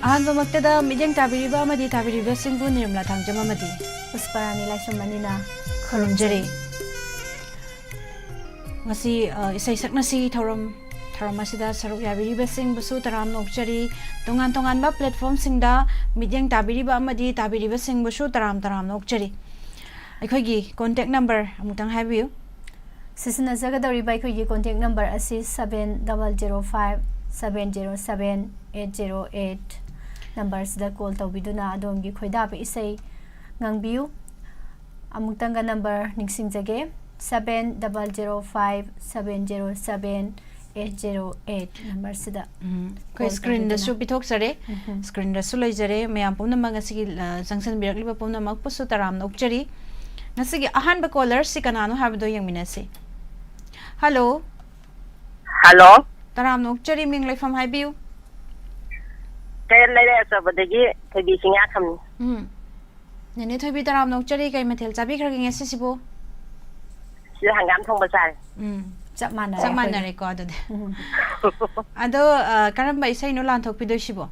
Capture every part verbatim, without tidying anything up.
ꯑꯍꯥꯟꯕꯃꯛꯇꯗ ꯃꯤꯠꯌꯦꯡ ꯇꯥꯕꯤꯔꯤꯕ ꯑꯃꯗꯤ ꯇꯥꯕꯤꯔꯤꯕꯁꯤꯡꯕꯨ ꯅꯤꯔꯃꯂꯥ ꯊꯥꯡꯖꯝ ꯑꯃꯗꯤ ꯄꯨꯁꯄꯔꯥꯅꯤ ꯂꯥꯏꯁ꯭ꯔꯝ ꯃꯅꯤꯅ ꯈꯨꯔꯨꯝꯖꯔꯤ꯫ ꯉꯁꯤ, ꯑ, ꯏꯁꯩ ꯁꯛꯅꯁꯤ ꯊꯧꯔꯝ, ꯊꯧꯔꯝ ꯑꯁꯤꯗ ꯁꯔꯨꯛ ꯌꯥꯕꯤꯔꯤꯕꯁꯤꯡꯕꯨꯁꯨ ꯇꯔꯥꯝꯅ ꯑꯣꯛꯆꯔꯤ꯫ ꯇꯣꯉꯥꯟ ꯇꯣꯉꯥꯟꯕ platformꯁꯤꯡꯗ ꯃꯤꯠꯌꯦꯡ ꯇꯥꯕꯤꯔꯤꯕ ꯑꯃꯗꯤ ꯇꯥꯕꯤꯔꯤꯕꯁꯤꯡꯕꯨꯁꯨ ꯇꯔꯥꯝ ꯇꯔꯥꯝꯅ ꯑꯣꯛꯆꯔꯤ꯫ ꯑꯩꯈꯣꯏꯒꯤ contact number ꯑꯃꯨꯛꯇꯪ ꯍꯥꯏꯕꯤꯌꯨ꯫ ꯁꯤꯖꯤꯟꯅꯖꯒꯗꯧꯔꯤꯕ ꯑꯩꯈꯣꯏꯒꯤ contact number ꯑꯁꯤ seven double zero five seven zero seven eight zero eight numberꯁꯤꯗ call ꯇꯧꯕꯤꯗꯨꯅ ꯑꯗꯣꯝꯒꯤ ꯈꯣꯏꯗꯥꯕ ꯏꯁꯩ ꯉꯪꯕꯤꯌꯨ꯫ ꯑꯃꯨꯛꯇꯪꯒ number ꯅꯤꯡꯁꯤꯡꯖꯒꯦ, seven double zero five seven zero seven eight zero eight numberꯁꯤꯗ꯫ ꯎꯝ, ꯑꯩꯈꯣꯏ call screenꯗꯁꯨ ꯇꯧꯕꯤꯗꯨꯅ꯫ ꯄꯤꯊꯣꯛꯆꯔꯦ꯫ ꯎꯝ꯫ Screenꯗꯁꯨ ꯂꯩꯖꯔꯦ꯫ ꯃꯌꯥꯝ ꯄꯨꯝꯅꯃꯛ ꯉꯁꯤꯒꯤ, ꯑ, ꯆꯪꯁꯤꯟꯕꯤꯔꯛꯂꯤꯕ ꯄꯨꯝꯅꯃꯛꯄꯨꯁꯨ ꯇꯔꯥꯝꯅ ꯑꯣꯛꯆꯔꯤ꯫ ꯉꯁꯤꯒꯤ ꯑꯍꯥꯟꯕ callerꯁꯤ ꯀꯅꯥꯅꯣ ꯍꯥꯏꯕꯗꯣ ꯌꯦꯡꯃꯤꯟꯅꯁꯤ꯫ Hello꯫ Hello꯫ ꯇꯔꯥꯝꯅ ꯑꯣꯛꯆꯔꯤ, ꯃꯤꯡ ꯂꯩꯐꯝ ꯍꯥꯏꯕꯤꯌꯨ꯫ ꯀꯩꯔꯣꯜ ꯂꯩꯔꯛ ꯑꯆꯧꯕꯗꯒꯤ ꯊꯣꯏꯕꯤ ꯆꯤꯡꯌꯥꯈꯝꯅꯤ꯫ ꯎꯝ꯫ ꯅꯦꯅꯦ ꯊꯣꯏꯕꯤ, ꯇꯔꯥꯝꯅ ꯑꯣꯛꯆꯔꯤ, ꯀꯩ ꯃꯊꯦꯜ ꯆꯥꯕꯤꯈ꯭ꯔꯒꯦ ꯉꯁꯤꯁꯤꯕꯨ? ꯁꯤꯗ ꯍꯪꯒꯥꯝ ꯊꯣꯡꯕ ꯆꯥꯔꯦ꯫ ꯎꯝ꯫ ꯆꯞ ꯃꯥꯟꯅꯔꯦ ꯆꯞ ꯑꯩꯈꯣꯏꯒ꯫ ꯃꯥꯟꯅꯔꯦꯀꯣ ꯑꯗꯨꯗꯤ꯫ ꯎꯝ꯫ ꯑꯗꯣ, ꯑ, ꯀꯔꯝꯕ ꯏꯁꯩꯅꯣ ꯂꯥꯟꯊꯣꯛꯄꯤꯗꯣꯏꯁꯤꯕꯣ?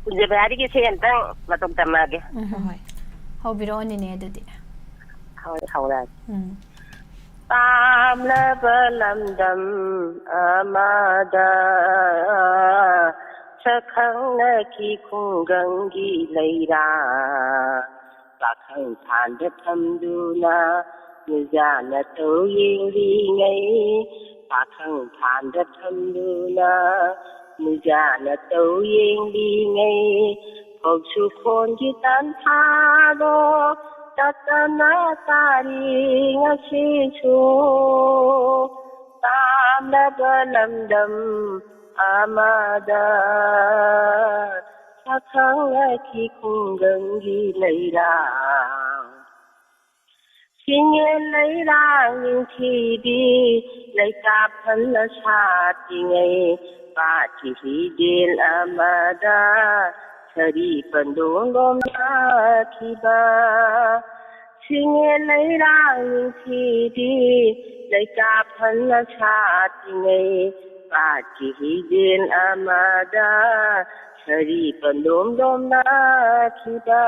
ꯀꯨꯟꯖꯕꯤꯍꯥꯔꯤꯒꯤ ꯏꯁꯩ ꯑꯝꯇꯪ ꯃꯇꯧ ꯇꯝꯃꯛꯑꯒꯦ꯫ ꯎꯝ꯫ ꯍꯣꯏ꯫ ꯍꯧꯕꯤꯔꯛꯑꯣ ꯅꯦꯅꯦ ꯑꯗꯨꯗꯤ꯫ ꯍꯣꯏ, ꯍꯧꯔꯛꯑꯒꯦ꯫ ꯎꯝ꯫ ꯄꯥꯝꯂꯕ ꯂꯝꯗꯝ ꯑꯃꯗ ꯁꯛꯈꯪꯅꯈꯤ ꯈꯨꯡꯒꯪꯒꯤ ꯂꯩꯔꯥ꯫ ꯄꯥꯈꯪ ꯐꯥꯟꯗ ꯊꯝꯗꯨꯅ ꯅꯨꯖꯥꯅ ꯇꯧ ꯌꯦꯡꯂꯤꯉꯩ, ꯄꯥꯈꯪ ꯐꯥꯟꯗ ꯊꯝꯗꯨꯅ ꯅꯨꯖꯥꯅ ꯇꯧ ꯌꯦꯡꯂꯤꯉꯩ, ꯐꯧꯁꯨ ꯈꯣꯟꯒꯤ ꯇꯥꯟꯊꯥꯗꯣ ꯇꯠꯇꯅ ꯇꯥꯔꯤ ꯉꯁꯤꯁꯨ꯫ ꯇꯥꯝꯂꯕ ꯂꯝꯗꯝ ꯑꯃꯗ ꯁꯛꯈꯪꯅꯈꯤ ꯈꯨꯡꯒꯪꯒꯤ ꯂꯩꯔꯥ꯫ ꯆꯤꯡꯌꯦꯟ ꯂꯩꯔꯥꯡ ꯅꯤꯡꯊꯤꯕꯤ ꯂꯩꯀꯥꯞ ꯐꯅ ꯁꯥꯠꯇ꯭ꯔꯤꯉꯩ ꯄꯥꯠꯀꯤ ꯍꯤꯗꯦꯜ ꯑꯃꯗ ꯁꯥꯔꯤ ꯄꯟꯗꯣꯡ ꯂꯣꯝꯂꯛꯈꯤꯕ꯫ ꯆꯤꯡꯌꯦꯟ ꯂꯩꯔꯥꯡ ꯅꯤꯡꯊꯤꯕꯤ ꯂꯩꯀꯥꯞ ꯐꯅ ꯁꯥꯠꯇ꯭ꯔꯤꯉꯩ ꯄꯥꯠꯀꯤ ꯍꯤꯗꯦꯟ ꯑꯃꯗ ꯁꯥꯔꯤ ꯄꯟꯗꯣꯝ ꯗꯣꯝꯅꯈꯤꯕ,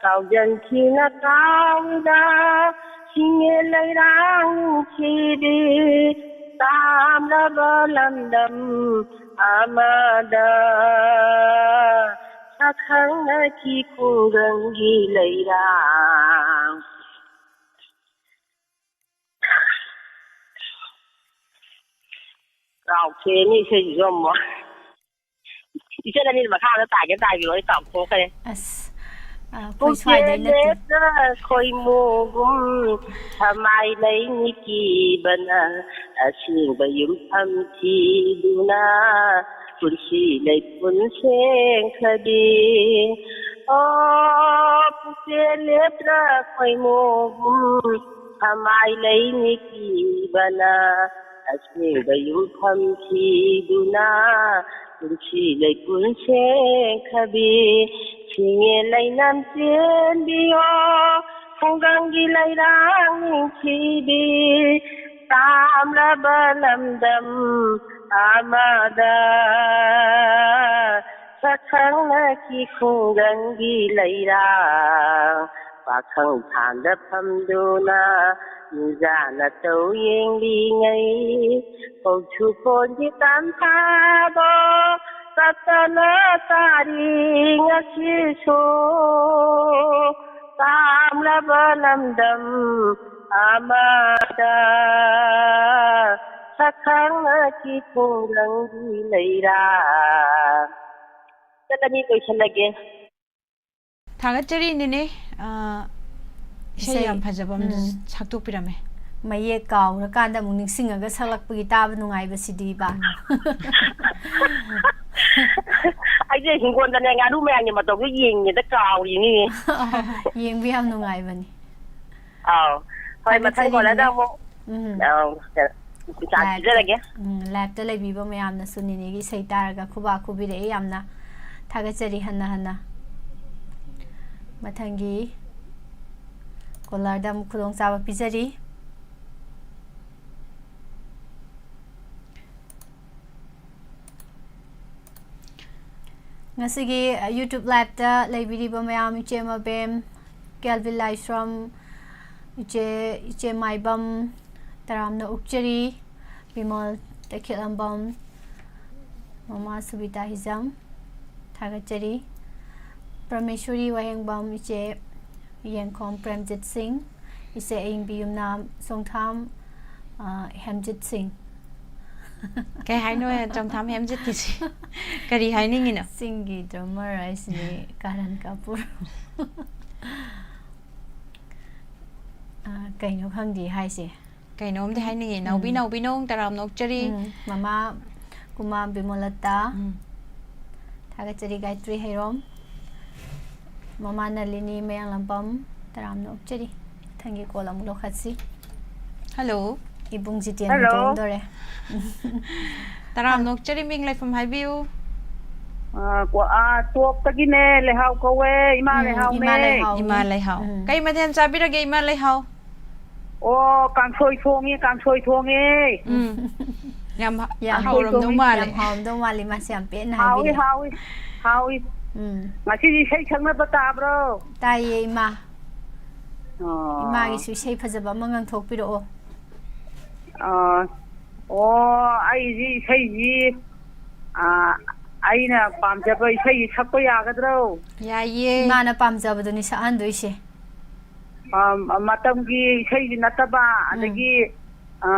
ꯀꯥꯎꯖꯟꯈꯤꯅ ꯀꯥꯎꯗ ꯁꯤꯡꯉꯦ ꯂꯩꯔꯥꯡ ꯅꯤꯡꯊꯤꯕꯤ, ꯇꯥꯝꯂꯕ ꯂꯝꯗꯝ ꯑꯃꯗ ꯁꯛꯈꯪꯅꯈꯤ ꯈꯨꯡꯒꯪꯒꯤ ꯂꯩꯔꯥꯡ꯫ ꯀꯥꯎꯊꯣꯛꯑꯦꯅꯦ ꯏꯁꯩꯁꯤꯁꯨ ꯑꯃꯨꯛ꯫ ꯏꯆꯟ ꯑꯅꯤꯅ ꯃꯈꯥꯗ ꯇꯥꯒꯦ ꯇꯥꯕꯤꯔꯣ, ꯑꯩ ꯀꯥꯎꯊꯣꯛꯈ꯭ꯔꯦ꯫ ꯑꯁ, ꯑ, ꯑꯩꯈꯣꯏ ꯄꯨꯛꯆꯦꯜ ꯁ꯭ꯋꯥꯏꯗꯩ ꯅꯠꯇꯦ꯫ ꯂꯦꯞꯇ ꯈꯣꯏꯃꯨꯒꯨꯝ ꯊꯃꯥꯏ ꯂꯩꯅꯤ ꯀꯤꯕꯅ ꯑꯁꯦꯡꯕ ꯌꯨꯝꯐꯝ ꯊꯤꯗꯨꯅ ꯄꯨꯟꯁꯤ ꯂꯩꯄꯨꯟ ꯁꯦꯡꯈ꯭ꯔꯕꯤ꯫ ꯑꯣ, ꯄꯨꯛꯆꯦꯜ ꯂꯦꯞꯇ ꯈꯣꯏꯃꯨꯒꯨꯝ ꯊꯃꯥꯏ ꯂꯩꯅꯤ ꯀꯤꯕꯅ ꯑꯁꯦꯡꯕ ꯌꯨꯝꯐꯝ ꯊꯤꯗꯨꯅ ꯄꯨꯟꯁꯤ ꯂꯩꯄꯨꯟ ꯁꯦꯡꯈ꯭ꯔꯕꯤ꯫ ꯁꯤꯡꯉꯦ ꯂꯩꯅꯝ ꯆꯦꯟꯕꯤꯌꯣ ꯈꯨꯡꯒꯪꯒꯤ ꯂꯩꯔꯥꯡ ꯅꯤꯡꯊꯤꯕꯤ, ꯇꯥꯝꯂꯕ ꯂꯝꯗꯝ ꯑꯃꯗ ꯁꯛꯈꯪꯅꯈꯤ ꯈꯨꯡꯒꯪꯒꯤ ꯂꯩꯔꯥꯡ꯫ ꯄꯥꯈꯪ ꯐꯥꯟꯗ ꯐꯝꯗꯨꯅ ꯃꯤꯖꯥꯅ ꯇꯧ ꯌꯦꯡꯂꯤꯉꯩ, ꯀꯧꯁꯨ ꯈꯣꯟꯒꯤ ꯇꯥꯟꯊꯥꯗꯣ ꯇꯠꯇꯅ ꯇꯥꯔꯤ ꯉꯁꯤꯁꯨ꯫ ꯇꯥꯝꯂꯕ ꯂꯝꯗꯝ ꯑꯃꯗ ꯁꯛꯈꯪꯅꯈꯤ ꯈꯨꯡꯒꯪꯒꯤ ꯂꯩꯔꯥꯡ꯫ ꯆꯠꯂꯅꯤ, ꯂꯣꯏꯁꯜꯂꯒꯦ꯫ ꯊꯥꯒꯠꯆꯔꯤ, ꯅꯦꯅꯦ꯫ ꯑ, ꯏꯁꯩ ꯏꯁꯩ, ꯌꯥꯝ ꯐꯖꯕ ꯑꯃꯁꯨ ꯎꯝ꯫ ꯁꯛꯇꯣꯛꯄꯤꯔꯝꯃꯦ꯫ ꯃꯌꯦꯛ ꯀꯥꯎꯔꯀꯥꯟꯗ ꯑꯃꯨꯛ ꯅꯤꯡꯁꯤꯡꯉꯒ ꯁꯛꯂꯛꯄꯒꯤ ꯇꯥꯕ ꯅꯨꯡꯉꯥꯏꯕꯁꯤꯗꯤꯕ꯫ ꯎꯝ꯫ ꯑꯩꯁꯦ ꯍꯤꯡꯒꯣꯜꯗꯅꯦ, ꯉꯥꯅꯨ ꯃꯌꯥꯝꯒꯤ ꯃꯇꯧꯗꯣ ꯌꯦꯡꯉꯦꯗ ꯀꯥꯎꯔꯤꯅꯤꯅꯦ꯫ ꯌꯦꯡꯕ ꯌꯥꯝ ꯅꯨꯡꯉꯥꯏꯕꯅꯤ꯫ ꯑꯥꯎ꯫ ꯍꯣꯏ, ꯃꯊꯪ ꯊꯥꯒꯠꯆꯔꯤ, ꯀꯣꯜꯂꯗ ꯅꯦꯅꯦ꯫ ꯑꯃꯨꯛ, ꯎꯝ꯫ ꯑꯥꯎ, ꯆꯥ ꯂꯥꯏꯞꯇ, ꯄꯤꯖꯔꯒꯦ꯫ ꯎꯝ, ꯂꯥꯏꯞꯇ ꯂꯩꯕꯤꯕ ꯃꯌꯥꯝꯅꯁꯨ ꯅꯦꯅꯦꯒꯤ ꯏꯁꯩ ꯇꯥꯔꯒ ꯈꯨꯕꯥꯛ ꯈꯨꯕꯤꯔꯛꯑꯦ꯫ ꯌꯥꯝꯅ ꯊꯥꯒꯠꯆꯔꯤ ꯍꯟꯅ ꯍꯟꯅ꯫ ꯃꯊꯪꯒꯤ ꯀꯣꯂꯔꯗ ꯑꯃꯨꯛ ꯈꯨꯗꯣꯡꯆꯥꯕ ꯄꯤꯖꯔꯤ꯫ ꯉꯁꯤꯒꯤ YouTube live ꯇ ꯂꯩꯕꯤꯔꯤꯕ ꯃꯌꯥꯝ, ꯏꯆꯦ ꯃꯕꯦꯝ, ꯀꯦꯜꯚꯤꯟ ꯂꯥꯏꯁ꯭ꯔꯝ, ꯏꯆꯦ, ꯏꯆꯦ ꯃꯥꯏꯕꯝ, ꯇꯔꯥꯝꯅ ꯑꯣꯛꯆꯔꯤ꯫ ꯕꯤꯃꯣꯜ ꯇꯈꯦꯂꯝꯕꯝ, ꯃꯃꯥ ꯁꯨꯕꯤꯇꯥ ꯍꯤꯖꯝ, ꯊꯥꯒꯠꯆꯔꯤ꯫ ꯄ꯭ꯔꯃꯦꯁꯣꯔꯤ ꯋꯥꯍꯦꯡꯕꯝ, ꯏꯆꯦ ꯌꯦꯡꯈꯣꯝ ꯄ꯭ꯔꯦꯝꯖꯤꯠ ꯁꯤꯡ, ꯏꯆꯦ ꯑꯌꯤꯡꯕꯤ ꯌꯨꯝꯅꯥꯝ ꯆꯣꯡꯊꯥꯝ, ꯑ, ꯍꯦꯝꯖꯤꯠ ꯁꯤꯡ꯫ ꯀꯩ ꯍꯥꯏꯅꯣ, ꯆꯣꯡꯊꯥꯝ ꯍꯦꯝꯖꯤꯠꯀꯤꯁꯤ? ꯀꯔꯤ ꯍꯥꯏꯅꯤꯡꯉꯤꯅꯣ? ꯆꯤꯡꯒꯤ drummer ꯍꯥꯏꯁꯤꯗꯤ ꯀꯥꯔꯟ ꯀꯥꯄꯨꯔ꯫ ꯑ, ꯀꯩꯅꯣ ꯈꯪꯗꯦ ꯍꯥꯏꯁꯦ꯫ ꯀꯩꯅꯣꯝꯗꯤ ꯍꯥꯏꯅꯤꯡꯉꯤ꯫ ꯅꯥꯎꯕꯤ, ꯎꯝ꯫ ꯅꯥꯎꯕꯤ ꯅꯣꯡ ꯇꯔꯥꯝꯅ ꯑꯣꯛꯆꯔꯤ꯫ ꯎꯝ, ꯃꯃꯥ ꯀꯨꯃꯥ ꯕꯤꯃꯣꯂꯇꯥ꯫ ꯎꯝ꯫ ꯊꯥꯒꯠꯆꯔꯤ꯫ ꯒꯥꯌꯇ꯭ꯔꯤ ꯍꯩꯔꯣꯝ꯫ ꯃꯃꯥ ꯅꯂꯤꯅꯤ ꯃꯌꯥꯡꯂꯝꯕꯝ꯫ ꯇꯔꯥꯝꯅ ꯑꯣꯛꯆꯔꯤ꯫ ꯃꯊꯪꯒꯤ call ꯑꯃꯨꯛ ꯂꯧꯈꯠꯁꯤ꯫ Hello꯫ ꯏꯕꯨꯡ ꯖꯤꯇꯦꯟ Hello꯫ ꯍꯨꯟꯗꯣꯛꯑꯝꯗꯣꯔꯦ꯫ ꯇꯔꯥꯝꯅ ꯑꯣꯛꯆꯔꯤ, ꯃꯤꯡ ꯂꯩꯐꯝ ꯍꯥꯏꯕꯤꯌꯨ꯫ ꯑ, ꯀꯣ-, ꯑ, ꯇꯣꯞꯇꯒꯤꯅꯦ, ꯂꯩꯍꯥꯎ ꯀꯧꯋꯦ, ꯏꯃꯥ ꯎꯝ, ꯂꯩꯍꯥꯎꯅꯦ꯫ ꯏꯃꯥ ꯂꯩꯍꯥꯎ꯫ ꯏꯃꯥ ꯂꯩꯍꯥꯎ꯫ ꯎꯝ꯫ ꯀꯩ ꯃꯊꯦꯜ ꯆꯥꯕꯤꯔꯒꯦ, ꯏꯃꯥ ꯂꯩꯍꯥꯎ? ꯑꯣ, ꯀꯥꯡꯁꯣꯏ ꯊꯣꯡꯉꯦ, ꯀꯥꯡꯁꯣꯏ ꯊꯣꯡꯉꯦ꯫ ꯎꯝ꯫ ꯌꯥꯝ ꯍ-, ꯌꯥꯝ ꯍꯥꯎꯔꯝꯗꯧ ꯊꯣꯡꯉꯦ꯫ ꯃꯥꯜꯂꯦ꯫ ꯌꯥꯝ ꯍꯥꯎꯔꯝꯗꯧ ꯃꯥꯜꯂꯦ, ꯃꯥꯁꯦ ꯌꯥꯝ ꯄꯦꯟꯅ ꯍꯥꯎꯏ, ꯍꯥꯏꯕꯤꯔꯦ꯫ ꯍꯥꯎꯏ, ꯍꯥꯎꯏ꯫ ꯎꯝ꯫ ꯉꯁꯤꯗꯤ ꯏꯁꯩ ꯁꯛꯅꯕ ꯇꯥꯕ꯭ꯔꯣ? ꯇꯥꯏꯌꯦ, ꯏꯃꯥ꯫ ꯑꯣ꯫ ꯏꯃꯥꯒꯤꯁꯨ ꯏꯁꯩ ꯐꯖꯕ ꯑꯃ ꯉꯪꯊꯣꯛꯄꯤꯔꯛꯑꯣ꯫ ꯑ, ꯑꯣ, ꯑꯩꯁꯤ ꯏꯁꯩꯁꯤ, ꯑ, ꯑꯩꯅ ꯄꯥꯝꯖꯕ ꯏꯁꯩ ꯁꯛꯄ ꯌꯥꯒꯗ꯭ꯔꯣ? ꯌꯥꯏꯌꯦ꯫ ꯏꯃꯥꯅ ꯄꯥꯝꯖꯕꯗꯨꯅꯤ ꯁꯛꯍꯟꯗꯣꯏꯁꯦ꯫ ꯑ, ꯃꯇꯝꯒꯤ ꯏꯁꯩꯗꯤ ꯅꯠꯇꯕ, ꯎꯝ꯫ ꯑꯗꯒꯤ, ꯑ,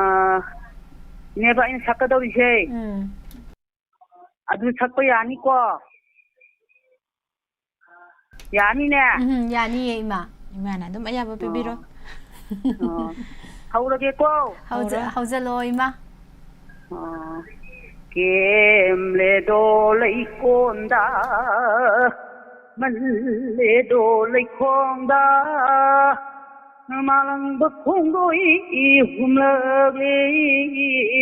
ꯅꯦꯕ ꯑꯩꯅ ꯁꯛꯀꯗꯧꯔꯤꯁꯦ꯫ ꯎꯝ꯫ ꯑꯗꯨ ꯁꯛꯄ ꯌꯥꯅꯤꯀꯣ? ꯌꯥꯅꯤꯅꯦ? ꯎꯝ, ꯌꯥꯅꯤꯌꯦ, ꯏꯃꯥ꯫ ꯏꯃꯥꯅ ꯑꯗꯨꯝ ꯑꯌꯥꯕ ꯄꯤꯕꯤꯔꯣ꯫ ꯑꯣ꯫ ꯑꯣ꯫ ꯍꯧꯔꯒꯦꯀꯣ? ꯍꯧꯖ-, ꯍꯧꯔꯣ꯫ ꯍꯧꯖꯜꯂꯛꯑꯣ, ꯏꯃꯥ꯫ ꯑꯣ꯫ ꯀꯦꯝꯂꯦꯗꯣ ꯂꯩꯀꯣꯟꯗ, ꯃꯜꯂꯦꯗꯣ ꯂꯩꯈꯣꯡꯗ, ꯃꯥꯂꯪꯕ ꯈꯣꯡꯗꯣꯏ ꯍꯨꯝꯂꯛꯂꯦ,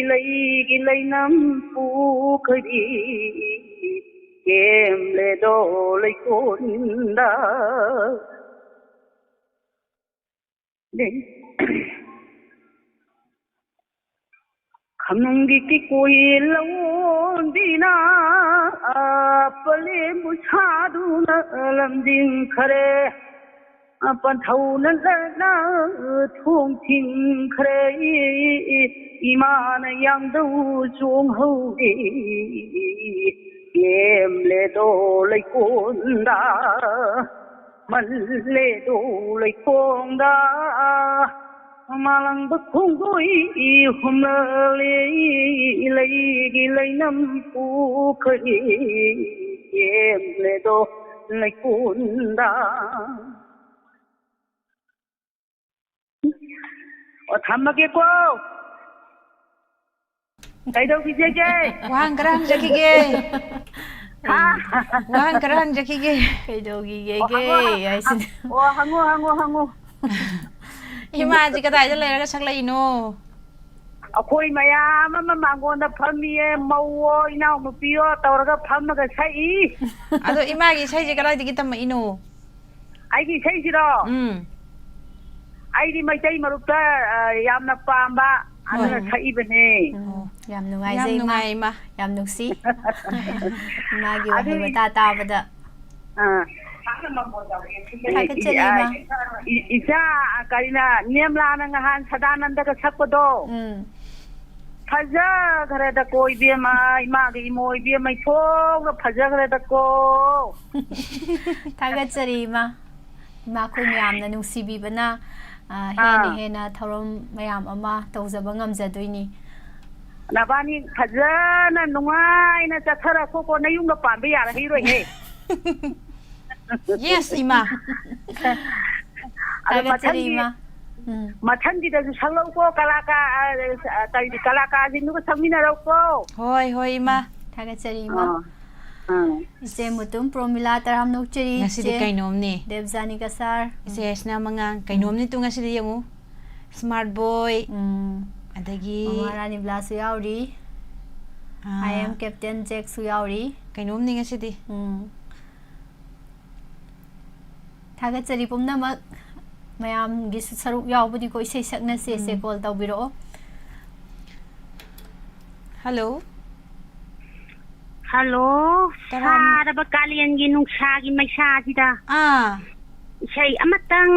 ꯂꯩꯒꯤ ꯂꯩꯅꯝ ꯄꯨꯈ꯭ꯔꯤ, ꯀꯦꯝꯂꯦꯗꯣ ꯂꯩꯀꯣꯟꯗ꯫ ꯅꯨꯡꯒꯤ ꯀꯤꯀꯣꯏ ꯂꯧꯑꯣꯟꯕꯤꯅ ꯄꯂꯦꯝꯕꯨ ꯁꯥꯗꯨꯅ ꯂꯝꯖꯤꯡꯈꯔꯦ꯫ ꯄꯟꯊꯧꯅ ꯂꯟꯅ ꯊꯣꯡ ꯊꯤꯡꯈ꯭ꯔꯦ꯫ ꯏꯃꯥꯅ ꯌꯥꯡꯗꯧ ꯆꯣꯡꯍꯧꯔꯦ꯫ ꯌꯦꯝꯂꯦꯗꯣ ꯂꯩꯀꯣꯟꯗ, ꯃꯜꯂꯦꯗꯣ ꯂꯩꯀꯣꯟꯗ꯫ ꯃꯥꯂꯪꯕ ꯈꯣꯡꯗꯣꯏ ꯍꯨꯝꯂꯂꯦ, ꯂꯩꯒꯤ ꯂꯩꯅꯝ ꯄꯨꯈ꯭ꯔꯦ꯫ ꯌꯦꯝꯂꯦꯗꯣ ꯂꯩꯀꯣꯟꯗ꯫ ꯑꯣ, ꯊꯝꯃꯒꯦꯀꯣ꯫ ꯀꯩꯗꯧꯈꯤꯒꯦ? ꯋꯥꯍꯪ ꯈꯔ ꯍꯪꯖꯈꯤꯒꯦ꯫ ꯍꯥ? ꯋꯥꯍꯪ ꯈꯔ ꯍꯪꯖꯈꯤꯒꯦ꯫ ꯀꯩꯗꯧꯈꯤꯒꯦ ꯑꯣ, ꯍꯪꯉꯣ, ꯍꯪ-, ꯍꯥꯏꯁꯤꯅ꯫ ꯑꯣ, ꯍꯪꯉꯣ, ꯍꯪꯉꯣ, ꯍꯪꯉꯣ꯫ ꯏꯃꯥꯁꯤ ꯀꯗꯥꯏꯗ ꯂꯩꯔꯒ ꯁꯛꯂꯛꯏꯅꯣ? ꯑꯩꯈꯣꯏ ꯃꯌꯥꯝ ꯑꯃ ꯃꯥꯡꯒꯣꯟꯗ ꯐꯝꯃꯤꯌꯦ, ꯃꯧꯋꯣ, ꯏꯅꯥꯎꯅꯨꯄꯤꯌꯣ ꯇꯧꯔꯒ ꯐꯝꯃꯒ ꯁꯛꯏ꯫ ꯑꯗꯣ ꯏꯃꯥꯒꯤ ꯏꯁꯩꯁꯦ ꯀꯗꯥꯏꯗꯒꯤ ꯇꯝꯃꯛꯏꯅꯣ? ꯑꯩꯒꯤ ꯏꯁꯩꯁꯤꯔꯣ? ꯎꯝ꯫ ꯑꯩꯗꯤ ꯃꯩꯇꯩ ꯃꯔꯨꯞꯇ, ꯑ, ꯌꯥꯝꯅ ꯄꯥꯝꯕ, ꯑꯗꯨꯅ ꯍꯣꯏ꯫ ꯁꯛꯏꯕꯅꯦ꯫ ꯎꯝ, ꯑꯣ꯫ ꯌꯥꯝ ꯅꯨꯡꯉꯥꯏꯖꯩ, ꯌꯥꯝ ꯏꯃꯥ꯫ ꯅꯨꯡꯉꯥꯏ, ꯏꯃꯥ꯫ ꯌꯥꯝ ꯅꯨꯡꯁꯤ꯫ ꯏꯃꯥꯒꯤ ꯋꯥꯍꯩ ꯑꯗꯨꯒꯤ ꯋꯥꯇꯥ ꯇꯥꯕꯗ꯫ ꯑꯥ꯫ ꯊꯥꯒꯠꯆꯔꯤ, ꯏꯃꯥ꯫ ꯏ-, ꯏꯆꯥ, ꯀꯔꯤꯅ, ꯅꯦꯝꯂꯥꯅ ꯉꯍꯥꯟ ꯁꯗꯥꯅꯟꯗꯒ ꯁꯛꯄꯗꯣ꯫ ꯎꯝ꯫ ꯐꯖꯈ꯭ꯔꯦꯗꯀꯣ, ꯏꯕꯦꯝꯃ, ꯏꯃꯥꯒꯤ ꯏꯃꯣ, ꯏꯕꯦꯝꯃ, ꯏꯊꯣꯛꯅ ꯐꯖꯈ꯭ꯔꯦꯗꯀꯣ꯫ ꯊꯥꯒꯠꯆꯔꯤ, ꯏꯃꯥ꯫ ꯏꯃꯥ, ꯑꯩꯈꯣꯏ ꯃꯌꯥꯝꯅ ꯅꯨꯡꯁꯤꯕꯤꯕꯅ, ꯑ, ꯍꯦꯟꯅ ꯑꯥ꯫ ꯍꯦꯟꯅ ꯊꯧꯔꯝ ꯃꯌꯥꯝ ꯑꯃ ꯇꯧꯖꯕ ꯉꯝꯖꯗꯣꯏꯅꯤ꯫ ꯅꯕꯥꯅꯤ ꯐꯖꯅ ꯅꯨꯡꯉꯥꯏꯅ ꯆꯠꯊꯔꯛꯈꯣꯀꯣ, ꯅꯌꯨꯝꯒ ꯄꯥꯟꯕ ꯌꯥꯔꯛꯏꯔꯣꯏꯍꯦ꯫ Yes, ꯏꯃꯥ꯫ ꯑꯗꯣ ꯊꯥꯒꯠꯆꯔꯤ, ꯃꯊꯪꯒꯤ, ꯏꯃꯥ꯫ ꯎꯝ꯫ ꯃꯊꯪꯒꯤꯗꯁꯨ ꯁꯛꯂꯧꯀꯣ, ꯀꯂꯥꯀꯥ-, ꯑ, ꯀꯔꯤ, ꯀꯂꯥꯀꯥꯔꯁꯤꯡꯗꯨꯒ ꯁꯛꯃꯤꯟꯅꯔꯧꯀꯣ꯫ ꯍꯣꯏ, ꯍꯣꯏ, ꯏꯃꯥ꯫ ꯊꯥꯒꯠꯆꯔꯤ, ꯏꯃꯥ꯫ ꯑꯥ, ꯑꯥ꯫ ꯏꯆꯦ ꯃꯨꯇꯨꯝ ꯄ꯭ꯔꯣꯃꯤꯂꯥ ꯇꯔꯥꯝꯅ ꯑꯣꯛꯆꯔꯤ, ꯉꯁꯤꯗꯤ ꯏꯆꯦ ꯀꯩꯅꯣꯝꯅꯤ꯫ ꯗꯦꯕꯖꯥꯅꯤ ꯀꯁꯥꯔ꯫ ꯏꯆꯦ ꯌꯥꯏꯁꯅꯥ ꯃꯉꯥꯡ, ꯎꯝ꯫ ꯀꯩꯅꯣꯝꯅꯤ ꯇꯨ ꯉꯁꯤꯗꯤ ꯌꯦꯡꯉꯨ꯫ Smart Boy, ꯎꯝ꯫ ꯑꯗꯒꯤ ꯃꯃꯥ ꯔꯥꯅꯤ ꯕ꯭ꯂꯥꯁꯁꯨ ꯌꯥꯎꯔꯤ꯫ ꯑꯥ꯫ I am Captain Jackꯁꯨ ꯌꯥꯎꯔꯤ꯫ ꯀꯩꯅꯣꯝꯅꯤ ꯉꯁꯤꯗꯤ꯫ ꯎꯝ꯫ ꯊꯥꯒꯠꯆꯔꯤ ꯄꯨꯝꯅꯃꯛ꯫ ꯃꯌꯥꯝꯒꯤꯁꯨ ꯁꯔꯨꯛ ꯌꯥꯎꯕꯅꯤꯀꯣ, ꯏꯁꯩ ꯁꯛꯅꯁꯦ, ꯁꯦ ꯎꯝ꯫ Call ꯇꯧꯕꯤꯔꯛꯑꯣ꯫ ꯍꯜꯂꯣ꯫ ꯍꯜꯂꯣ꯫ ꯀꯅꯥꯅꯣ? ꯁꯥꯔꯕ ꯀꯥꯂꯦꯟꯒꯤ ꯅꯨꯡꯁꯥꯒꯤ ꯃꯩꯁꯥꯁꯤꯗ ꯑꯥ꯫ ꯏꯁꯩ ꯑꯃꯇꯪ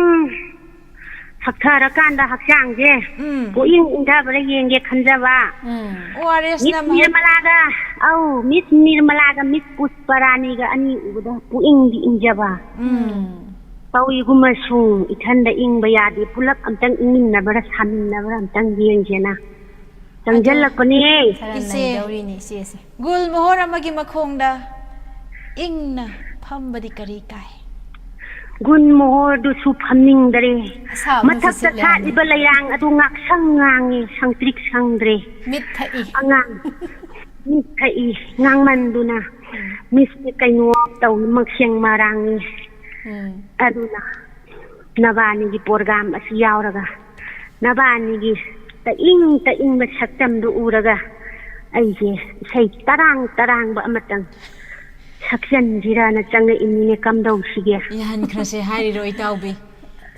ꯍꯛꯊꯔꯀꯥꯟꯗ ꯍꯛꯆꯥꯡꯁꯦ ꯎꯝ꯫ ꯄꯨꯛꯏꯪ ꯏꯪꯊꯕ꯭ꯔꯥ ꯌꯦꯡꯒꯦ ꯈꯟꯖꯕ꯫ ꯎꯝ꯫ ꯑꯣ ꯑꯥꯔ ꯑꯦꯁꯅ ꯃꯤꯁ ꯃꯍꯨꯠ ꯅꯤꯔꯃꯂꯥꯒ, ꯑꯧ, ꯃꯤꯁ ꯅꯤꯔꯃꯂꯥꯒ ꯃꯤꯁ ꯄꯨꯁꯄꯔꯥꯅꯤꯒ ꯑꯅꯤ ꯎꯕꯗ ꯄꯨꯛꯏꯪꯗꯤ ꯏꯪꯖꯕ꯫ ꯎꯝ꯫ ꯇꯧꯏꯒꯨꯝꯕꯁꯨ ꯏꯊꯟꯗ ꯏꯪꯕ ꯌꯥꯗꯦ꯫ ꯄꯨꯂꯞ ꯑꯝꯇꯪ ꯏꯪꯃꯤꯟꯅꯕ꯭ꯔꯥ ꯁꯥꯃꯤꯟꯅꯕ꯭ꯔꯥ ꯑꯝꯇꯪ ꯌꯦꯡꯁꯦꯅ ꯆꯪꯁꯤꯜꯂꯛꯄꯅꯦ꯫ ꯈꯔ ꯏꯆꯦ꯫ ꯅꯩꯗꯧꯔꯤꯅꯤ ꯏꯆꯦꯁꯦ꯫ ꯒꯨꯜ ꯃꯣꯍꯣꯔ ꯑꯃꯒꯤ ꯃꯈꯣꯡꯗ ꯏꯪꯅ ꯐꯝꯕꯗꯤ ꯀꯔꯤ ꯀꯥꯏ? ꯒꯨꯟ ꯃꯣꯍꯣꯔꯗꯨꯁꯨ ꯐꯝꯅꯤꯡꯗ꯭ꯔꯦ꯫ ꯑꯁꯥꯕꯅ ꯃꯊꯛꯇ ꯁꯤꯠꯂꯦ ꯍꯥꯏꯅ꯫ ꯁꯥꯠꯂꯤꯕ ꯂꯩꯔꯥꯡ ꯑꯗꯨ ꯉꯥꯛꯁꯪ ꯉꯥꯡꯉꯦ, ꯁꯪꯇ꯭ꯔꯤꯛ ꯁꯪꯗ꯭ꯔꯦ꯫ ꯃꯤꯠ ꯊꯛꯏ꯫ ꯑꯉꯥꯡ ꯃꯤꯠ ꯊꯛꯏ ꯉꯥꯡꯃꯟꯗꯨꯅ꯫ ꯃꯤꯁꯇꯤ ꯀꯩꯅꯣ ꯇꯧꯏ, ꯃꯈꯦꯡ ꯃꯔꯥꯡꯉꯤ꯫ ꯎꯝ꯫ ꯑꯗꯨꯅ ꯅꯕꯥꯅꯤꯒꯤ ꯄ꯭ꯔꯣꯒ꯭ꯔꯥꯝ ꯑꯁꯤ ꯌꯥꯎꯔꯒ ꯅꯕꯥꯅꯤꯒꯤ ꯇꯛꯏꯪ ꯇꯛꯏꯪꯕ ꯁꯛꯇꯝꯗꯨ ꯎꯔꯒ ꯑꯩꯁꯦ ꯏꯁꯩ ꯇꯔꯥꯡ ꯇꯔꯥꯡꯕ ꯑꯃꯇꯪ ꯁꯛꯆꯟꯁꯤꯔꯅ ꯆꯪꯉꯛꯏꯅꯤꯅꯦ꯫ ꯀꯝꯗꯧꯁꯤꯒꯦ? ꯌꯥꯍꯟꯈ꯭ꯔꯁꯦ ꯍꯥꯏꯔꯤꯔꯣ ꯏꯇꯥꯎꯕꯤ?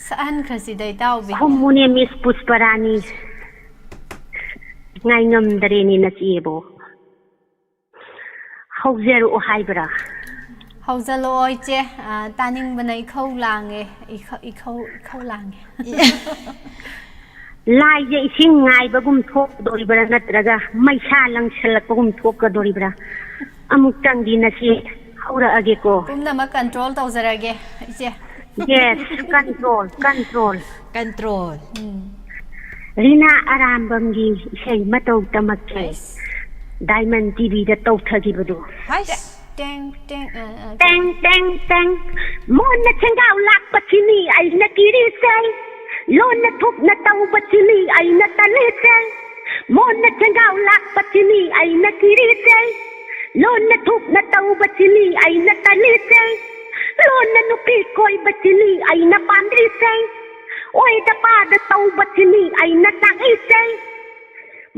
ꯁꯛꯍꯟꯈ꯭ꯔꯁꯤꯗ ꯏꯇꯥꯎꯕꯤ꯫ ꯈꯨꯝꯃꯨꯅꯦ ꯃꯤꯁ ꯄꯨꯁꯄꯔꯥꯅꯤ꯫ ꯉꯥꯏ ꯉꯝꯗꯔꯦꯅꯦ ꯅꯆꯦꯕꯣ꯫ ꯍꯧꯖꯔꯛꯑꯣ ꯍꯥꯏꯕ꯭ꯔꯥ? ꯍꯧꯖꯜꯂꯛꯑꯣ ꯏꯆꯦ꯫ ꯑ, ꯇꯥꯅꯤꯡꯕꯅ ꯏꯈꯧ ꯂꯥꯡꯉꯦ꯫ ꯏꯈ-, ꯏꯈꯧ, ꯏꯈꯧ ꯂꯥꯡꯉꯦ꯫ ꯂꯥꯏꯁꯦ ꯏꯁꯤꯡ ꯉꯥꯏꯕꯒꯨꯝ ꯊꯣꯛꯀꯗꯣꯔꯤꯕ꯭ꯔꯥ, ꯅꯠꯇ꯭ꯔꯒ ꯃꯩꯁꯥ ꯂꯪꯁꯜꯂꯛꯄꯒꯨꯝ ꯊꯣꯛꯀꯗꯣꯔꯤꯕ꯭ꯔꯥ? ꯑꯃꯨꯛꯇꯪꯗꯤ ꯅꯆꯦ ꯍꯧꯔꯛꯑꯒꯦꯀꯣ꯫ ꯄꯨꯝꯅꯃꯛ ꯀꯟꯇ꯭ꯔꯣꯜ ꯇꯧꯖꯔꯒꯦ ꯏꯆꯦ꯫ Yes, control, control. ꯀꯟꯇ꯭ꯔꯣꯜ꯫ ꯎꯝ꯫ ꯔꯤꯅꯥ ꯑꯔꯥꯝꯕꯝꯒꯤ ꯏꯁꯩ ꯃꯇꯧ ꯇꯝꯃꯛꯀꯦ꯫ ꯑꯩꯁ꯫ ꯗꯥꯏꯃꯟ ꯇꯤꯚꯤꯗ ꯇꯧꯊꯈꯤꯕꯗꯣ꯫ ꯍꯥꯏꯁ꯫ ꯇꯦꯡ, ꯇꯦꯡ, ꯑ, ꯑ, ꯇꯦꯡ, ꯇꯦꯡ, ꯇꯦꯡ꯫ ꯃꯣꯟꯅ ꯁꯦꯡꯒꯥꯎ ꯂꯥꯛꯄꯁꯤꯅꯤ ꯑꯩꯅ ꯀꯤꯔꯤꯁꯦ꯫ ꯂꯣꯟꯅ ꯊꯨꯞꯅ ꯇꯧꯕꯁꯤꯅꯤ ꯑꯩꯅ ꯇꯜꯂꯤꯁꯦ꯫ ꯃꯣꯟꯅ ꯁꯦꯡꯒꯥꯎ ꯂꯥꯛꯄꯁꯤꯅꯤ ꯑꯩꯅ ꯀꯤꯔꯤꯁꯦ꯫ ꯂꯣꯟꯅ ꯊꯨꯞꯅ ꯇꯧꯕꯁꯤꯅꯤ ꯑꯩꯅ ꯇꯜꯂꯤꯁꯦ꯫ ꯂꯣꯟꯅ ꯅꯨꯄꯤ ꯀꯣꯏꯕꯁꯤꯅꯤ ꯑꯩꯅ ꯄꯥꯝꯗ꯭ꯔꯤꯁꯦ꯫ ꯑꯣꯏꯗ ꯄꯥꯗ ꯇꯧꯕꯁꯤꯅꯤ ꯑꯩꯅ ꯇꯥꯛꯏꯁꯦ꯫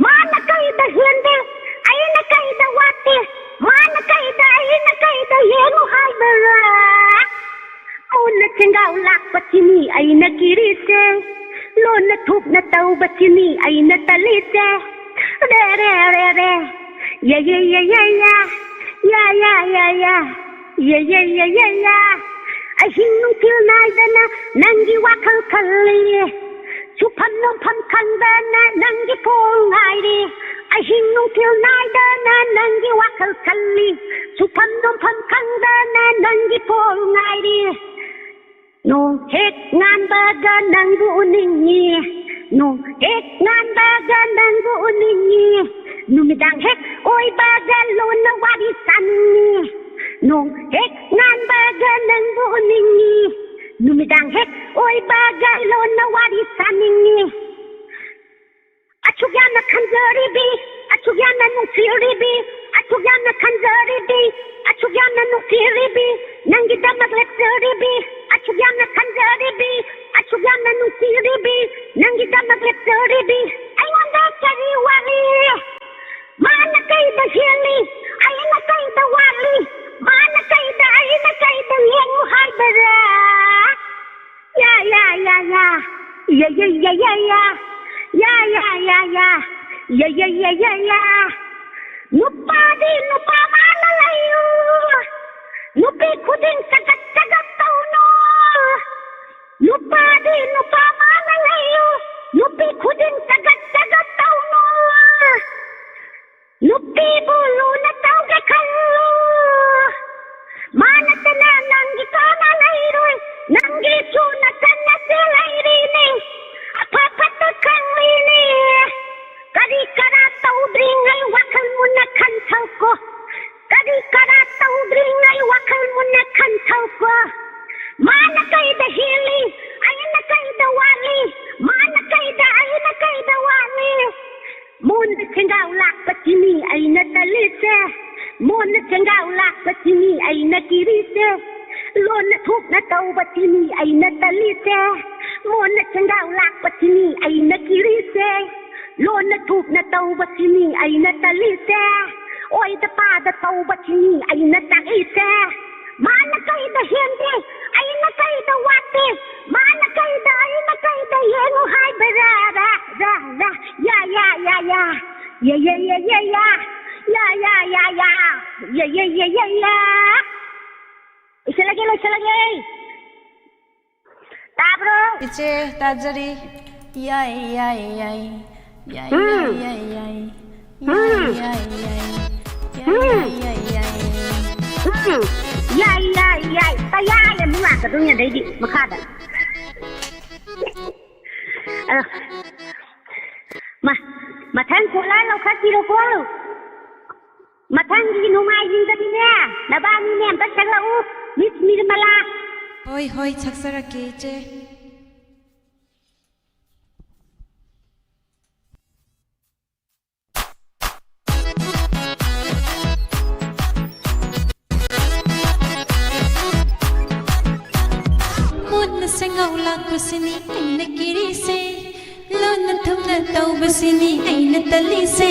ꯃꯥꯅ ꯀꯩꯗ ꯍꯦꯟꯗꯦ, ꯑꯩꯅ ꯀꯩꯗ ꯋꯥꯠꯇꯦ? ꯃꯥꯅ ꯀꯩꯗ, ꯑꯩꯅ ꯀꯩꯗ ꯍꯦꯜꯂꯨ ꯍꯥꯏꯕꯔꯥ? ꯃꯣꯟꯅ ꯁꯦꯡꯒꯥꯎ ꯂꯥꯛꯄꯁꯤꯅꯤ ꯑꯩꯅ ꯀꯤꯔꯤꯁꯦ꯫ ꯂꯣꯟꯅ ꯊꯨꯞꯅ ꯇꯧꯕꯁꯤꯅꯤ ꯑꯩꯅ ꯇꯜꯂꯤꯁꯦ꯫ ꯔꯦ, ꯔꯦ, ꯔꯦ, ꯔꯦ꯫ ꯌꯦ, ꯌꯦ, ꯌꯦ, ꯌꯦ, ꯌꯦ꯫ ꯌꯥ, ꯌꯥ, ꯌꯥ, ꯌꯥ꯫ ꯌꯦ, ꯌꯦ, ꯌꯦ, ꯌꯦ, ꯌꯦ꯫ ꯑꯍꯤꯡ ꯅꯨꯡꯊꯤꯜ ꯅꯥꯏꯗꯅ ꯅꯪꯒꯤ ꯋꯥꯈꯜ ꯈꯜꯂꯤ꯫ ꯁꯨꯐꯝ ꯅꯣꯝꯐꯝ ꯈꯪꯗꯅ ꯅꯪꯒꯤ ꯐꯣꯜ ꯉꯥꯏꯔꯤ꯫ ꯑꯍꯤꯡ ꯅꯨꯡꯊꯤꯜ ꯅꯥꯏꯗꯅ ꯅꯪꯒꯤ ꯋꯥꯈꯜ ꯈꯜꯂꯤ꯫ ꯁꯨꯐꯝ ꯅꯣꯝꯐꯝ ꯈꯪꯗꯅ ꯅꯪꯒꯤ ꯐꯣꯜ ꯉꯥꯏꯔꯤ꯫ ꯅꯣꯡ ꯍꯦꯛ ꯉꯥꯟꯕꯒ ꯅꯪꯕꯨ ꯎꯅꯤꯡꯉꯤ꯫ ꯅꯣꯡ ꯍꯦꯛ ꯉꯥꯟꯕꯒ ꯅꯪꯕꯨ ꯎꯅꯤꯡꯉꯤ꯫ ꯅꯨꯃꯤꯗꯥꯡ ꯍꯦꯛ ꯑꯣꯏꯕꯒ ꯂꯣꯟꯅ ꯋꯥꯔꯤ ꯁꯥꯅꯤꯡꯉꯤ꯫ ꯅꯣꯡ ꯍꯦꯛ ꯉꯥꯟꯕꯒ ꯅꯪꯕꯨ ꯎꯅꯤꯡꯉꯤ꯫ ꯅꯨꯃꯤꯗꯥꯡ ꯍꯦꯛ ꯑꯣꯏꯕꯒ ꯂꯣꯟꯅ ꯋꯥꯔꯤ ꯁꯥꯅꯤꯡꯉꯤ꯫ ꯑꯁꯨꯛ ꯌꯥꯝꯅ ꯈꯟꯖꯔꯤꯕꯤ, ꯑꯁꯨꯛ ꯌꯥꯝꯅ ꯅꯨꯡꯁꯤꯔꯤꯕꯤ, ꯑꯁꯨꯛ ꯌꯥꯝꯅ ꯈꯟꯖꯔꯤꯕꯤ, ꯑꯁꯨꯛ ꯌꯥꯝꯅ ꯅꯨꯡꯁꯤꯔꯤꯕꯤ, ꯅꯪꯒꯤꯗꯃꯛ ꯂꯦꯞꯆꯔꯤꯕꯤ, ꯑꯁꯨꯛ ꯌꯥꯝꯅ ꯈꯟꯖꯔꯤꯕꯤ, ꯑꯁꯨꯛ ꯌꯥꯝꯅ ꯅꯨꯡꯁꯤꯔꯤꯕꯤ, ꯅꯪꯒꯤꯗꯃꯛ ꯂꯦꯞꯆꯔꯤꯕꯤ꯫ ꯑꯩꯉꯣꯟꯗ ꯀꯔꯤ ꯋꯥꯠꯂꯤ? ꯃꯥꯅ ꯀꯩꯗ ꯍꯦꯜꯂꯤ? ꯑꯩꯅ ꯀꯩꯗ ꯋꯥꯠꯂꯤ? ꯃꯥꯅ ꯀꯩꯗ, ꯑꯩꯅ ꯀꯩꯗ ꯌꯦꯡꯉꯨ ꯍꯥꯏꯕꯔꯥ? ꯌꯥ, ꯌꯥ, ꯌꯥ, ꯌꯥ꯫ ꯌꯥ, ꯌꯥ, ꯌꯥ, ꯌꯥ, ꯌꯥ꯫ ꯌꯥ, ꯌꯥ, ꯌꯥ, ꯌꯥ, ꯌꯥ꯫ ꯌꯥ, ꯌꯥ, ꯌꯥ, ꯌꯥ꯫ ꯅꯨꯄꯥꯗꯤ ꯅꯨꯄꯥ ꯃꯥꯅ ꯂꯩꯌꯨ꯫ ꯅꯨꯄꯤ ꯈꯨꯗꯤꯡ ꯆꯒꯠ ꯆꯒꯠ ꯇꯧꯅꯨ꯫ ꯅꯨꯄꯥꯗꯤ ꯅꯨꯄꯥ ꯃꯥꯅ ꯂꯩꯌꯨ꯫ ꯅꯨꯄꯤ ꯈꯨꯗꯤꯡ ꯆꯒꯠ ꯆꯒꯠ ꯇꯧꯅꯨ꯫ ꯅꯨꯄꯤꯕꯨ ꯂꯨꯅ ꯇꯧꯒꯦ ꯈꯜꯂꯨ꯫ ꯃꯥ ꯅꯠꯇꯅ ꯅꯪꯒꯤ ꯀꯅꯥ ꯂꯩꯔꯣꯏ꯫ ꯅꯪꯒꯤꯁꯨ ꯅꯆꯟ ꯅꯆꯦ ꯂꯩꯔꯤꯅꯤ꯫ ꯑꯐ ꯐꯠꯇ ꯈꯪꯂꯤꯅꯤ꯫ ꯀꯔꯤ ꯀꯔꯥ ꯇꯧꯗ꯭ꯔꯤꯉꯩ ꯋꯥꯈꯜ ꯃꯨꯟꯅ ꯈꯟꯊꯧꯀꯣ꯫ ꯀꯔꯤ ꯀꯔꯥ ꯇꯧꯗ꯭ꯔꯤꯉꯩ ꯋꯥꯈꯜ ꯃꯨꯟꯅ ꯈꯟꯊꯧꯀꯣ꯫ ꯃꯥꯅ ꯀꯩꯗ ꯍꯦꯜꯂꯤ? ꯑꯩꯅ ꯀꯩꯗ ꯋꯥꯠꯂꯤ? ꯃꯥꯅ ꯀꯩꯗ, ꯑꯩꯅ ꯀꯩꯗ ꯋꯥꯠꯂꯤ? ꯃꯣꯟꯅ ꯁꯦꯡꯒꯥꯎ ꯂꯥꯛꯄꯁꯤꯅꯤ ꯑꯩꯅ ꯇꯜꯂꯤꯁꯦ꯫ ꯃꯣꯟꯅ ꯁꯦꯡꯒꯥꯎ ꯂꯥꯛꯄꯁꯤꯅꯤ ꯑꯩꯅ ꯀꯤꯔꯤꯁꯦ꯫ ꯂꯣꯟꯅ ꯊꯣꯛꯅ ꯇꯧꯕꯁꯤꯅꯤ ꯑꯩꯅ ꯇꯜꯂꯤꯁꯦ꯫ ꯃꯣꯟꯅ ꯁꯦꯡꯒꯥꯎ ꯂꯥꯛꯄꯁꯤꯅꯤ ꯑꯩꯅ ꯀꯤꯔꯤꯁꯦ꯫ ꯂꯣꯟꯅ ꯊꯣꯛꯅ ꯇꯧꯕꯁꯤꯅꯤ ꯑꯩꯅ ꯇꯜꯂꯤꯁꯦ꯫ ꯑꯣꯏꯗ ꯄꯥꯗ ꯇꯧꯕꯁꯤꯅꯤ ꯑꯩꯅ ꯇꯥꯛꯏꯁꯦ꯫ ꯃꯥꯅ ꯀꯩꯗ ꯍꯦꯟꯒꯦ? ꯑꯩꯅ ꯀꯩꯗ ꯋꯥꯠꯀꯦ? ꯃꯥꯅ ꯀꯩꯗ, ꯑꯩꯅ ꯀꯩꯗ ꯌꯦꯡꯉꯨ ꯍꯥꯏꯕꯔꯥ? ꯔꯥ, ꯔꯥ, ꯔꯥ꯫ ꯌꯥ, ꯌꯥ, ꯌꯥ, ꯌꯥ꯫ ꯌꯥ, ꯌꯥ, ꯌꯥ, ꯌꯥ, ꯌꯥ꯫ ꯌꯥ, ꯌꯥ, ꯌꯥ, ꯌꯥ꯫ ꯌꯥ, ꯌꯥ, ꯌꯥ, ꯌꯥ, ꯌꯥ꯫ ꯂꯣꯏꯁꯤꯜꯂꯒꯦ, ꯂꯣꯏꯁꯤꯜꯂꯒꯦ꯫ ꯇꯥꯕ꯭ꯔꯣ? ꯏꯆꯦ, ꯇꯥꯖꯔꯤ꯫ ꯌꯥꯏ, ꯌꯥꯏ, ꯌꯥꯏ꯫ ꯌꯥꯏ, ꯎꯝ꯫ ꯌꯥꯏ, ꯌꯥꯏ, ꯌꯥꯏ꯫ ꯎꯝ꯫ ꯌꯥꯏ, ꯌꯥꯏ, ꯌꯥꯏ꯫ ꯎꯝ꯫ ꯌꯥꯏ, ꯌꯥꯏ, ꯌꯥꯏ, ꯌꯥꯏ꯫ ꯎꯝ꯫ ꯌꯥꯏ, ꯌꯥꯏ, ꯌꯥꯏ꯫ ꯀꯌꯥꯏ ꯑꯃꯨꯛ ꯂꯥꯛꯀꯗꯣꯏꯅꯤ ꯑꯗꯩꯗꯤ ꯃꯈꯥꯗ꯫ ꯑ, ꯃ-, ꯃꯊꯪ caller ꯂꯧꯈꯠꯄꯤꯔꯣꯀꯣ꯫ ꯃꯊꯪꯒꯤ ꯅꯣꯡꯃꯥꯏꯖꯤꯡꯗꯗꯤꯅꯦ, ꯅꯕꯥꯅꯤꯅꯦ ꯑꯝꯇ ꯁꯛꯂꯛꯎ, ꯃꯤꯁ ꯅꯤꯔꯃꯂꯥ꯫ ꯍꯣꯏ, ꯍꯣꯏ, ꯁꯛꯆꯔꯛꯀꯦ, ꯏꯆꯦ꯫ ꯃꯣꯠꯅ ꯁꯦꯡꯒꯥꯎ ꯂꯥꯛꯄꯁꯤꯅꯤ ꯑꯩꯅ ꯀꯤꯔꯤꯁꯦ꯫ ꯂꯣꯟꯅ ꯊꯨꯝꯅ ꯇꯧꯕꯁꯤꯅꯤ ꯑꯩꯅ ꯇꯜꯂꯤꯁꯦ꯫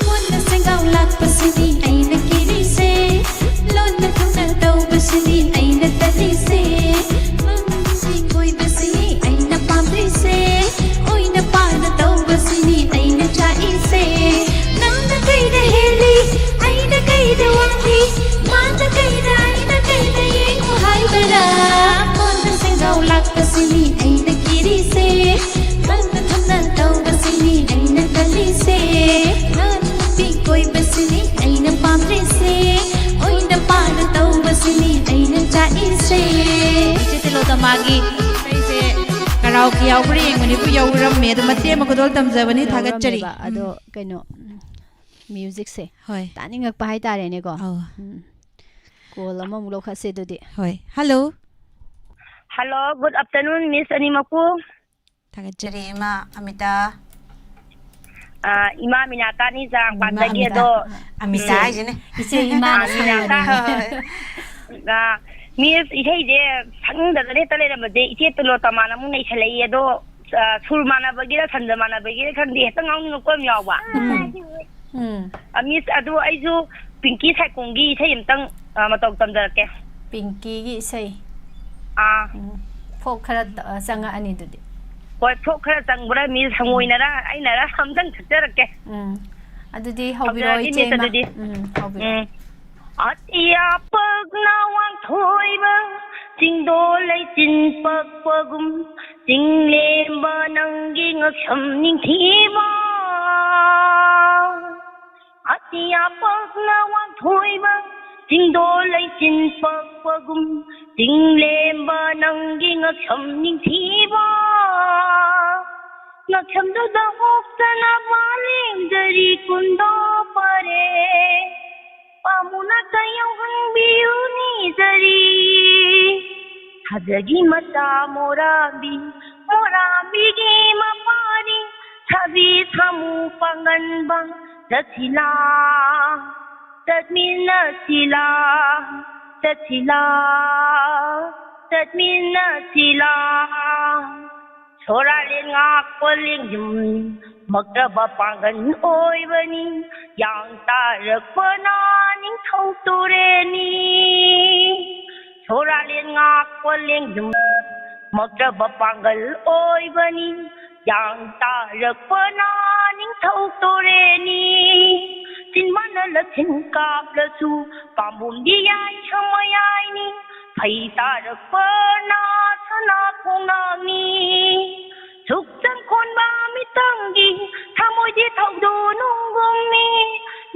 ꯃꯣꯠꯅ ꯁꯦꯡꯒꯥꯎ ꯂꯥꯛꯄꯁꯤꯅꯤ ꯑꯩꯅ ꯀꯤꯔꯤꯁꯦ꯫ ꯂꯣꯟꯅ ꯊꯨꯝꯅ ꯇꯧꯕꯁꯤꯅꯤ ꯑꯩꯅ ꯇꯜꯂꯤꯁꯦ꯫ ꯃꯃꯤꯡꯒꯤ ꯀꯣꯏꯕꯁꯤꯅꯤ ꯑꯩꯅ ꯄꯥꯝꯗ꯭ꯔꯤꯁꯦ꯫ ꯑꯣꯏꯅ ꯄꯥꯅ ꯇꯧꯕꯁꯤꯅꯤ ꯑꯩꯅ ꯆꯥꯛꯏꯁꯦ꯫ ꯅꯪꯅ ꯀꯩꯗ ꯍꯦꯜꯂꯤ, ꯑꯩꯅ ꯀꯩꯗ ꯋꯥꯠꯂꯤ? ꯃꯥꯅ ꯀꯩꯗ, ꯑꯩꯅ ꯀꯩꯗ ꯌꯦꯡꯉꯨ ꯍꯥꯏꯕꯔꯥ? ꯃꯣꯠꯅ ꯁꯦꯡꯒꯥꯎ ꯂꯥꯛꯄꯁꯤꯅꯤ ꯑꯩꯅ ꯀꯤꯔꯤꯁꯦ꯫ ꯃꯪꯅ ꯊꯝꯅ ꯇꯧꯕꯁꯤꯅꯤ ꯑꯩꯅ ꯈꯜꯂꯤꯁꯦ꯫ ꯅꯪ ꯅꯨꯄꯤ ꯀꯣꯏꯕꯁꯤꯅꯤ ꯑꯩꯅ ꯄꯥꯝꯗ꯭ꯔꯤꯁꯦ꯫ ꯑꯣꯏꯅ ꯄꯥꯅ ꯇꯧꯕꯁꯤꯅꯤ ꯑꯩꯅ ꯆꯥꯛꯏꯁꯦ꯫ ꯏꯆꯦ ꯇꯤꯂꯣꯇꯃꯥꯒꯤ ꯏꯁꯩꯁꯦ ꯀꯔꯥꯎꯀꯤ ꯌꯥꯎꯕ꯭ꯔꯥ ꯌꯦꯡꯕꯅꯤꯕꯨ ꯌꯥꯎꯔꯝꯃꯦ꯫ ꯑꯗꯨ ꯃꯇꯦꯛ ꯑꯃ ꯈꯨꯗꯣꯜ ꯇꯝꯖꯕꯅꯤ, ꯊꯥꯒꯠꯆꯔꯤ꯫ ꯌꯥꯎꯔꯝꯃꯦꯕ꯫ ꯑꯗꯣ ꯎꯝ꯫ ꯀꯩꯅꯣ, musicꯁꯦ ꯍꯣꯏ꯫ ꯇꯥꯅꯤꯡꯉꯛꯄ ꯍꯥꯏꯇꯥꯔꯦꯅꯦꯀꯣ꯫ ꯑꯧ꯫ ꯎꯝ꯫ Call ꯑꯃꯃꯨꯛ ꯂꯧꯈꯠꯁꯦ ꯑꯗꯨꯗꯤ꯫ ꯍꯣꯏ꯫ Hello꯫ Hello, good afternoon, Miss ꯑꯅꯤꯃꯛꯄꯨ꯫ ꯊꯥꯒꯠꯆꯔꯤ, ꯏꯃꯥ ꯑꯃꯤꯇꯥ꯫ ꯑ, ꯏꯃꯥ ꯃꯤꯅꯥꯇꯥꯅꯤ ꯆꯥꯔꯥꯡꯄꯥꯠꯇꯒꯤ꯫ ꯏꯃꯥ ꯑꯃꯤꯇꯥ꯫ ꯑꯗꯣ, ꯑꯃꯤꯇꯥ ꯎꯝ꯫ ꯍꯥꯏꯁꯤꯅꯦ꯫ ꯏꯆꯦ ꯏꯃꯥꯅ ꯑ, ꯃꯤꯅꯥꯇꯥ꯫ ꯁꯪꯕꯅꯦ꯫ ꯍꯣꯏ꯫ ꯑ, Miss, ꯏꯁꯩꯁꯦ ꯁꯛꯅꯤꯡꯗꯗꯅ ꯍꯦꯛꯇ ꯂꯩꯔꯝꯕꯁꯦ, ꯏꯆꯦ ꯇꯤꯂꯣꯇꯃꯥꯅ ꯑꯃꯨꯛ ꯅꯩꯁꯜꯂꯛꯏ꯫ ꯑꯗꯣ, ꯑ, ꯁꯨꯔ ꯃꯥꯟꯅꯕꯒꯤꯔ, ꯁꯟꯖ ꯃꯥꯟꯅꯕꯒꯤꯔ ꯈꯪꯗꯦ, ꯍꯦꯛꯇ ꯉꯥꯎꯅꯤꯡꯉꯛꯄ ꯑꯃ ꯌꯥꯎꯕ꯫ ꯎꯝ꯫ ꯎꯝ꯫ ꯑ, Miss, ꯑꯗꯨ ꯑꯩꯁꯨ ꯄꯤꯡꯀꯤ ꯁꯥꯏꯈꯣꯝꯒꯤ ꯏꯁꯩ ꯑꯝꯇꯪ, ꯑ, ꯃꯇꯧ ꯇꯝꯖꯔꯛꯀꯦ꯫ ꯄꯤꯡꯀꯤꯒꯤ ꯏꯁꯩ꯫ ꯑꯥ꯫ ꯎꯝ, ꯐꯣꯛ ꯈꯔ ꯇ-, ꯑ, ꯆꯪꯉꯛꯑꯅꯤ ꯑꯗꯨꯗꯤ꯫ ꯍꯣꯏ, ꯐꯣꯛ ꯈꯔ ꯆꯪꯕ꯭ꯔꯥ, ꯃꯤꯁ ꯍꯪꯉꯣꯏꯅꯔ ꯑꯩꯅꯔ ꯑꯝꯇꯪ ꯊꯛꯆꯔꯛꯀꯦ꯫ ꯎꯝ, ꯑꯗꯨꯗꯤ ꯍꯧꯕꯤꯔꯛꯑꯣ, ꯍꯧꯖꯔꯛꯑꯒꯦ, ꯏꯆꯦ ꯃꯤꯁ, ꯏꯃꯥ꯫ ꯑꯗꯨꯗꯤ꯫ ꯎꯝ, ꯍꯧꯕꯤꯔꯛꯑꯣ꯫ ꯎꯝ꯫ ꯑꯇꯤꯌꯥ ꯄꯛꯅ ꯋꯥꯡꯊꯣꯏꯕ, ꯆꯤꯡꯗꯣꯜ ꯂꯩꯆꯤꯟ ꯄꯛꯄꯒꯨꯝ, ꯆꯤꯡꯂꯦꯝꯕ ꯅꯪꯒꯤ ꯉꯛꯁꯝ ꯅꯤꯡꯊꯤꯕ꯫ ꯑꯇꯤꯌꯥ ꯄꯛꯅ ꯋꯥꯡꯊꯣꯏꯕ, ꯆꯤꯡꯗꯣꯜ ꯂꯩꯆꯤꯟ ꯄꯛꯄꯒꯨꯝ, ꯆꯤꯡꯂꯦꯝꯕ ꯅꯪꯒꯤ ꯉꯛꯁꯝ ꯅꯤꯡꯊꯤꯕ꯫ ꯉꯛꯁꯝꯗꯨꯗ ꯍꯣꯞꯇꯅ ꯃꯥꯂꯦꯝꯗꯔꯤ ꯀꯨꯟꯗꯣ ꯄꯔꯦ꯫ ꯄꯥꯝꯃꯨꯅ ꯀꯌꯧꯍꯟꯕꯤꯌꯨ ꯅꯤꯖꯔꯤ꯫ ꯊꯥꯖꯒꯤ ꯃꯆꯥ ꯃꯣꯔꯥꯝꯕꯤ, ꯃꯣꯔꯥꯝꯕꯤꯒꯤ ꯃꯄꯥꯔꯤ, ꯁꯥꯕꯤ ꯁꯥꯃꯨ ꯄꯥꯡꯒꯟꯕ, ꯆꯠꯁꯤꯂꯥ, ꯆꯠꯃꯤꯟꯅꯁꯤꯂꯥ, ꯆꯠꯁꯤꯂꯥ, ꯆꯠꯃꯤꯟꯅꯁꯤꯂꯥ꯫ ꯁꯣꯔꯥꯂꯦꯟ ꯉꯥꯛꯄ ꯂꯦꯡꯖꯨꯝ ꯃꯛꯇꯕ ꯄꯥꯡꯒꯜ ꯑꯣꯏꯕꯅꯤ, ꯌꯥꯡ ꯇꯥꯔꯛꯄꯅ ꯅꯤꯡꯊꯧ ꯇꯨꯔꯦꯜꯅꯤ꯫ ꯁꯣꯔꯥꯂꯦꯟ ꯉꯥꯛꯄ ꯂꯦꯡꯖꯨꯝ ꯃꯛꯇꯕ ꯄꯥꯡꯒꯜ ꯑꯣꯏꯕꯅꯤ, ꯌꯥꯡ ꯇꯥꯔꯛꯄꯅ ꯅꯤꯡꯊꯧ ꯇꯨꯔꯦꯜꯅꯤ꯫ ꯆꯤꯟꯕꯥꯟꯅ ꯂꯛꯁꯤꯟ ꯀꯥꯞꯂꯁꯨ ꯄꯥꯝꯕꯣꯝꯗꯤ ꯌꯥꯏ ꯁꯃꯌꯥꯏꯅꯤ, ꯐꯩ ꯇꯥꯔꯛꯄꯅ ꯁꯅꯥ ꯈꯣꯡꯅꯥꯡꯅꯤ꯫ ꯁꯨꯛꯆꯪ ꯈꯣꯟꯕ ꯃꯤꯇꯪꯒꯤ ꯊꯃꯣꯏꯗꯤ ꯊꯧꯗꯣ ꯅꯨꯡꯒꯨꯝꯃꯤ,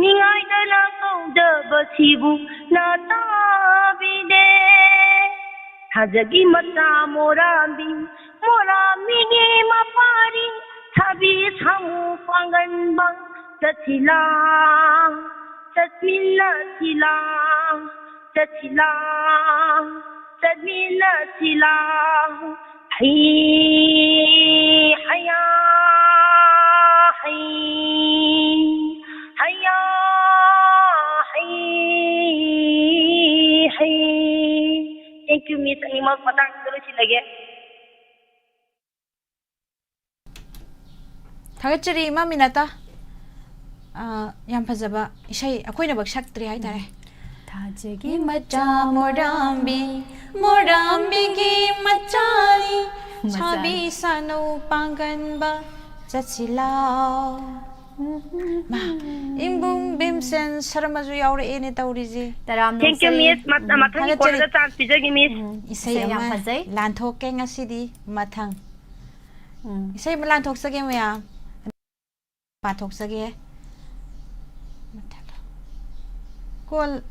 ꯅꯤꯡꯉꯥꯏꯗꯅ ꯀꯧꯗꯕꯁꯤꯕꯨ ꯅꯥ ꯇꯥꯕꯤꯗꯦ꯫ ꯊꯥꯖꯒꯤ ꯃꯆꯥ ꯃꯣꯔꯥꯝꯕꯤ, ꯃꯣꯔꯥꯝꯕꯤꯒꯤ ꯃꯄꯥꯔꯤ, ꯁꯥꯕꯤ ꯁꯥꯃꯨ ꯄꯥꯡꯒꯟꯕ, ꯆꯠꯁꯤꯂꯥ, ꯆꯠꯃꯤꯟꯅꯁꯤꯂꯥ, ꯆꯠꯁꯤꯂꯥ, ꯆꯠꯃꯤꯟꯅꯁꯤꯂꯥ꯫ ꯍꯩ, ꯍꯩꯌꯥ, ꯍꯩ, ꯍꯩꯌꯥ, ꯍꯩ, ꯍꯩ꯫ Thank you, Miss ꯑꯅꯤꯃꯛ꯫ ꯃꯇꯥꯡꯁꯤꯗ ꯂꯣꯏꯁꯤꯜꯂꯒꯦ꯫ ꯊꯥꯒꯠꯆꯔꯤ, ꯏꯃꯥ ꯃꯤꯅꯥꯇꯥ꯫ ꯑꯥ, ꯌꯥꯝ ꯐꯖꯕ ꯏꯁꯩ, ꯑꯩꯈꯣꯏꯅꯃꯛ ꯁꯛꯇ꯭ꯔꯤ ꯍꯥꯏꯇꯥꯔꯦ꯫ ꯁꯥꯖꯒꯤ ꯃꯆꯥ ꯃꯣꯔꯥꯝꯕꯤ, ꯃꯣꯔꯥꯝꯕꯤꯒꯤ ꯃꯆꯥꯅꯤ, ꯃꯆꯥꯅꯤ꯫ ꯁꯥꯕꯤ ꯁꯥꯅꯨ ꯄꯥꯡꯒꯟꯕ ꯆꯠꯁꯤ ꯂꯥꯎ꯫ ꯃꯥ, ꯏꯕꯨꯡ ꯚꯤꯝꯁꯦꯟ ꯁꯔꯃꯁꯨ ꯌꯥꯎꯔꯛꯑꯦꯅꯦ ꯇꯧꯔꯤꯁꯦ꯫ ꯇꯔꯥꯝꯅ Thank you, ꯑꯣꯛꯆꯔꯤ꯫ Miss. ꯃꯠ-, ꯎꯝ꯫ ꯃꯊꯪꯒꯤ ꯊꯥꯒꯠꯆꯔꯤ꯫ ꯀꯣꯜꯗ chance ꯄꯤꯖꯒꯦ, Miss꯫ ꯎꯝ, ꯏꯁꯩ ꯏꯁꯩ ꯌꯥꯝ ꯑꯃ ꯐꯖꯩ꯫ ꯂꯥꯟꯊꯣꯛꯀꯦ ꯉꯁꯤꯗꯤ ꯃꯊꯪ꯫ ꯎꯝ꯫ ꯏꯁꯩ ꯑꯃ ꯂꯥꯟꯊꯣꯛꯆꯒꯦ ꯃꯌꯥꯝ꯫ ꯄꯥꯊꯣꯛꯆꯒꯦ꯫ ꯀꯣꯜ꯫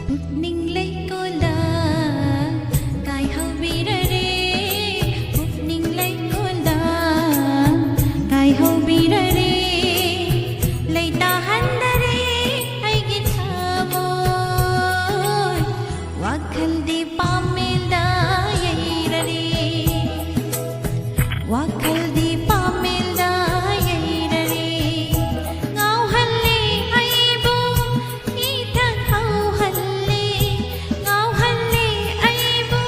ꯄꯨꯛꯅꯤꯡ ꯂꯩꯀꯣꯜꯗ ꯀꯥꯏꯍꯧꯕꯤꯔꯔꯦ, ꯄꯨꯛꯅꯤꯡ ꯂꯩꯀꯣꯜꯗ ꯀꯥꯏꯍꯧꯕꯤꯔꯔꯦ, ꯂꯩꯇꯥꯍꯟꯗꯔꯦ ꯑꯩꯒꯤ ꯊꯃꯣꯏ꯫ ꯋꯥꯈꯜꯗꯤ ꯄꯥꯝꯃꯦꯜꯗ ꯌꯩꯔꯔꯦ, ꯋꯥꯈꯜꯗꯤ ꯄꯥꯝꯃꯦꯜꯗ ꯌꯩꯔꯔꯦ, ꯉꯥꯎꯍꯜꯂꯦ ꯑꯩꯕꯨ ꯏꯊꯛ ꯍꯧꯍꯜꯂꯦ, ꯉꯥꯎꯍꯜꯂꯦ ꯑꯩꯕꯨ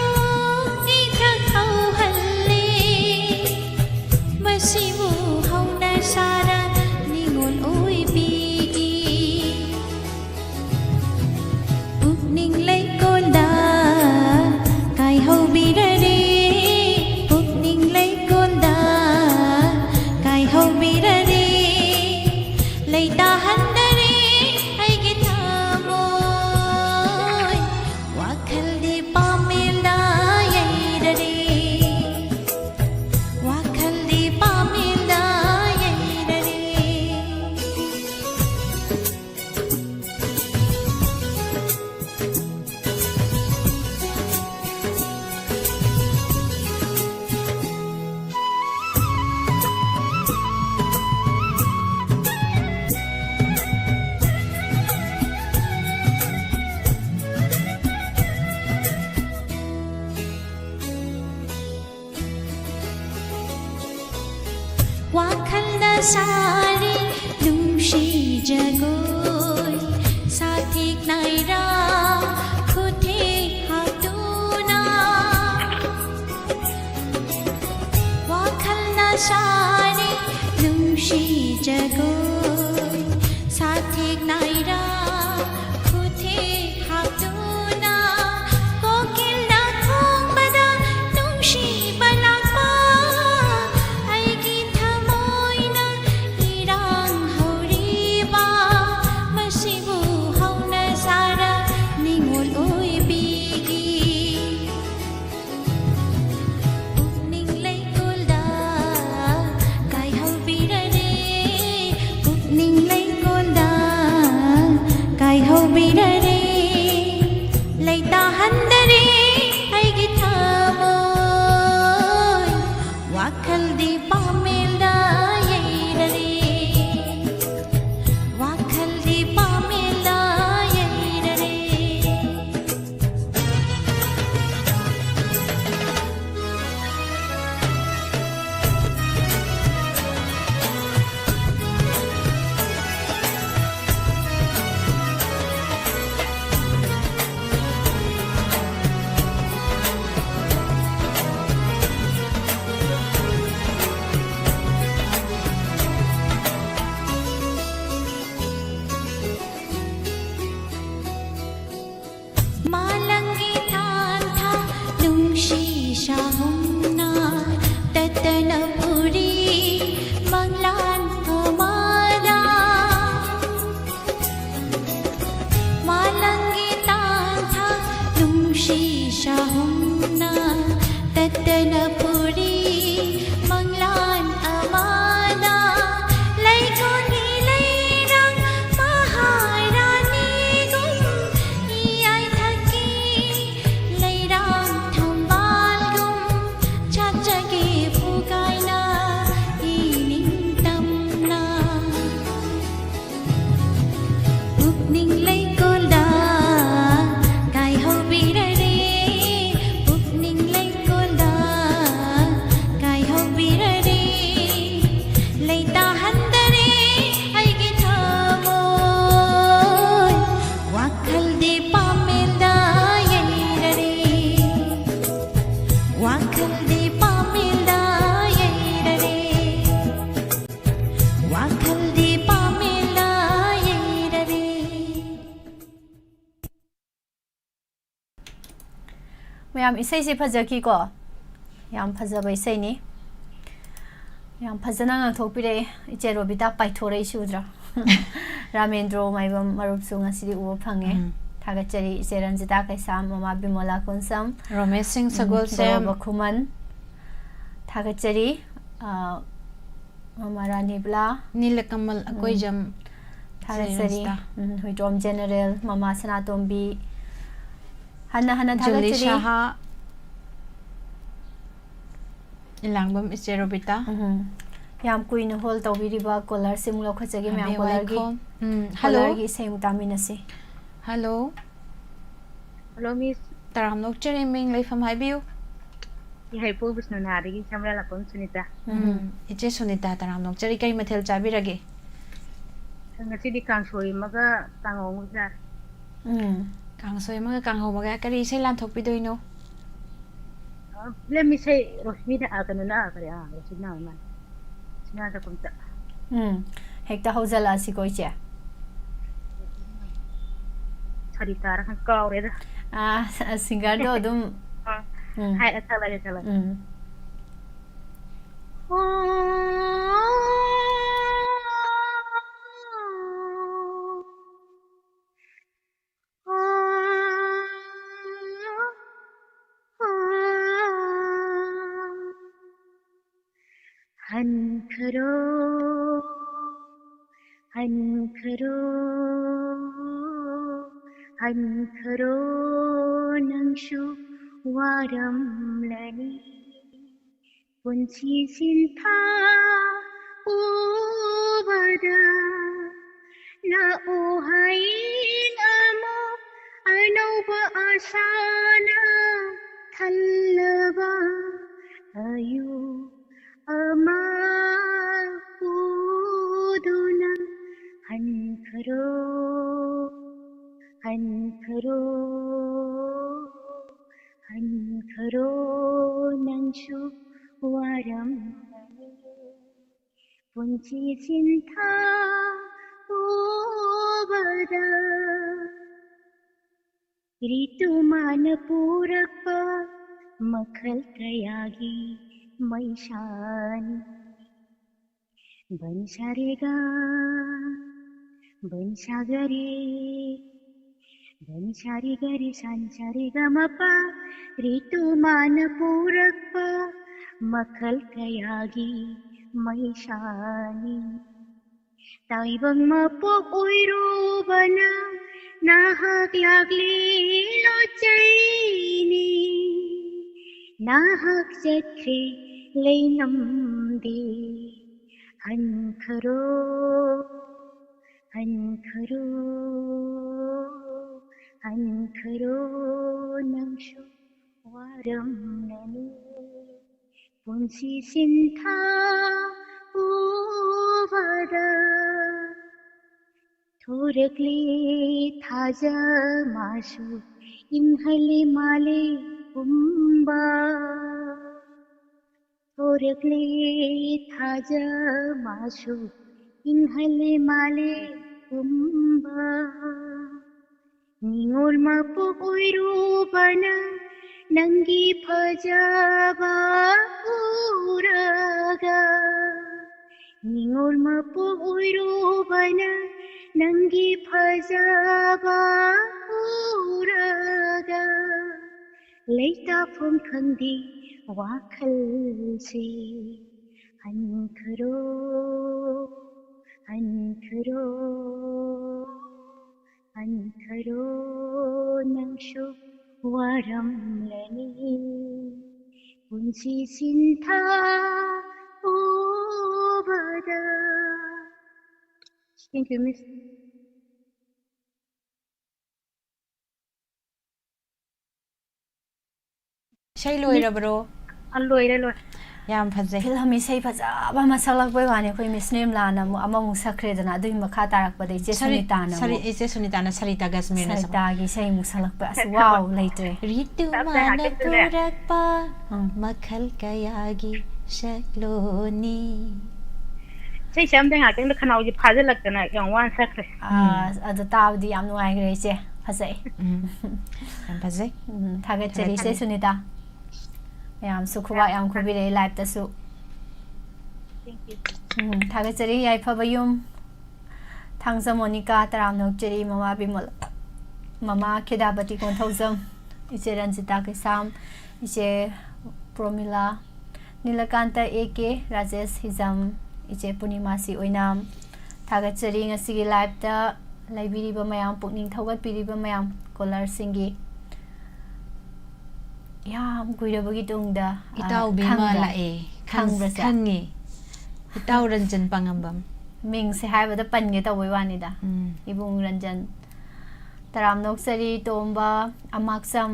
ꯏꯊꯛ ꯍꯧꯍꯜꯂꯦ꯫ ꯃꯁꯤꯕꯨ ꯍꯧꯅ ꯁꯥꯔ ꯅꯤꯉꯣꯜ ꯑꯣꯏꯕꯤꯒꯤ ꯄꯨꯛꯅꯤꯡ ꯂꯩꯀꯣꯜꯗ ꯀꯥꯏꯍꯧꯕꯤꯔꯔꯦ, ꯄꯨꯛꯅꯤꯡ ꯂꯩꯀꯣꯜꯗ ꯀꯥꯏꯍꯧꯕꯤꯔꯔꯦ, ꯂꯩꯇꯥꯍꯟꯗꯔꯦ ꯑꯩꯒꯤ ꯊꯃꯣꯏ꯫ ꯋꯥꯈꯜꯗꯤ ꯄꯥꯝꯃꯦꯜꯗ ꯌꯩꯔꯔꯦ, ꯋꯥꯈꯜꯗꯤ ꯄꯥꯝꯃꯦꯜꯗ ꯋꯥꯈꯜꯗ ꯁꯥꯔꯤ ꯅꯨꯡꯁꯤ ꯖꯒꯣꯏ, ꯁꯥꯊꯦꯛ ꯅꯥꯏꯔꯥ ꯈꯨꯊꯦꯛ ꯍꯥꯞꯇꯨꯅ꯫ ꯋꯥꯈꯜꯅ ꯁꯥꯔꯤ ꯅꯨꯡꯁꯤ ꯖꯒꯣꯏ, ꯁꯥꯊꯦꯛ ꯅꯥꯏꯔꯥ ꯈꯨꯊꯦꯛ ꯍꯥꯞꯇꯨꯅ꯫ ꯀꯣꯀꯤꯜꯅ ꯈꯣꯡꯕꯗ ꯅꯨꯡꯁꯤꯕ ꯂꯥꯛꯄ, ꯑꯩꯒꯤ ꯊꯃꯣꯏꯅ ꯏꯔꯥꯡ ꯍꯧꯔꯤꯕ, ꯃꯁꯤꯕꯨ ꯍꯧꯅ ꯁꯥꯔ ꯅꯤꯉꯣꯜ ꯑꯣꯏꯕꯤꯒꯤ꯫ ꯄꯨꯛꯅꯤꯡ ꯂꯩꯀꯣꯜꯗ ꯀꯥꯏꯍꯧꯕꯤꯔꯔꯦ, ꯄꯨꯛꯅꯤꯡ ꯂꯩꯀꯣꯜꯗ ꯀꯥꯏꯍꯧꯕꯤꯔꯔꯦ꯫ ꯂꯩꯇꯥꯍꯟꯗꯔꯦ ꯑꯩꯒꯤ ꯊꯃꯣꯏ, ꯋꯥꯈꯜꯗꯤ ꯄꯥꯃꯦꯜꯗ ꯌꯩꯔꯔꯦ, ꯋꯥꯈꯜꯗꯤ ꯄꯥꯃꯦꯜꯗ ꯌꯩꯔꯔꯦ꯫ ꯃꯌꯥꯝ, ꯏꯁꯩꯁꯦ ꯐꯖꯈꯤꯀꯣ? ꯌꯥꯝ ꯐꯖꯕ ꯏꯁꯩꯅꯤ꯫ ꯌꯥꯝ ꯐꯖꯅ ꯉꯥꯡꯊꯣꯛꯄꯤꯔꯛꯑꯦ ꯏꯆꯦ ꯔꯣꯕꯤꯇꯥ, ꯄꯥꯏꯊꯣꯔꯛꯏꯁꯤ ꯎꯗ꯭ꯔꯣ? ꯔꯥꯃꯦꯟꯗ꯭ꯔꯣ ꯃꯥꯏꯕꯝ ꯃꯔꯨꯞꯁꯨ ꯉꯁꯤꯗꯤ ꯎꯕ ꯐꯪꯉꯦ꯫ ꯎꯝ꯫ ꯊꯥꯒꯠꯆꯔꯤ ꯏꯆꯦ ꯔꯟꯖꯤꯇꯥ ꯀꯩꯁꯥꯝ, ꯃꯃꯥ ꯕꯤꯃꯣꯂꯥ ꯀꯣꯟꯁꯝ, ꯔꯣꯃꯦꯁ ꯁꯤꯡ ꯎꯝ, ꯁꯒꯣꯜꯁꯦꯝ꯫ ꯒꯧꯔꯕ ꯈꯨꯃꯟ꯫ ꯊꯥꯒꯠꯆꯔꯤ꯫ ꯑ, ꯃꯃꯥ ꯔꯥꯅꯤꯕꯂꯥ꯫ ꯅꯤꯂꯀꯃꯜ ꯎꯝ꯫ ꯑꯀꯣꯏꯖꯝ꯫ ꯊꯥꯒꯠꯆꯔꯤ꯫ ꯏꯆꯦ ꯔꯟꯖꯤꯇꯥ꯫ ꯎꯝ, ꯍꯨꯏꯗ꯭ꯔꯣꯝ ꯖꯦꯅꯦꯔꯦꯜ, ꯃꯃꯥ ꯁꯅꯥꯇꯣꯝꯕꯤ꯫ ꯍꯟꯅ ꯍꯟꯅ ꯖꯨꯂꯤ ꯊꯥꯒꯠꯆꯔꯤ꯫ ꯁꯍꯥ꯫ ꯏꯂꯥꯡꯕꯝ ꯏꯆꯦ ꯔꯣꯕꯤꯇꯥ꯫ ꯎꯝ꯫ ꯌꯥꯝ ꯀꯨꯏꯅ hold ꯇꯧꯕꯤꯔꯤꯕ caller ꯁꯤꯃꯨꯛ ꯂꯧꯈꯠꯆꯒꯦ ꯃꯌꯥꯝ꯫ ꯍꯥꯏꯕꯤꯌꯨ, caller ꯒꯤ, ꯋꯥꯏꯈꯣꯝ꯫ ꯎꯝ, hello꯫ Caller ꯒꯤ ꯏꯁꯩ ꯑꯃꯨꯛ ꯇꯥꯃꯤꯟꯅꯁꯤ꯫ Hello꯫ Hello, miss꯫ ꯇꯔꯥꯝꯅ ꯑꯣꯛꯆꯔꯤ, ꯃꯤꯡ ꯂꯩꯐꯝ ꯍꯥꯏꯕꯤꯌꯨ꯫ ꯏꯍꯩꯄꯨ ꯕꯤꯁꯅꯨꯅꯥꯗꯒꯤ ꯁꯝꯔꯥꯂꯥꯛꯄꯝ ꯁꯨꯅꯤꯇꯥ꯫ ꯎꯝ, ꯎꯝ꯫ ꯏꯆꯦ ꯁꯨꯅꯤꯇꯥ, ꯇꯔꯥꯝꯅ ꯑꯣꯛꯆꯔꯤ꯫ ꯀꯔꯤ ꯃꯊꯦꯜ ꯆꯥꯕꯤꯔꯒꯦ? ꯉꯁꯤꯗꯤ ꯀꯥꯡꯁꯣꯏ ꯑꯃꯒ ꯀꯥꯡꯍꯧ ꯑꯃꯒ ꯆꯥꯔꯦ꯫ ꯎꯝ꯫ ꯀꯥꯡꯁꯣꯏ ꯑꯃꯒ ꯀꯥꯡꯍꯧ ꯑꯃꯒ꯫ ꯀꯔꯤ ꯏꯁꯩ ꯂꯥꯟꯊꯣꯛꯄꯤꯗꯣꯏꯅꯣ? ꯑ, film ꯏꯁꯩ ꯔꯣꯁꯃꯤꯅ, ꯑ, ꯀꯩꯅꯣꯅ, ꯑ, ꯀꯔꯤ, ꯑ, ꯔꯣꯁꯃꯤꯅ ꯑꯣꯏ ꯃꯥꯜꯂꯦ꯫ ꯔꯣꯁꯃꯤꯅ ꯖꯒꯨꯝꯇ꯫ ꯎꯝ꯫ ꯍꯦꯛꯇ ꯍꯧꯖꯜꯂꯛꯑꯁꯤꯀꯣ, ꯏꯆꯦ꯫ ꯁꯔꯤꯇꯥꯔ ꯈꯪ ꯀꯥꯎꯔꯦꯗ꯫ ꯑ, ꯁ-, singer ꯗꯣ ꯑꯗꯨꯝ, ꯑ, ꯎꯝ꯫ ꯍꯥꯏ, ꯊꯛꯂꯒꯦ, ꯊꯛꯂꯒꯦ꯫ ꯎꯝ꯫ ꯍꯟꯈꯔꯣ, ꯍꯟꯈꯔꯣ, ꯍꯟꯈꯔꯣ, ꯅꯪꯁꯨ ꯋꯥꯔꯝꯂꯅꯤ꯫ ꯄꯨꯟꯁꯤ ꯁꯤꯟꯊꯥ ꯎꯕꯗ ꯂꯥꯛꯑꯣ ꯍꯌꯦꯡ ꯑꯃꯨꯛ ꯑꯅꯧꯕ ꯑꯁꯥꯅ ꯊꯜꯂꯕ ꯑꯌꯨꯛ ꯑꯃ ꯎꯗꯨꯅ ꯍꯟꯈꯔꯣ, ꯍꯟꯈꯔꯣ, ꯍꯟꯈꯔꯣ ꯅꯪꯁꯨ ꯋꯥꯔꯝꯂꯅꯤ꯫ ꯄꯨꯟꯁꯤ ꯁꯤꯟꯊꯥ ꯎꯕꯗ ꯔꯤꯇꯨꯃꯥꯅ ꯄꯨꯔꯛꯄ ꯃꯈꯜ ꯀꯌꯥꯒꯤ ꯃꯩꯁꯥꯅꯤ꯫ ꯕꯟꯁꯥꯔꯦꯒ, ꯕꯟꯁꯥꯒꯔꯦ, ꯕꯟꯁꯥꯔꯦꯒꯔꯦ ꯁꯥꯟꯁꯥꯔꯦꯒꯃꯄ, ꯔꯤꯇꯨꯃꯥꯅ ꯄꯨꯔꯛꯄ ꯃꯈꯜ ꯀꯌꯥꯒꯤ ꯃꯩꯁꯥꯅꯤ꯫ ꯇꯥꯏꯕꯪ ꯃꯄꯣꯛ ꯑꯣꯏꯔꯨꯕꯅ ꯅꯍꯥꯛ ꯂꯥꯛꯂꯤ ꯂꯣꯠꯆꯩꯅꯤ꯫ ꯅꯍꯥꯛ ꯆꯠꯈ꯭ꯔꯦ ꯂꯩꯉꯝꯗꯦ꯫ ꯍꯟꯈꯔꯣ, ꯍꯟꯈꯔꯣ, ꯍꯟꯈꯔꯣ, ꯅꯪꯁꯨ ꯋꯥꯔꯝꯂꯅꯤ꯫ ꯄꯨꯟꯁꯤ ꯁꯤꯟꯊꯥ ꯎꯕꯗ ꯊꯣꯔꯛꯂꯤ ꯊꯥꯖ ꯃꯥꯁꯨ ꯏꯪꯍꯜꯂꯤ ꯃꯥꯂꯦ ꯄꯨꯝꯕ꯫ ꯊꯣꯔꯛꯂꯤ ꯊꯥꯖ ꯃꯥꯁꯨ ꯏꯪꯍꯜꯂꯤ ꯃꯥꯂꯦ ꯄꯨꯝꯕ꯫ ꯅꯤꯉꯣꯜ ꯃꯄꯣꯛ ꯑꯣꯏꯔꯨꯕꯅ ꯅꯪꯒꯤ ꯐꯖꯕ ꯎꯔꯒ꯫ ꯅꯤꯉꯣꯜ ꯃꯄꯣꯛ ꯑꯣꯏꯔꯨꯕꯅ ꯅꯪꯒꯤ ꯐꯖꯕ ꯎꯔꯒ꯫ ꯂꯩꯇꯥꯐꯝ ꯈꯪꯗꯦ ꯋꯥꯈꯜꯁꯦ꯫ ꯍꯟꯈ꯭ꯔꯣ, ꯍꯟꯈ꯭ꯔꯣ, ꯍꯟꯈ꯭ꯔꯣ, ꯅꯪꯁꯨ ꯋꯥꯔꯝꯂꯅꯤ꯫ ꯄꯨꯟꯁꯤ ꯁꯤꯟꯊꯥ ꯎꯕꯗ꯫ Thank you, Miss. ꯏꯁꯩ ꯂꯣꯏꯔꯕ꯭ꯔꯣ? ꯑ, ꯂꯣꯏꯔꯦ, ꯂꯣꯏꯔꯦ꯫ ꯌꯥꯝ ꯐꯖꯩ꯫ ꯐꯤꯂꯝ ꯏꯁꯩ ꯐꯖꯕ ꯑꯃ ꯁꯛꯂꯛꯄꯩ ꯋꯥꯅꯤ꯫ ꯑꯩꯈꯣꯏ ꯃꯤꯁ ꯅꯤꯔꯃꯂꯥꯅ ꯑꯃꯨꯛ ꯑꯃꯃꯨꯛ ꯁꯛꯈ꯭ꯔꯦꯗꯅ, ꯑꯗꯨꯒꯤ ꯃꯈꯥ ꯇꯥꯔꯛꯄꯗ ꯏꯆꯦ ꯁꯔꯤ-, ꯁꯨꯅꯤꯇꯥꯅ ꯁꯔꯤ-, ꯑꯃꯨꯛ꯫ ꯏꯆꯦ ꯁꯨꯅꯤꯇꯥꯅ ꯁꯔꯤꯇꯥ ꯒꯁꯃꯤꯔꯅ ꯁꯛꯄ꯫ ꯁꯔꯤꯇꯥꯒꯤ ꯏꯁꯩ ꯑꯃꯨꯛ ꯁꯛꯂꯛꯄ꯫ ꯑꯁ, ꯁꯛꯈ꯭ꯔꯕ? ꯋꯥꯎ, ꯂꯩꯇ꯭ꯔꯦ꯫ ꯔꯤꯇꯨꯃꯥꯅ ꯇꯞꯅ ꯉꯥꯛꯇꯪ ꯇꯨꯅꯦ꯫ ꯄꯨꯔꯛꯄ ꯎꯝ꯫ ꯃꯈꯜ ꯀꯌꯥꯒꯤ ꯁꯛꯂꯣꯟꯅꯤ꯫ ꯏꯁꯩꯁꯦ ꯑꯝꯇ ꯉꯥꯛꯇꯪꯗ ꯈꯅꯥꯎꯁꯦ ꯐꯥꯖꯤꯜꯂꯛꯇꯅ ꯌꯥꯝ ꯋꯥꯅ ꯁꯛꯈ꯭ꯔꯦ꯫ ꯑꯥ, ꯎꯝ꯫ ꯑꯗꯨ ꯇꯥꯕꯗꯤ ꯌꯥꯝ ꯅꯨꯡꯉꯥꯏꯈ꯭ꯔꯦ ꯏꯆꯦ꯫ ꯐꯖꯩ꯫ ꯎꯝ꯫ ꯌꯥꯝ ꯐꯖꯩ꯫ ꯎꯝ, ꯊꯥꯒꯠꯆꯔꯤ ꯏꯆꯦ ꯊꯥꯒꯠꯆꯔꯤ꯫ ꯁꯨꯅꯤꯇꯥ꯫ ꯃꯌꯥꯝꯁꯨ ꯈꯨꯕꯥꯛ ꯌꯥꯝ ꯈꯨꯕꯤꯔꯛꯑꯦ live ꯇꯁꯨ꯫ ꯎꯝ, ꯊꯥꯒꯠꯆꯔꯤ꯫ ꯌꯥꯏꯐꯕ ꯌꯨꯝ, ꯊꯥꯡꯖ ꯃꯣꯅꯤꯀꯥ, ꯇꯔꯥꯝꯅ ꯑꯣꯛꯆꯔꯤ꯫ ꯃꯃꯥ ꯕꯤꯃꯣꯂꯥ, ꯃꯃꯥ ꯈꯦꯗꯥꯄꯇꯤ ꯀꯣꯟꯊꯧꯖꯝ, ꯏꯆꯦ ꯔꯟꯖꯤꯇꯥ ꯀꯩꯁꯥꯝ, ꯏꯆꯦ ꯄ꯭ꯔꯣꯃꯤꯂꯥ, ꯅꯤꯂꯀꯥꯟꯇ ꯑꯦ ꯀꯦ, ꯔꯥꯖꯦꯁ ꯍꯤꯖꯝ, ꯏꯆꯦ ꯄꯨꯔꯅꯤꯃꯥꯁꯤ ꯑꯣꯏꯅꯥꯝ꯫ ꯊꯥꯒꯠꯆꯔꯤ ꯉꯁꯤꯒꯤ live ꯇ ꯂꯩꯕꯤꯔꯤꯕ ꯃꯌꯥꯝ, ꯄꯨꯛꯅꯤꯡ ꯊꯧꯒꯠꯄꯤꯔꯤꯕ ꯃꯌꯥꯝ, caller ꯁꯤꯡꯒꯤ꯫ ꯌꯥꯝ ꯀꯨꯏꯔꯕꯒꯤ ꯇꯨꯡꯗ, ꯑ, ꯏꯇꯥꯎꯕꯤ ꯑꯃ ꯈꯪꯕ꯭ꯔꯥ? ꯂꯥꯛꯑꯦ꯫ ꯈꯪ-, ꯈꯪꯕ꯭ꯔꯥ ꯁꯦ? ꯈꯪꯉꯦ꯫ ꯏꯇꯥꯎ ꯔꯟꯖꯟ ꯄꯥꯉꯝꯕꯝ꯫ ꯃꯤꯡꯁꯦ ꯍꯥꯏꯕꯗ ꯄꯟꯒꯦ ꯇꯧꯕꯩ ꯋꯥꯅꯤꯗ꯫ ꯎꯝ꯫ ꯏꯕꯨꯡ ꯔꯟꯖꯟ꯫ ꯇꯔꯥꯝꯅ ꯑꯣꯛꯆꯔꯤ꯫ ꯇꯣꯝꯕ ꯑꯃꯥꯛꯆꯝ,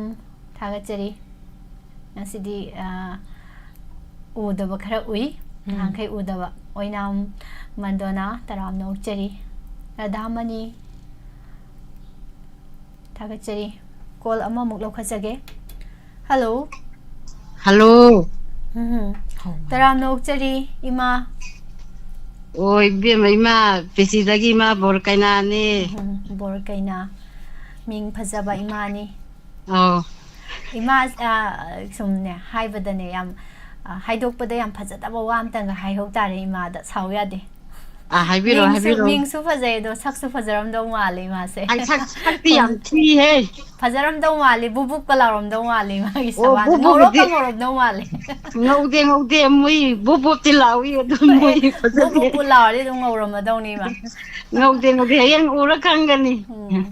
ꯊꯥꯒꯠꯆꯔꯤ꯫ ꯉꯁꯤꯗꯤ, ꯑ, ꯎꯗꯕ ꯈꯔ ꯎꯏ꯫ ꯎꯝ꯫ ꯅꯍꯥꯟꯈꯩ ꯎꯗꯕ꯫ ꯑꯣꯏꯅꯥꯝ ꯃꯟꯗꯣꯅꯥ, ꯇꯔꯥꯝꯅ ꯑꯣꯛꯆꯔꯤ꯫ ꯔꯥꯙꯥꯃꯅꯤ, ꯊꯥꯒꯠꯆꯔꯤ꯫ Call ꯑꯃꯃꯨꯛ ꯂꯧꯈꯠꯆꯒꯦ꯫ Hello꯫ Hello꯫ ꯎꯝ꯫ ꯍꯧ꯫ ꯇꯔꯥꯝꯅ ꯑꯣꯛꯆꯔꯤ, ꯏꯃꯥ꯫ ꯑꯣ, ꯏꯕꯦꯝꯃ, ꯏꯃꯥ ꯄꯦꯆꯤꯗꯒꯤ ꯏꯃꯥ ꯕꯣꯔ ꯀꯩꯅꯥꯅꯦ꯫ ꯎꯝ, ꯕꯣꯔ ꯀꯩꯅꯥ꯫ ꯃꯤꯡ ꯐꯖꯕ ꯏꯃꯥꯅꯤ꯫ ꯑꯧ꯫ ꯏꯃꯥ, ꯑ, ꯁꯨꯝꯅꯦ, ꯍꯥꯏꯕꯗꯅꯦ, ꯌꯥꯝ, ꯑ, ꯍꯥꯏꯗꯣꯛꯄꯗ ꯌꯥꯝ ꯐꯖꯗꯕ ꯋꯥ ꯑꯝꯇꯪꯒ ꯍꯥꯏꯍꯧ ꯇꯥꯔꯦ ꯏꯃꯥꯗ, ꯁꯥꯎ ꯌꯥꯗꯦ꯫ ꯑ, ꯍꯥꯏꯕꯤꯔꯣ, ꯃꯤꯡꯁꯨ, ꯍꯥꯏꯕꯤꯔꯣ꯫ ꯃꯤꯡꯁꯨ ꯐꯖꯩ, ꯑꯗꯣ ꯁꯛꯁꯨ ꯐꯖꯔꯝꯗꯧ ꯃꯥꯜꯂꯦ ꯏꯃꯥꯁꯦ꯫ ꯑꯩ ꯁꯛ-, ꯁꯛꯇꯤ ꯌꯥꯝ ꯊꯤꯍꯦ꯫ ꯐꯖꯔꯝꯗꯧ ꯃꯥꯜꯂꯤ, ꯕꯨꯕꯨꯛꯀ ꯂꯥꯎꯔꯝꯗꯧ ꯃꯥꯜꯂꯤ ꯃꯥꯒꯤ ꯑꯣ, ꯁꯕꯥꯟ꯫ ꯕꯨꯕꯨꯛꯄꯨꯗꯤ ꯉꯧꯔꯣꯛꯀ ꯉꯧꯔꯝꯗꯧ ꯃꯥꯜꯂꯤ꯫ ꯉꯧꯗꯦ, ꯉꯧꯗꯦ, ꯃꯣꯏ ꯕꯨꯕꯨꯞꯇꯤ ꯂꯥꯎꯏ, ꯑꯗꯨ ꯃꯣꯏ ꯐꯖꯗꯦ꯫ ꯕꯨꯕꯨꯞꯄꯨ ꯂꯥꯎꯔꯗꯤ ꯑꯗꯨꯝ ꯉꯧꯔꯝꯃꯗꯧꯅꯤ ꯏꯃꯥ꯫ ꯉꯧꯗꯦ, ꯉꯧꯗꯦ, ꯍꯌꯦꯡ ꯎꯔ ꯈꯪꯒꯅꯤ꯫ ꯎꯝ꯫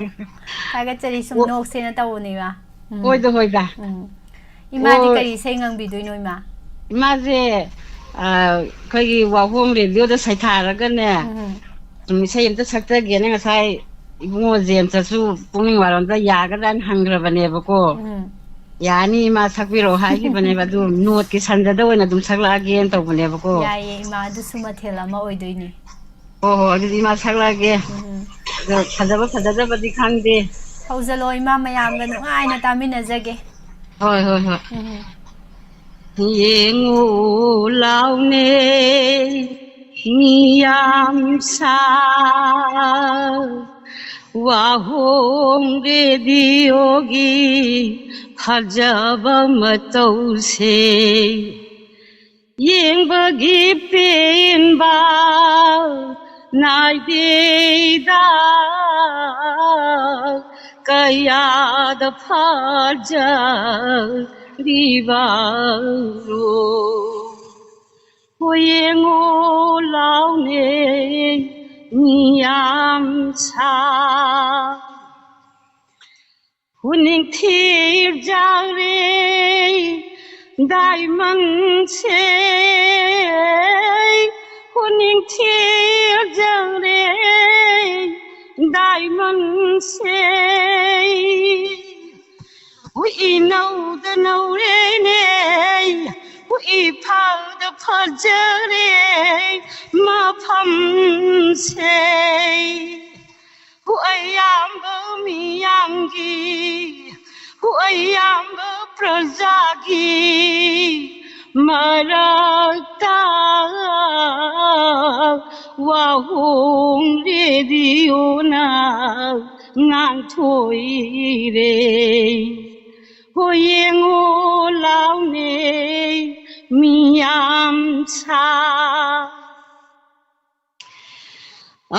ꯊꯥꯒꯠꯆꯔꯤ, ꯁꯨꯝ ꯑꯣ꯫ ꯅꯣꯛꯁꯦꯅ ꯇꯧꯕꯅꯦ ꯏꯃꯥ꯫ ꯎꯝ꯫ ꯍꯣꯏꯗ, ꯍꯣꯏꯗ꯫ ꯎꯝ꯫ ꯏꯃꯥꯗꯤ ꯑꯣ꯫ ꯀꯔꯤ ꯏꯁꯩ ꯉꯪꯕꯤꯗꯣꯏꯅꯣ ꯏꯃꯥ? ꯏꯃꯥꯁꯦ, ꯑ, ꯑꯩꯈꯣꯏꯒꯤ ꯋꯥꯍꯣꯡ ꯔꯦꯗꯤꯑꯣꯗ ꯁꯩꯊꯥꯔꯒꯅꯦ, ꯎꯝ꯫ ꯁꯨꯝ ꯏꯁꯩ ꯑꯝꯇ ꯁꯛꯆꯒꯦꯅ ꯉꯁꯥꯏ ꯏꯕꯨꯡꯉꯣ ꯖꯦꯝꯁꯇꯁꯨ ꯄꯨꯛꯅꯤꯡ ꯋꯥꯔꯣꯝꯗ ꯌꯥꯒꯗ꯭ꯔꯥꯅ ꯍꯪꯈ꯭ꯔꯕꯅꯦꯕꯀꯣ꯫ ꯎꯝ꯫ ꯌꯥꯅꯤ ꯏꯃꯥ, ꯁꯛꯄꯤꯔꯛꯑꯣ ꯍꯥꯏꯈꯤꯕꯅꯦꯕ, ꯑꯗꯨ ꯅꯣꯠꯀꯤ ꯁꯟꯗꯗ ꯑꯣꯏꯅ ꯑꯗꯨꯝ ꯁꯛꯂꯛꯑꯒꯦꯅ ꯇꯧꯕꯅꯦꯕꯀꯣ꯫ ꯌꯥꯏꯌꯦ ꯏꯃꯥ, ꯑꯗꯨꯁꯨ ꯃꯊꯦꯜ ꯑꯃ ꯑꯣꯏꯗꯣꯏꯅꯤ꯫ ꯍꯣ, ꯍꯣ, ꯑꯗꯨꯗꯤ ꯏꯃꯥ ꯁꯛꯂꯛꯑꯒꯦ꯫ ꯎꯝ꯫ ꯑꯗꯣ ꯐꯖꯕ ꯐꯖꯗꯕꯗꯤ ꯈꯪꯗꯦ꯫ ꯍꯧꯖꯜꯂꯣ ꯏꯃꯥ, ꯃꯌꯥꯝꯒ ꯅꯨꯡꯉꯥꯏꯅ ꯇꯥꯃꯤꯟꯅꯖꯒꯦ꯫ ꯍꯣꯏ, ꯍꯣꯏ, ꯍꯣꯏ꯫ ꯎꯝ꯫ ꯌꯦꯡꯉꯨ ꯂꯥꯎꯅꯦ, ꯃꯤ ꯌꯥꯝ ꯁꯥ ꯋꯥꯍꯣꯡ ꯔꯦꯗꯤꯑꯣꯒꯤ ꯐꯖꯕ ꯃꯇꯧꯁꯦ ꯌꯦꯡꯕꯒꯤ ꯄꯦꯟꯕ ꯅꯥꯏꯗꯦꯗ꯫ ꯀꯌꯥꯗ ꯐꯖꯔꯤꯕꯔꯣ꯫ ꯍꯣ ꯌꯦꯡꯉꯣ ꯂꯥꯎꯅꯦ ꯃꯤꯌꯥꯝ ꯁꯥ꯫ ꯍꯨꯅꯤꯡ ꯊꯤꯔꯖꯔꯦ ꯗꯥꯏꯃꯟꯁꯦ꯫ ꯍꯨꯅꯤꯡ ꯊꯤꯔꯖꯔꯦ ꯗꯥꯏꯃꯟꯁꯦ꯫ ꯍꯨꯏ ꯅꯧꯗ ꯅꯧꯔꯦꯅꯦ, ꯍꯨꯏ ꯐꯥꯎꯗ ꯐꯖꯔꯦ ꯃꯐꯝꯁꯦ꯫ ꯍꯨ ꯑꯌꯥꯝꯕ ꯃꯤꯌꯥꯝꯒꯤ, ꯍꯨ ꯑꯌꯥꯝꯕ ꯄ꯭ꯔꯖꯥꯒꯤ ꯃꯔꯛꯇ ꯋꯥꯍꯣꯡ ꯔꯦꯗꯤꯑꯣꯅ ꯉꯥꯡꯊꯣꯛꯏꯔꯦ꯫ ꯍꯣ ꯌꯦꯡꯉꯣ ꯂꯥꯎꯅꯦ ꯃꯤꯌꯥꯝ ꯁꯥ꯫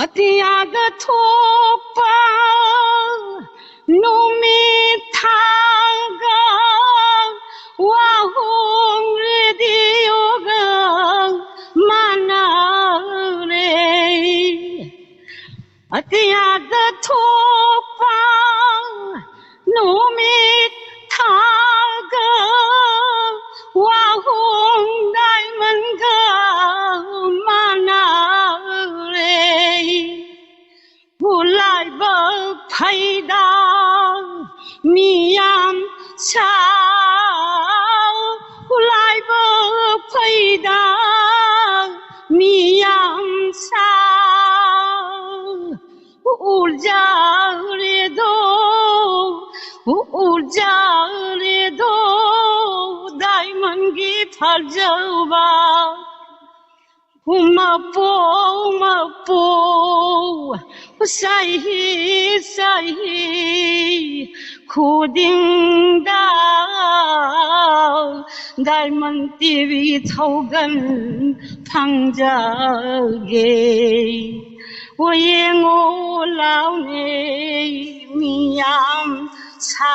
ꯑꯇꯤꯌꯥꯗ ꯊꯣꯛꯄ ꯅꯨꯃꯤꯠ ꯊꯥꯒ ꯋꯥꯍꯣꯡ ꯔꯦꯗꯤꯑꯣꯒ ꯃꯥꯟꯅꯔꯦ꯫ ꯑꯇꯤꯌꯥꯗ ꯊꯣꯛꯄ ꯅꯨꯃꯤꯠ ꯊꯥꯒ ꯋꯥꯍꯣꯡ ꯗꯥꯏꯃꯟꯒ ꯃꯥꯟꯅꯔꯦ꯫ ꯍꯨꯂꯥꯏꯕ ꯐꯩꯗ ꯃꯤꯌꯥꯝ ꯁꯥ꯫ ꯍꯨꯂꯥꯏꯕ ꯐꯩꯗ ꯃꯤꯌꯥꯝ ꯁꯥ꯫ ꯎꯔꯖꯥꯔꯦꯗꯣ, ꯎꯔꯖꯥꯔꯦꯗꯣ, ꯗꯥꯏꯃꯟꯒꯤ ꯐꯖꯕ꯫ ꯎꯃꯄꯣ, ꯎꯃꯄꯣ, ꯆꯍꯤ, ꯆꯍꯤ ꯈꯨꯗꯤꯡꯗ Diamond ꯇꯤꯚꯤ ꯊꯧꯒꯟ ꯐꯪꯖꯒꯦ꯫ ꯑꯣ ꯌꯦꯡꯉꯣ ꯂꯥꯎꯅꯦ ꯃꯤꯌꯥꯝ ꯁꯥ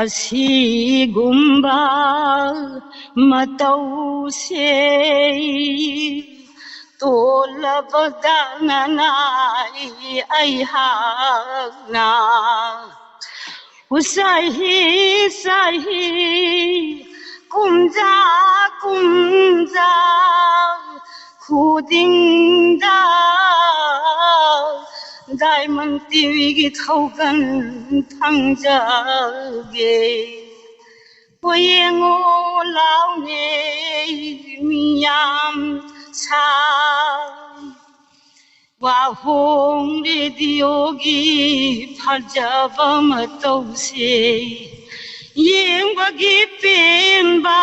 ꯑꯁꯤꯒꯨꯝꯕ ꯃꯇꯧꯁꯦ ꯇꯣꯜꯂꯕꯗ ꯅꯅꯥꯏ ꯑꯩꯍꯥꯛꯅ꯫ ꯆꯍꯤ ꯆꯍꯤ ꯀꯨꯝꯖꯥ ꯀꯨꯝꯖꯥ ꯈꯨꯗꯤꯡꯗ Diamond ꯇꯤꯚꯤꯒꯤ ꯊꯧꯒꯟ ꯐꯪꯖꯒꯦ꯫ ꯍꯣ ꯌꯦꯡꯉꯣ ꯂꯥꯎꯅꯦ ꯃꯤꯌꯥꯝ ꯁꯥ ꯋꯥꯍꯣꯡ ꯔꯦꯗꯤꯑꯣꯒꯤ ꯐꯖꯕ ꯃꯇꯧꯁꯦ ꯌꯦꯡꯕꯒꯤ ꯄꯦꯟꯕ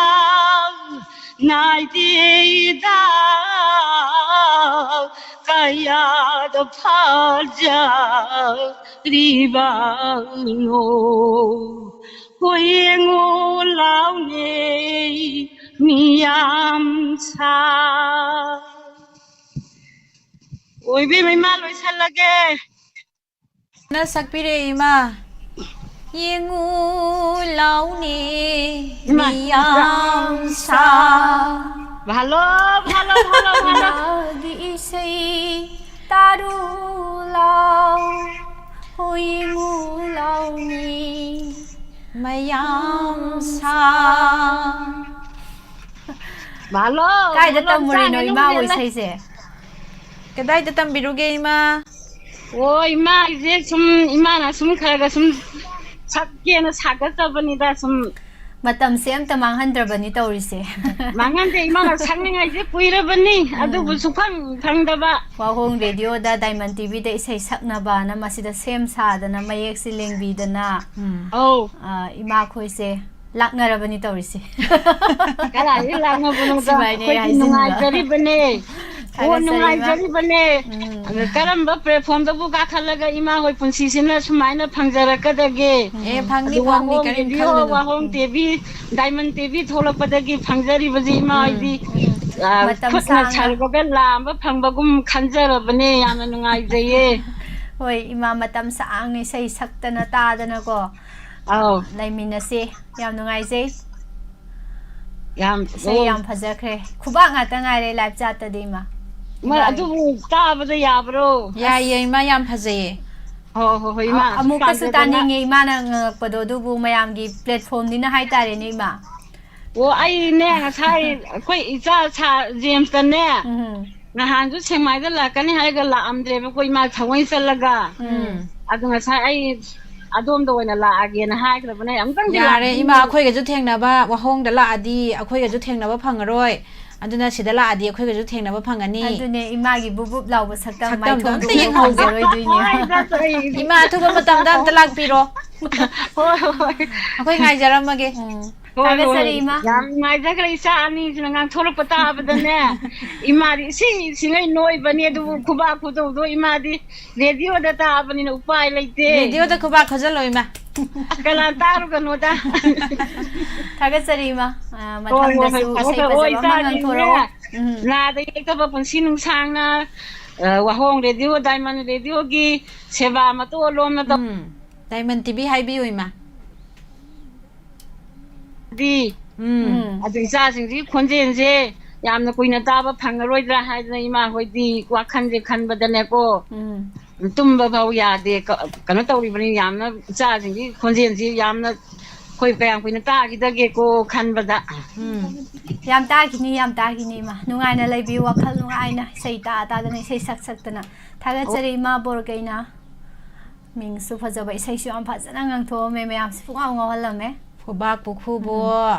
ꯅꯥꯏꯗꯦꯗ꯫ ꯀꯌꯥꯗ ꯐꯖꯔꯤꯕꯅꯣ ꯍꯣ ꯌꯦꯡꯉꯣ ꯂꯥꯎꯅꯦ ꯃꯤꯌꯥꯝ ꯁꯥ꯫ ꯑꯣꯏꯕꯤ ꯏꯃꯥ ꯂꯣꯏꯁꯜꯂꯒꯦ꯫ ꯅ ꯁꯛꯄꯤꯔꯦ ꯏꯃꯥ꯫ ꯌꯦꯡꯉꯨ ꯂꯥꯎꯅꯦ ꯏꯃꯥ꯫ ꯃꯤꯌꯥꯝ ꯁꯥ꯫ ꯚꯥꯂꯣ, ꯚꯥꯂꯣ, ꯚꯥꯂꯣ, ꯚꯥꯂꯣ꯫ ꯏꯃꯥꯒꯤ ꯏꯁꯩ ꯇꯥꯔꯨ ꯂꯥꯎ꯫ ꯍꯣ ꯌꯦꯡꯉꯨ ꯂꯥꯎꯅꯦ ꯃꯌꯥꯝ ꯁꯥ꯫ ꯚꯥꯂꯣ, ꯀꯥꯏꯗ ꯚꯥꯂꯣ, ꯇꯝꯃꯨꯔꯤꯅꯣ ꯆꯥꯡ ꯑꯗꯨꯝ ꯏꯃꯥꯕꯨ ꯍꯦꯜꯂꯦ꯫ ꯏꯁꯩꯁꯦ? ꯀꯗꯥꯏꯗ ꯇꯝꯕꯤꯔꯨꯒꯦ ꯏꯃꯥ? ꯑꯣ, ꯏꯃꯥ, ꯑꯩꯁꯦ ꯁꯨꯝ ꯏꯃꯥꯅ ꯁꯨꯝ ꯈꯔ ꯈꯔ ꯁꯨꯝ ꯁꯛꯀꯦꯅ ꯁꯥꯒꯠꯆꯕꯅꯤꯗ, ꯁꯨꯝ꯫ ꯃꯇꯝꯁꯦ ꯑꯝꯇ ꯃꯥꯡꯍꯟꯗ꯭ꯔꯕꯅꯤ ꯇꯧꯔꯤꯁꯦ꯫ ꯃꯥꯡꯍꯟꯗꯦ, ꯏꯃꯥꯅ ꯁꯛꯅꯤꯡꯉꯥꯏꯁꯦ ꯀꯨꯏꯔꯕꯅꯤ, ꯎꯝ꯫ ꯑꯗꯨꯕꯨ ꯁꯨꯡꯐꯪ ꯐꯪꯗꯕ꯫ ꯋꯥꯍꯣꯡ ꯔꯦꯗꯤꯑꯣꯗ Diamond ꯇꯤꯚꯤꯗ ꯏꯁꯩ ꯁꯛꯅꯕꯅ ꯃꯁꯤꯗ ꯁꯦꯝ ꯁꯥꯗꯅ, ꯃꯌꯦꯛꯁꯦ ꯂꯦꯡꯕꯤꯗꯅ, ꯎꯝ꯫ ꯑꯧ꯫ ꯑ, ꯏꯃꯥꯈꯣꯏꯁꯦ ꯂꯥꯛꯅꯔꯕꯅꯤ ꯇꯧꯔꯤꯁꯦ꯫ ꯀꯗꯥꯏꯗꯒꯤ ꯂꯥꯛꯅꯕꯅꯣꯗ? ꯁꯤꯃꯥꯏꯅꯦ ꯑꯩꯈꯣꯏꯗꯤ ꯍꯥꯏꯖꯤꯟꯕ꯫ ꯅꯨꯡꯉꯥꯏꯖꯔꯤꯕꯅꯦ꯫ ꯑꯣ, ꯊꯥꯒꯠꯆꯔꯤ, ꯏꯃꯥ꯫ ꯅꯨꯡꯉꯥꯏꯖꯔꯤꯕꯅꯦ꯫ ꯎꯝ꯫ ꯑꯗ ꯀꯔꯝꯕ platformꯗꯕꯨ ꯀꯥꯈꯠꯂꯒ ꯏꯃꯥ ꯍꯣꯏ ꯄꯨꯟꯁꯤꯁꯤꯅ ꯁꯨꯃꯥꯏꯅ ꯐꯪꯖꯔꯛꯀꯗꯒꯦ? ꯑꯦ, ꯐꯪꯅꯤ, ꯑꯗꯨ ꯐꯪꯅꯤ, ꯋꯥꯍꯣꯡ ꯀꯔꯤꯝ ꯔꯦꯗꯤꯑꯣ, ꯈꯜꯂꯨꯅꯨ꯫ ꯋꯥꯍꯣꯡ ꯇꯤꯚꯤ, ꯗꯥꯏꯃꯟ ꯇꯤꯚꯤ ꯊꯣꯛꯂꯛꯄꯗꯒꯤ ꯐꯪꯖꯔꯤꯕꯁꯤ ꯏꯃꯥ ꯎꯝ꯫ ꯍꯣꯏꯗꯤ, ꯑ, ꯃꯇꯝ ꯈꯨꯠꯅ ꯁꯥꯡꯅ꯫ ꯁꯥꯔꯨꯕꯒ ꯂꯥꯝꯕ ꯐꯪꯕꯒꯨꯝ ꯈꯟꯖꯔꯕꯅꯦ꯫ ꯌꯥꯝꯅ ꯅꯨꯡꯉꯥꯏꯖꯩꯌꯦ꯫ ꯍꯣꯏ, ꯏꯃꯥ, ꯃꯇꯝ ꯁꯥꯡꯅ ꯏꯁꯩ ꯁꯛꯇꯅ ꯇꯥꯗꯅꯀꯣ ꯑꯧ꯫ ꯂꯩꯃꯤꯟꯅꯁꯦ꯫ ꯌꯥꯝ ꯅꯨꯡꯉꯥꯏꯖꯩ꯫ ꯌꯥꯝ, ꯏꯁꯩ ꯑꯣ꯫ ꯌꯥꯝ ꯐꯖꯈ꯭ꯔꯦ꯫ ꯈꯨꯕꯥꯛ ꯉꯥꯛꯇ ꯉꯥꯏꯔꯦ live chatꯇꯗꯤ, ꯏꯃꯥ꯫ ꯃꯣꯏ ꯏꯃꯥ꯫ ꯑꯗꯨꯕꯨ ꯇꯥꯕꯗ ꯌꯥꯕ꯭ꯔꯣ? ꯌꯥꯏꯌꯦ, ꯏꯃꯥ, ꯌꯥꯝ ꯐꯖꯩꯌꯦ꯫ ꯍꯣ, ꯍꯣ, ꯍꯣꯏ, ꯏꯃꯥ꯫ ꯑ-, ꯑꯃꯨꯛꯀꯁꯨ ꯄꯥꯝꯖꯗꯅ꯫ ꯇꯥꯅꯤꯡꯉꯦ ꯏꯃꯥꯅ ꯉꯪꯉꯛꯄꯗꯣ, ꯑꯗꯨꯕꯨ ꯃꯌꯥꯝꯒꯤ platformꯅꯤꯅ ꯍꯥꯏꯇꯥꯔꯦꯅꯦ, ꯏꯃꯥ꯫ ꯑꯣ, ꯑꯩꯅꯦ, ꯉꯁꯥꯏ ꯑꯩꯈꯣꯏ ꯏꯆꯥ ꯁꯥ-, ꯖꯦꯝꯁꯇꯅꯦ, ꯎꯝ꯫ ꯅꯍꯥꯟꯁꯨ ꯁꯦꯛꯃꯥꯏꯗ ꯂꯥꯛꯀꯅꯤ ꯍꯥꯏꯔꯒ ꯂꯥꯛꯑꯝꯗ꯭ꯔꯦꯕꯀꯣ, ꯏꯃꯥ ꯊꯑꯣꯏ ꯆꯠꯂꯒ꯫ ꯎꯝ꯫ ꯑꯗꯣ ꯉꯁꯥꯏ ꯑꯩ ꯑꯗꯣꯝꯗ ꯑꯣꯏꯅ ꯂꯥꯛꯑꯒꯦꯅ ꯍꯥꯏꯈ꯭ꯔꯕꯅꯦ꯫ ꯑꯃꯨꯛꯇꯪꯗꯤ ꯌꯥꯔꯦ, ꯂꯥꯛꯄꯤꯌꯨ꯫ ꯏꯃꯥ, ꯑꯩꯈꯣꯏꯒꯁꯨ ꯊꯦꯡꯅꯕ, ꯋꯥꯍꯣꯡꯗ ꯂꯥꯛꯑꯗꯤ ꯑꯩꯈꯣꯏꯒꯁꯨ ꯊꯦꯡꯅꯕ ꯐꯪꯉꯔꯣꯏ꯫ ꯑꯗꯨꯅ ꯁꯤꯗ ꯂꯥꯛꯑꯗꯤ ꯑꯩꯈꯣꯏꯒꯁꯨ ꯊꯦꯡꯅꯕ ꯐꯪꯒꯅꯤ꯫ ꯑꯗꯨꯅꯦ, ꯏꯃꯥꯒꯤ ꯕꯨꯞ ꯕꯨꯞ ꯂꯥꯎꯕ ꯁꯛꯇꯝ ꯁꯛꯇꯝꯗꯣ ꯑꯝꯇ ꯃꯥꯏꯊꯣꯡꯗꯨ ꯌꯦꯡꯍꯧꯒꯦ꯫ ꯎꯍꯧꯖꯔꯣꯏꯗꯣꯏꯅꯦ꯫ ꯍꯣꯏ, ꯏꯆꯥ, ꯍꯣꯏ꯫ ꯏꯃꯥ, ꯑꯊꯨꯕ ꯃꯇꯝꯗ ꯑꯝꯇ ꯂꯥꯛꯄꯤꯔꯣ꯫ ꯍꯣꯏ, ꯍꯣꯏ, ꯍꯣꯏ꯫ ꯑꯩꯈꯣꯏ ꯉꯥꯏꯖꯔꯝꯃꯒꯦ꯫ ꯎꯝ꯫ ꯍꯣꯏ, ꯊꯥꯒꯠꯆꯔꯤ, ꯍꯣꯏ꯫ ꯏꯃꯥ꯫ ꯌꯥꯝ ꯅꯨꯡꯉꯥꯏꯖꯈ꯭ꯔꯦ, ꯏꯆꯥ ꯑꯅꯤꯁꯤꯅ ꯉꯥꯡꯊꯣꯔꯛꯄ ꯇꯥꯕꯗꯅꯦ꯫ ꯏꯃꯥꯗꯤ ꯏꯁꯤ ꯁꯤꯉꯩ ꯅꯣꯏꯕꯅꯤ, ꯑꯗꯨꯕꯨ ꯈꯨꯕꯥꯛ ꯈꯨꯗꯧꯗꯣ ꯏꯃꯥꯗꯤ ꯔꯦꯗꯤꯑꯣꯗ ꯇꯥꯕꯅꯤꯅ ꯎꯄꯥꯏ ꯂꯩꯇꯦ꯫ ꯔꯦꯗꯤꯑꯣꯗ ꯈꯨꯕꯥꯛ ꯈꯨꯖꯜꯂꯣ, ꯏꯃꯥ꯫ ꯀꯅꯥ ꯇꯥꯔꯨꯒꯅꯣꯗ꯫ ꯊꯥꯒꯠꯆꯔꯤ, ꯏꯃꯥ꯫ ꯑ, ꯍꯣꯏ, ꯍꯣꯏ, ꯍꯣꯏ, ꯃꯊꯪꯗꯁꯨ ꯐꯔꯦ, ꯏꯁꯩ ꯐꯔꯦ꯫ ꯍꯣꯏ, ꯐꯖꯕ ꯑꯃ ꯏꯆꯥꯁꯤꯡꯅꯦ, ꯉꯪꯊꯣꯔꯛꯑꯣ꯫ ꯎꯝ꯫ ꯅꯥꯗ ꯌꯦꯛꯇꯕ ꯄꯨꯟꯁꯤ ꯅꯨꯡꯁꯥꯡꯅ, ꯑ, ꯋꯥꯍꯣꯡ ꯔꯦꯗꯤꯑꯣ, ꯗꯥꯏꯃꯟ ꯔꯦꯗꯤꯑꯣꯒꯤ ꯁꯦꯕꯥ ꯃꯇꯣꯜꯂꯣꯝꯅ ꯇꯧ- ꯎꯝ꯫ ꯗꯥꯏꯃꯟ ꯇꯤꯚꯤ ꯍꯥꯏꯕꯤꯌꯨ, ꯏꯃꯥ꯫ ꯗꯤ꯫ ꯎꯝ꯫ ꯎꯝ꯫ ꯑꯗꯨ ꯏꯆꯥꯁꯤꯡꯁꯤ ꯈꯣꯟꯖꯦꯜꯁꯦ ꯌꯥꯝꯅ ꯀꯨꯏꯅ ꯇꯥꯕ ꯐꯪꯉꯔꯣꯏꯗ꯭ꯔꯥ ꯍꯥꯏꯗꯅ ꯏꯃꯥ ꯍꯣꯏꯗꯤ ꯋꯥꯈꯜꯁꯦ ꯈꯟꯕꯗꯅꯦꯀꯣ, ꯎꯝ꯫ ꯇꯨꯝꯕ ꯐꯥꯎ ꯌꯥꯗꯦ꯫ ꯀ-, ꯀꯩꯅꯣ ꯇꯧꯔꯤꯕꯅꯤ, ꯌꯥꯝꯅ ꯏꯆꯥꯁꯤꯡꯒꯤ ꯈꯣꯟꯖꯦꯜꯁꯤ ꯌꯥꯝꯅ ꯑꯩꯈꯣꯏ ꯀꯌꯥꯝ ꯀꯨꯏꯅ ꯇꯥꯈꯤꯗꯒꯦꯀꯣ ꯈꯟꯕꯗ꯫ ꯎꯝ꯫ ꯌꯥꯝ ꯇꯥꯈꯤꯅꯤ, ꯌꯥꯝ ꯇꯥꯈꯤꯅꯤ, ꯏꯃꯥ꯫ ꯅꯨꯡꯉꯥꯏꯅ ꯂꯩꯕꯤꯌꯨ, ꯋꯥꯈꯜ ꯅꯨꯡꯉꯥꯏꯅ ꯏꯁꯩ ꯇꯥ ꯇꯥꯗꯅ, ꯏꯁꯩ ꯁꯛ ꯁꯛꯇꯅ꯫ ꯊꯥꯒꯠꯆꯔꯤ, ꯏꯃꯥ ꯕꯣꯔ ꯀꯩꯅ꯫ ꯃꯤꯡꯁꯨ ꯐꯖꯕ, ꯏꯁꯩꯁꯨ ꯌꯥꯝ ꯐꯖꯅ ꯉꯪꯊꯣꯛꯑꯝꯃꯦ, ꯃꯌꯥꯝꯁꯨ ꯄꯨꯡꯉꯥꯎ ꯉꯥꯎꯍꯜꯂꯝꯃꯦ꯫ ꯈꯨꯕꯥꯛꯄꯨ ꯈꯨꯕꯣ꯫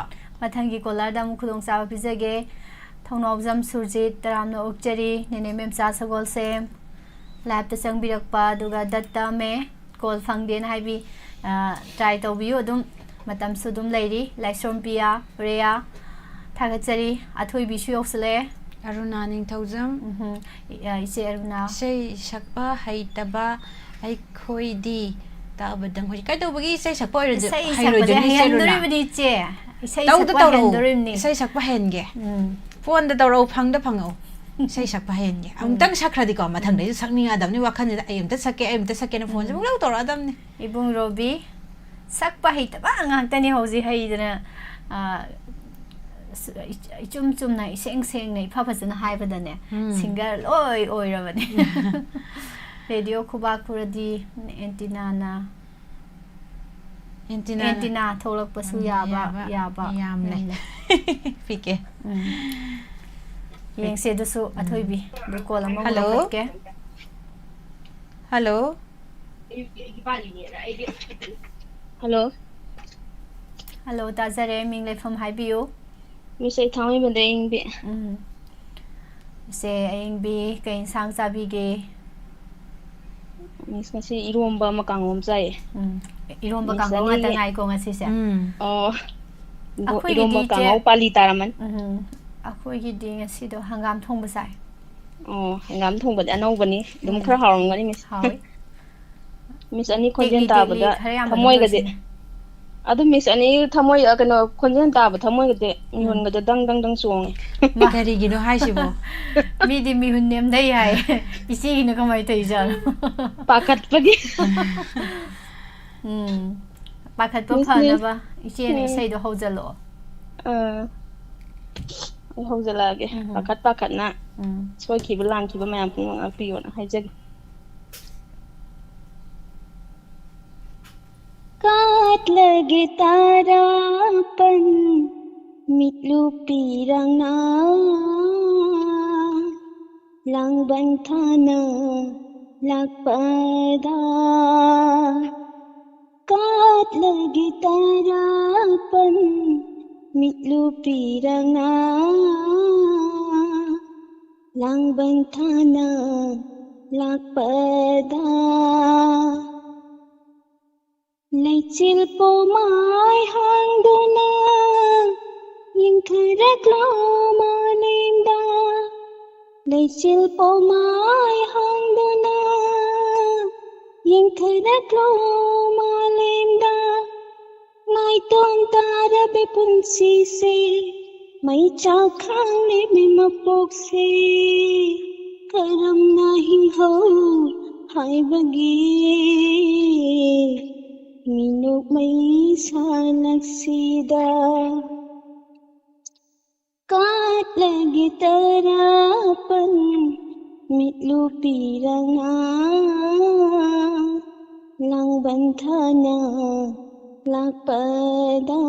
ꯃꯊꯪꯒꯤ caller ꯗ ꯑꯃꯨꯛ ꯈꯨꯗꯣꯡꯆꯥꯕ ꯄꯤꯖꯒꯦ꯫ ꯊꯧꯅꯥꯎꯖꯝ ꯁꯨꯔꯖꯤꯠ, ꯇꯔꯥꯝꯅ ꯑꯣꯛꯆꯔꯤ꯫ ꯅꯦꯅꯦ ꯃꯦꯝꯆꯥ ꯁꯒꯣꯜꯁꯦꯝ live ꯇ ꯆꯪꯕꯤꯔꯛꯄ, ꯑꯗꯨꯒ ꯗꯠꯇ ꯃꯦ call ꯐꯪꯗꯦꯅ ꯍꯥꯏꯕꯤ, ꯑ, try ꯇꯧꯕꯤꯌꯨ ꯑꯗꯨꯝ꯫ ꯃꯇꯝꯁꯨ ꯑꯗꯨꯝ ꯂꯩꯔꯤ꯫ ꯂꯥꯏꯁ꯭ꯔꯣꯝ ꯄꯤꯌꯥ, ꯔꯦꯌꯥ, ꯊꯥꯒꯠꯆꯔꯤ꯫ ꯑꯊꯣꯏꯕꯤꯁꯨ ꯌꯧꯁꯤꯜꯂꯛꯑꯦ꯫ ꯑꯔꯨꯅꯥ ꯅꯤꯡꯊꯧꯖꯝ꯫ ꯎꯝꯍꯨꯝ꯫ ꯏ-, ꯑ, ꯏꯆꯦ ꯑꯔꯨꯅꯥ꯫ ꯏꯁꯩ ꯁꯛꯄ ꯍꯩꯇꯕ ꯑꯩꯈꯣꯏꯗꯤ ꯇꯥꯕꯗꯪ ꯍꯧꯖꯤꯛ ꯀꯩꯗꯧꯕꯒꯤ ꯏꯁꯩ ꯁꯛꯄ ꯑꯣꯏꯔꯣꯏꯗꯣꯏ-, ꯏꯁꯩ ꯁꯛꯄꯁꯦ ꯍꯩꯔꯣꯏꯗꯣꯏꯅꯣ, ꯏꯆꯦ ꯑꯔꯨꯅꯥ? ꯍꯩꯍꯟꯗꯣꯔꯤꯕꯅꯤ, ꯏꯆꯦ꯫ ꯏꯁꯩ ꯇꯧꯗ ꯁꯛꯄ ꯇꯧꯔꯛꯎ꯫ ꯍꯩꯍꯟꯗꯣꯔꯤꯕꯅꯤ꯫ ꯏꯁꯩ ꯁꯛꯄ ꯍꯩꯍꯟꯒꯦ꯫ ꯎꯝ꯫ ꯐꯣꯟꯗ ꯇꯧꯔꯛꯎ, ꯐꯪꯗ ꯐꯪꯉꯛꯎ꯫ ꯏꯁꯩ ꯁꯛꯄ ꯍꯩꯍꯟꯒꯦ꯫ ꯑꯃꯨꯛꯇꯪ ꯁꯛꯈ꯭ꯔꯗꯤꯀꯣ, ꯃꯊꯪꯗꯩꯁꯨ ꯁꯛꯅꯤꯡꯉꯛꯑꯗꯕꯅꯤ ꯋꯥꯈꯜꯁꯤꯗ, "ꯑꯩ ꯑꯝꯇ ꯁꯛꯀꯦ, ꯑꯩ ꯑꯝꯇ ꯁꯛꯀꯦꯅ" ꯐꯣꯟꯁꯦ ꯎꯝ꯫ ꯄꯨꯡꯇꯧ ꯇꯧꯔꯛꯑꯗꯕꯅꯤ꯫ ꯏꯕꯨꯡ ꯔꯣꯕꯤ, ꯁꯛꯄ ꯍꯩꯇꯕ ꯉꯥꯛꯇꯅꯤ ꯍꯧꯖꯤꯛ ꯍꯩꯗꯅ, ꯑ, ꯁ-, ꯏꯆ-, ꯏꯆꯨꯝ ꯆꯨꯝꯅ, ꯏꯁꯦꯡ ꯁꯦꯡꯅ, ꯏꯐ ꯐꯖꯅ ꯍꯥꯏꯕꯗꯅꯦ, ꯎꯝ꯫ ꯁꯤꯡꯒꯔ ꯂꯣꯏ ꯑꯣꯏꯔꯕꯅꯦ꯫ ꯔꯦꯗꯤꯑꯣ ꯈꯨꯕꯥꯛ ꯈꯨꯔꯗꯤ, ꯑꯦꯟꯇꯤꯅꯥꯅ, ꯑꯦꯟꯇꯤꯅꯥ ꯑꯦꯟꯇꯤꯅꯥ ꯊꯣꯛꯂꯛꯄꯁꯨ ꯎꯝ, ꯌꯥꯕ, ꯌꯥꯕ, ꯌꯥꯕ ꯌꯥꯝ ꯂꯩ꯫ ꯌꯥꯝ ꯂꯩ꯫ ꯄꯤꯛꯀꯦ꯫ ꯎꯝ꯫ ꯌꯦꯡꯁꯦ ꯑꯗꯨꯁꯨ, ꯑꯊꯣꯏꯕꯤ꯫ ꯑꯗꯨ ꯀꯣꯜ ꯑꯃꯃꯨꯛ ꯍꯜꯂꯣ꯫ ꯂꯧꯈꯠꯀꯦ꯫ ꯍꯜꯂꯣ꯫ ꯍꯜꯂꯣ꯫ ꯍꯜꯂꯣ, ꯇꯥꯖꯔꯦ꯫ ꯃꯤꯡ ꯂꯩꯐꯝ ꯍꯥꯏꯕꯤꯌꯨ꯫ ꯃꯤꯁ, ꯑꯩ ꯊꯥꯡꯃꯩꯕꯟꯗꯩ ꯑꯌꯤꯡꯕꯤ꯫ ꯎꯝ꯫ ꯏꯆꯦ ꯑꯌꯤꯡꯕꯤ, ꯀꯩ ꯏꯟꯁꯥꯡ ꯆꯥꯕꯤꯒꯦ? ꯃꯤꯁ, ꯉꯁꯤ ꯏꯔꯣꯝꯕ ꯑꯃ ꯀꯥꯡꯍꯧ ꯑꯃ ꯆꯥꯏꯌꯦ꯫ ꯎꯝ꯫ ꯏꯔꯣꯝꯕ ꯃꯤꯁ ꯀꯥꯡꯍꯧ ꯉꯥꯛꯇ ꯑꯅꯤꯒꯤ ꯉꯥꯏꯀꯣ ꯉꯁꯤꯁꯦ? ꯎꯝ꯫ ꯑꯣ꯫ ꯑꯩꯈꯣꯏꯒꯤꯗꯤ ꯏꯔꯣꯝꯕ ꯏꯆꯦ ꯀꯥꯡꯍꯧ ꯄꯥꯂꯤ ꯇꯥꯔꯝꯃꯅꯤ꯫ ꯎꯝ꯫ ꯑꯩꯈꯣꯏꯒꯤꯗꯤ ꯉꯁꯤꯗꯣ ꯍꯪꯒꯥꯝ ꯊꯣꯡꯕ ꯆꯥꯏ꯫ ꯑꯣ, ꯍꯪꯒꯥꯝ ꯊꯣꯡꯕꯗꯤ ꯑꯅꯧꯕꯅꯤ꯫ ꯑꯗꯨꯝ ꯎꯝ꯫ ꯈꯔ ꯍꯥꯎꯔꯝꯒꯅꯤ, ꯃꯤꯁ꯫ ꯍꯥꯎꯋꯤ꯫ ꯃꯤꯁ, ꯑꯅꯤ ꯈꯣꯟꯖꯦꯜ ꯇꯦꯛꯂꯤ ꯇꯦꯛꯂꯤ ꯇꯥꯕꯗ ꯈꯔ ꯌꯥꯝꯅ ꯊꯃꯣꯏꯒꯁꯦ꯫ ꯂꯣꯏꯁꯤꯟ- ꯑꯗꯨ ꯃꯤꯁ, ꯑꯅꯤ ꯊꯃꯣꯏ, ꯑ, ꯀꯩꯅꯣ, ꯈꯣꯟꯖꯦꯜ ꯇꯥꯕ ꯊꯃꯣꯏꯒꯁꯦ ꯎꯝ꯫ ꯃꯤꯍꯨꯟꯒꯁꯦ ꯗꯪ ꯗꯪ ꯗꯪ ꯆꯣꯡꯉꯦ꯫ ꯃꯥ꯫ ꯀꯔꯤꯒꯤꯅꯣ ꯍꯥꯏꯁꯤꯕꯣ? ꯃꯤꯗꯤ ꯃꯤꯍꯨꯟ ꯅꯦꯝꯊꯩ ꯍꯥꯏ꯫ ꯏꯆꯦꯒꯤꯅ ꯀꯃꯥꯏꯅ ꯇꯧꯔꯤꯖꯥꯠꯅꯣ? ꯄꯥꯈꯠꯄꯒꯤ꯫ ꯎꯝ꯫ ꯄꯥꯈꯠꯄ ꯃꯤꯁ, ꯃꯤꯁ꯫ ꯐꯅꯕ ꯏꯆꯦꯅ ꯎꯝ꯫ ꯏꯁꯩꯗꯣ ꯍꯧꯖꯜꯂꯛꯑꯣ꯫ ꯑꯥ꯫ ꯑꯩ ꯍꯧꯖꯜꯂꯛꯑꯒꯦ꯫ ꯎꯝ꯫ ꯄꯥꯈꯠ ꯄꯥꯈꯠꯅ ꯎꯝ꯫ ꯁꯣꯏꯈꯤꯕ ꯂꯥꯟꯈꯤꯕ ꯃꯌꯥꯝ ꯄꯨꯝꯅꯃꯛ ꯉꯥꯛꯄꯤꯌꯣꯅ ꯍꯥꯏꯖꯒꯦ꯫ ꯀꯥꯠꯂꯒꯦ ꯇꯔꯥ ꯃꯥꯄꯟ ꯃꯤꯠꯂꯨ ꯄꯤꯔꯥꯡꯅ, ꯂꯥꯡꯕꯟ ꯊꯥꯅ ꯂꯥꯛꯄꯗ꯫ ꯀꯥꯠꯂꯒꯦ ꯇꯔꯥ ꯃꯥꯄꯟ ꯃꯤꯠꯂꯨ ꯄꯤꯔꯥꯡꯅ, ꯂꯥꯡꯕꯟ ꯊꯥꯅ ꯂꯥꯛꯄꯗ꯫ ꯂꯩꯆꯤꯜ ꯄꯣꯃꯥꯏ ꯍꯥꯡꯗꯨꯅ ꯌꯦꯡꯊꯔꯛꯂꯣ ꯃꯥꯂꯦꯝꯗ꯫ ꯂꯩꯆꯤꯜ ꯄꯣꯃꯥꯏ ꯍꯥꯡꯗꯨꯅ ꯌꯦꯡꯊꯔꯛꯂꯣ ꯃꯥꯂꯦꯝꯗ꯫ ꯅꯥꯏꯇꯣꯝ ꯇꯥꯔꯕ ꯄꯨꯟꯁꯤꯁꯦ ꯃꯩꯆꯥꯛ ꯈꯥꯡꯂꯤꯕꯤ ꯃꯄꯣꯛꯁꯦ ꯀꯔꯝꯅ ꯍꯤꯡꯍꯧ ꯍꯥꯏꯕꯒꯦ ꯃꯤꯅꯣꯛ ꯃꯩꯁꯥꯂꯛꯁꯤꯗ꯫ ꯀꯥꯠꯂꯒꯦ ꯇꯔꯥꯄꯟ ꯃꯤꯠꯂꯨ ꯄꯤꯔꯥꯡꯅ ꯂꯥꯡꯕꯟ ꯊꯥꯅ ꯂꯥꯛꯄꯗ꯫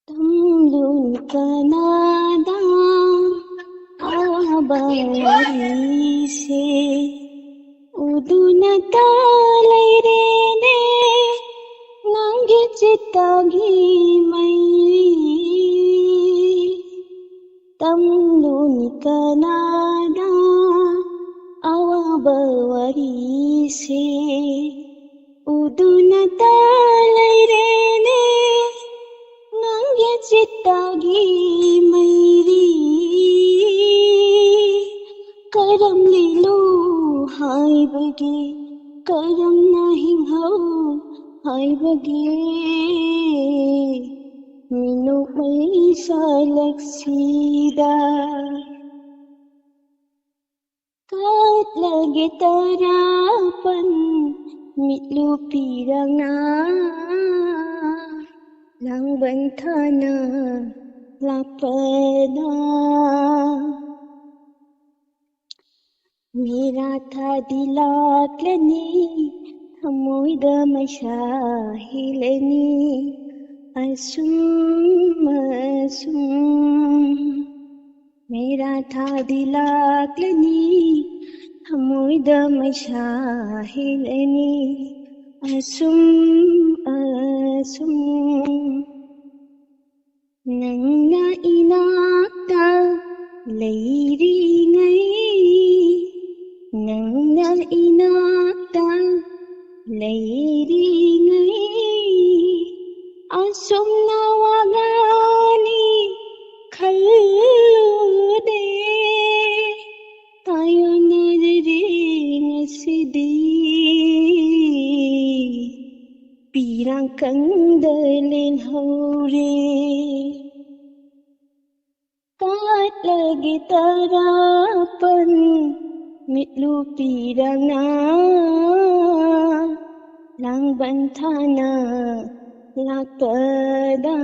ꯇꯝꯂꯨ ꯀꯅꯥꯗ ꯑꯋꯥꯕ ꯋꯥꯔꯤꯁꯦ ꯎꯗꯨꯅꯇ ꯂꯩꯔꯦꯅꯦ ꯅꯪꯒꯤ ꯆꯤꯠꯇꯒꯤ ꯃꯩ꯫ ꯇꯝꯂꯨ ꯀꯅꯥꯗ ꯑꯋꯥꯕ ꯋꯥꯔꯤꯁꯦ ꯎꯗꯨꯅꯇ ꯂꯩꯔꯦꯅꯦ ꯅꯪꯒꯤ ꯆꯤꯠꯇꯒꯤ ꯃꯩꯔꯤ꯫ ꯀꯔꯝꯂꯤꯅꯣ ꯍꯥꯏꯕꯒꯤ ꯀꯔꯝꯅ ꯍꯤꯡꯍꯧ ꯍꯥꯏꯕꯒꯤ ꯃꯤꯅꯣꯛ ꯃꯩꯁꯥꯂꯛꯁꯤꯗ꯫ ꯀꯠꯂꯒꯦ ꯇꯔꯥꯄꯟ ꯃꯤꯠꯂꯨ ꯄꯤꯔꯥꯡꯅ ꯂꯥꯡꯕꯟ ꯊꯥꯅ ꯂꯥꯛꯄꯗ꯫ ꯃꯦꯔꯥ ꯊꯥꯗꯤ ꯂꯥꯛꯂꯅꯤ ꯊꯃꯣꯏꯗ ꯃꯩꯁꯥ ꯍꯦꯜꯂꯅꯤ ꯑꯁꯨꯝ ꯑꯁꯨꯝ꯫ ꯃꯦꯔꯥ ꯊꯥꯗꯤ ꯂꯥꯛꯂꯅꯤ ꯊꯃꯣꯏꯗ ꯃꯩꯁꯥ ꯍꯦꯜꯂꯅꯤ ꯑꯁꯨꯝ ꯑꯁꯨꯝ꯫ ꯅꯪꯅ ꯏꯅꯥꯛꯇ ꯂꯩꯔꯤꯉꯩ ꯅꯪꯅ ꯏꯅꯥꯛ ꯀꯪꯗ ꯂꯦꯜꯍꯧꯔꯦ꯫ ꯀꯥꯠꯂꯒꯦ ꯇꯔꯥꯄꯟ ꯃꯤꯠꯂꯨ ꯄꯤꯔꯥꯡꯅ ꯂꯥꯡꯕꯟ ꯊꯥꯅ ꯂꯥꯛꯄꯗ꯫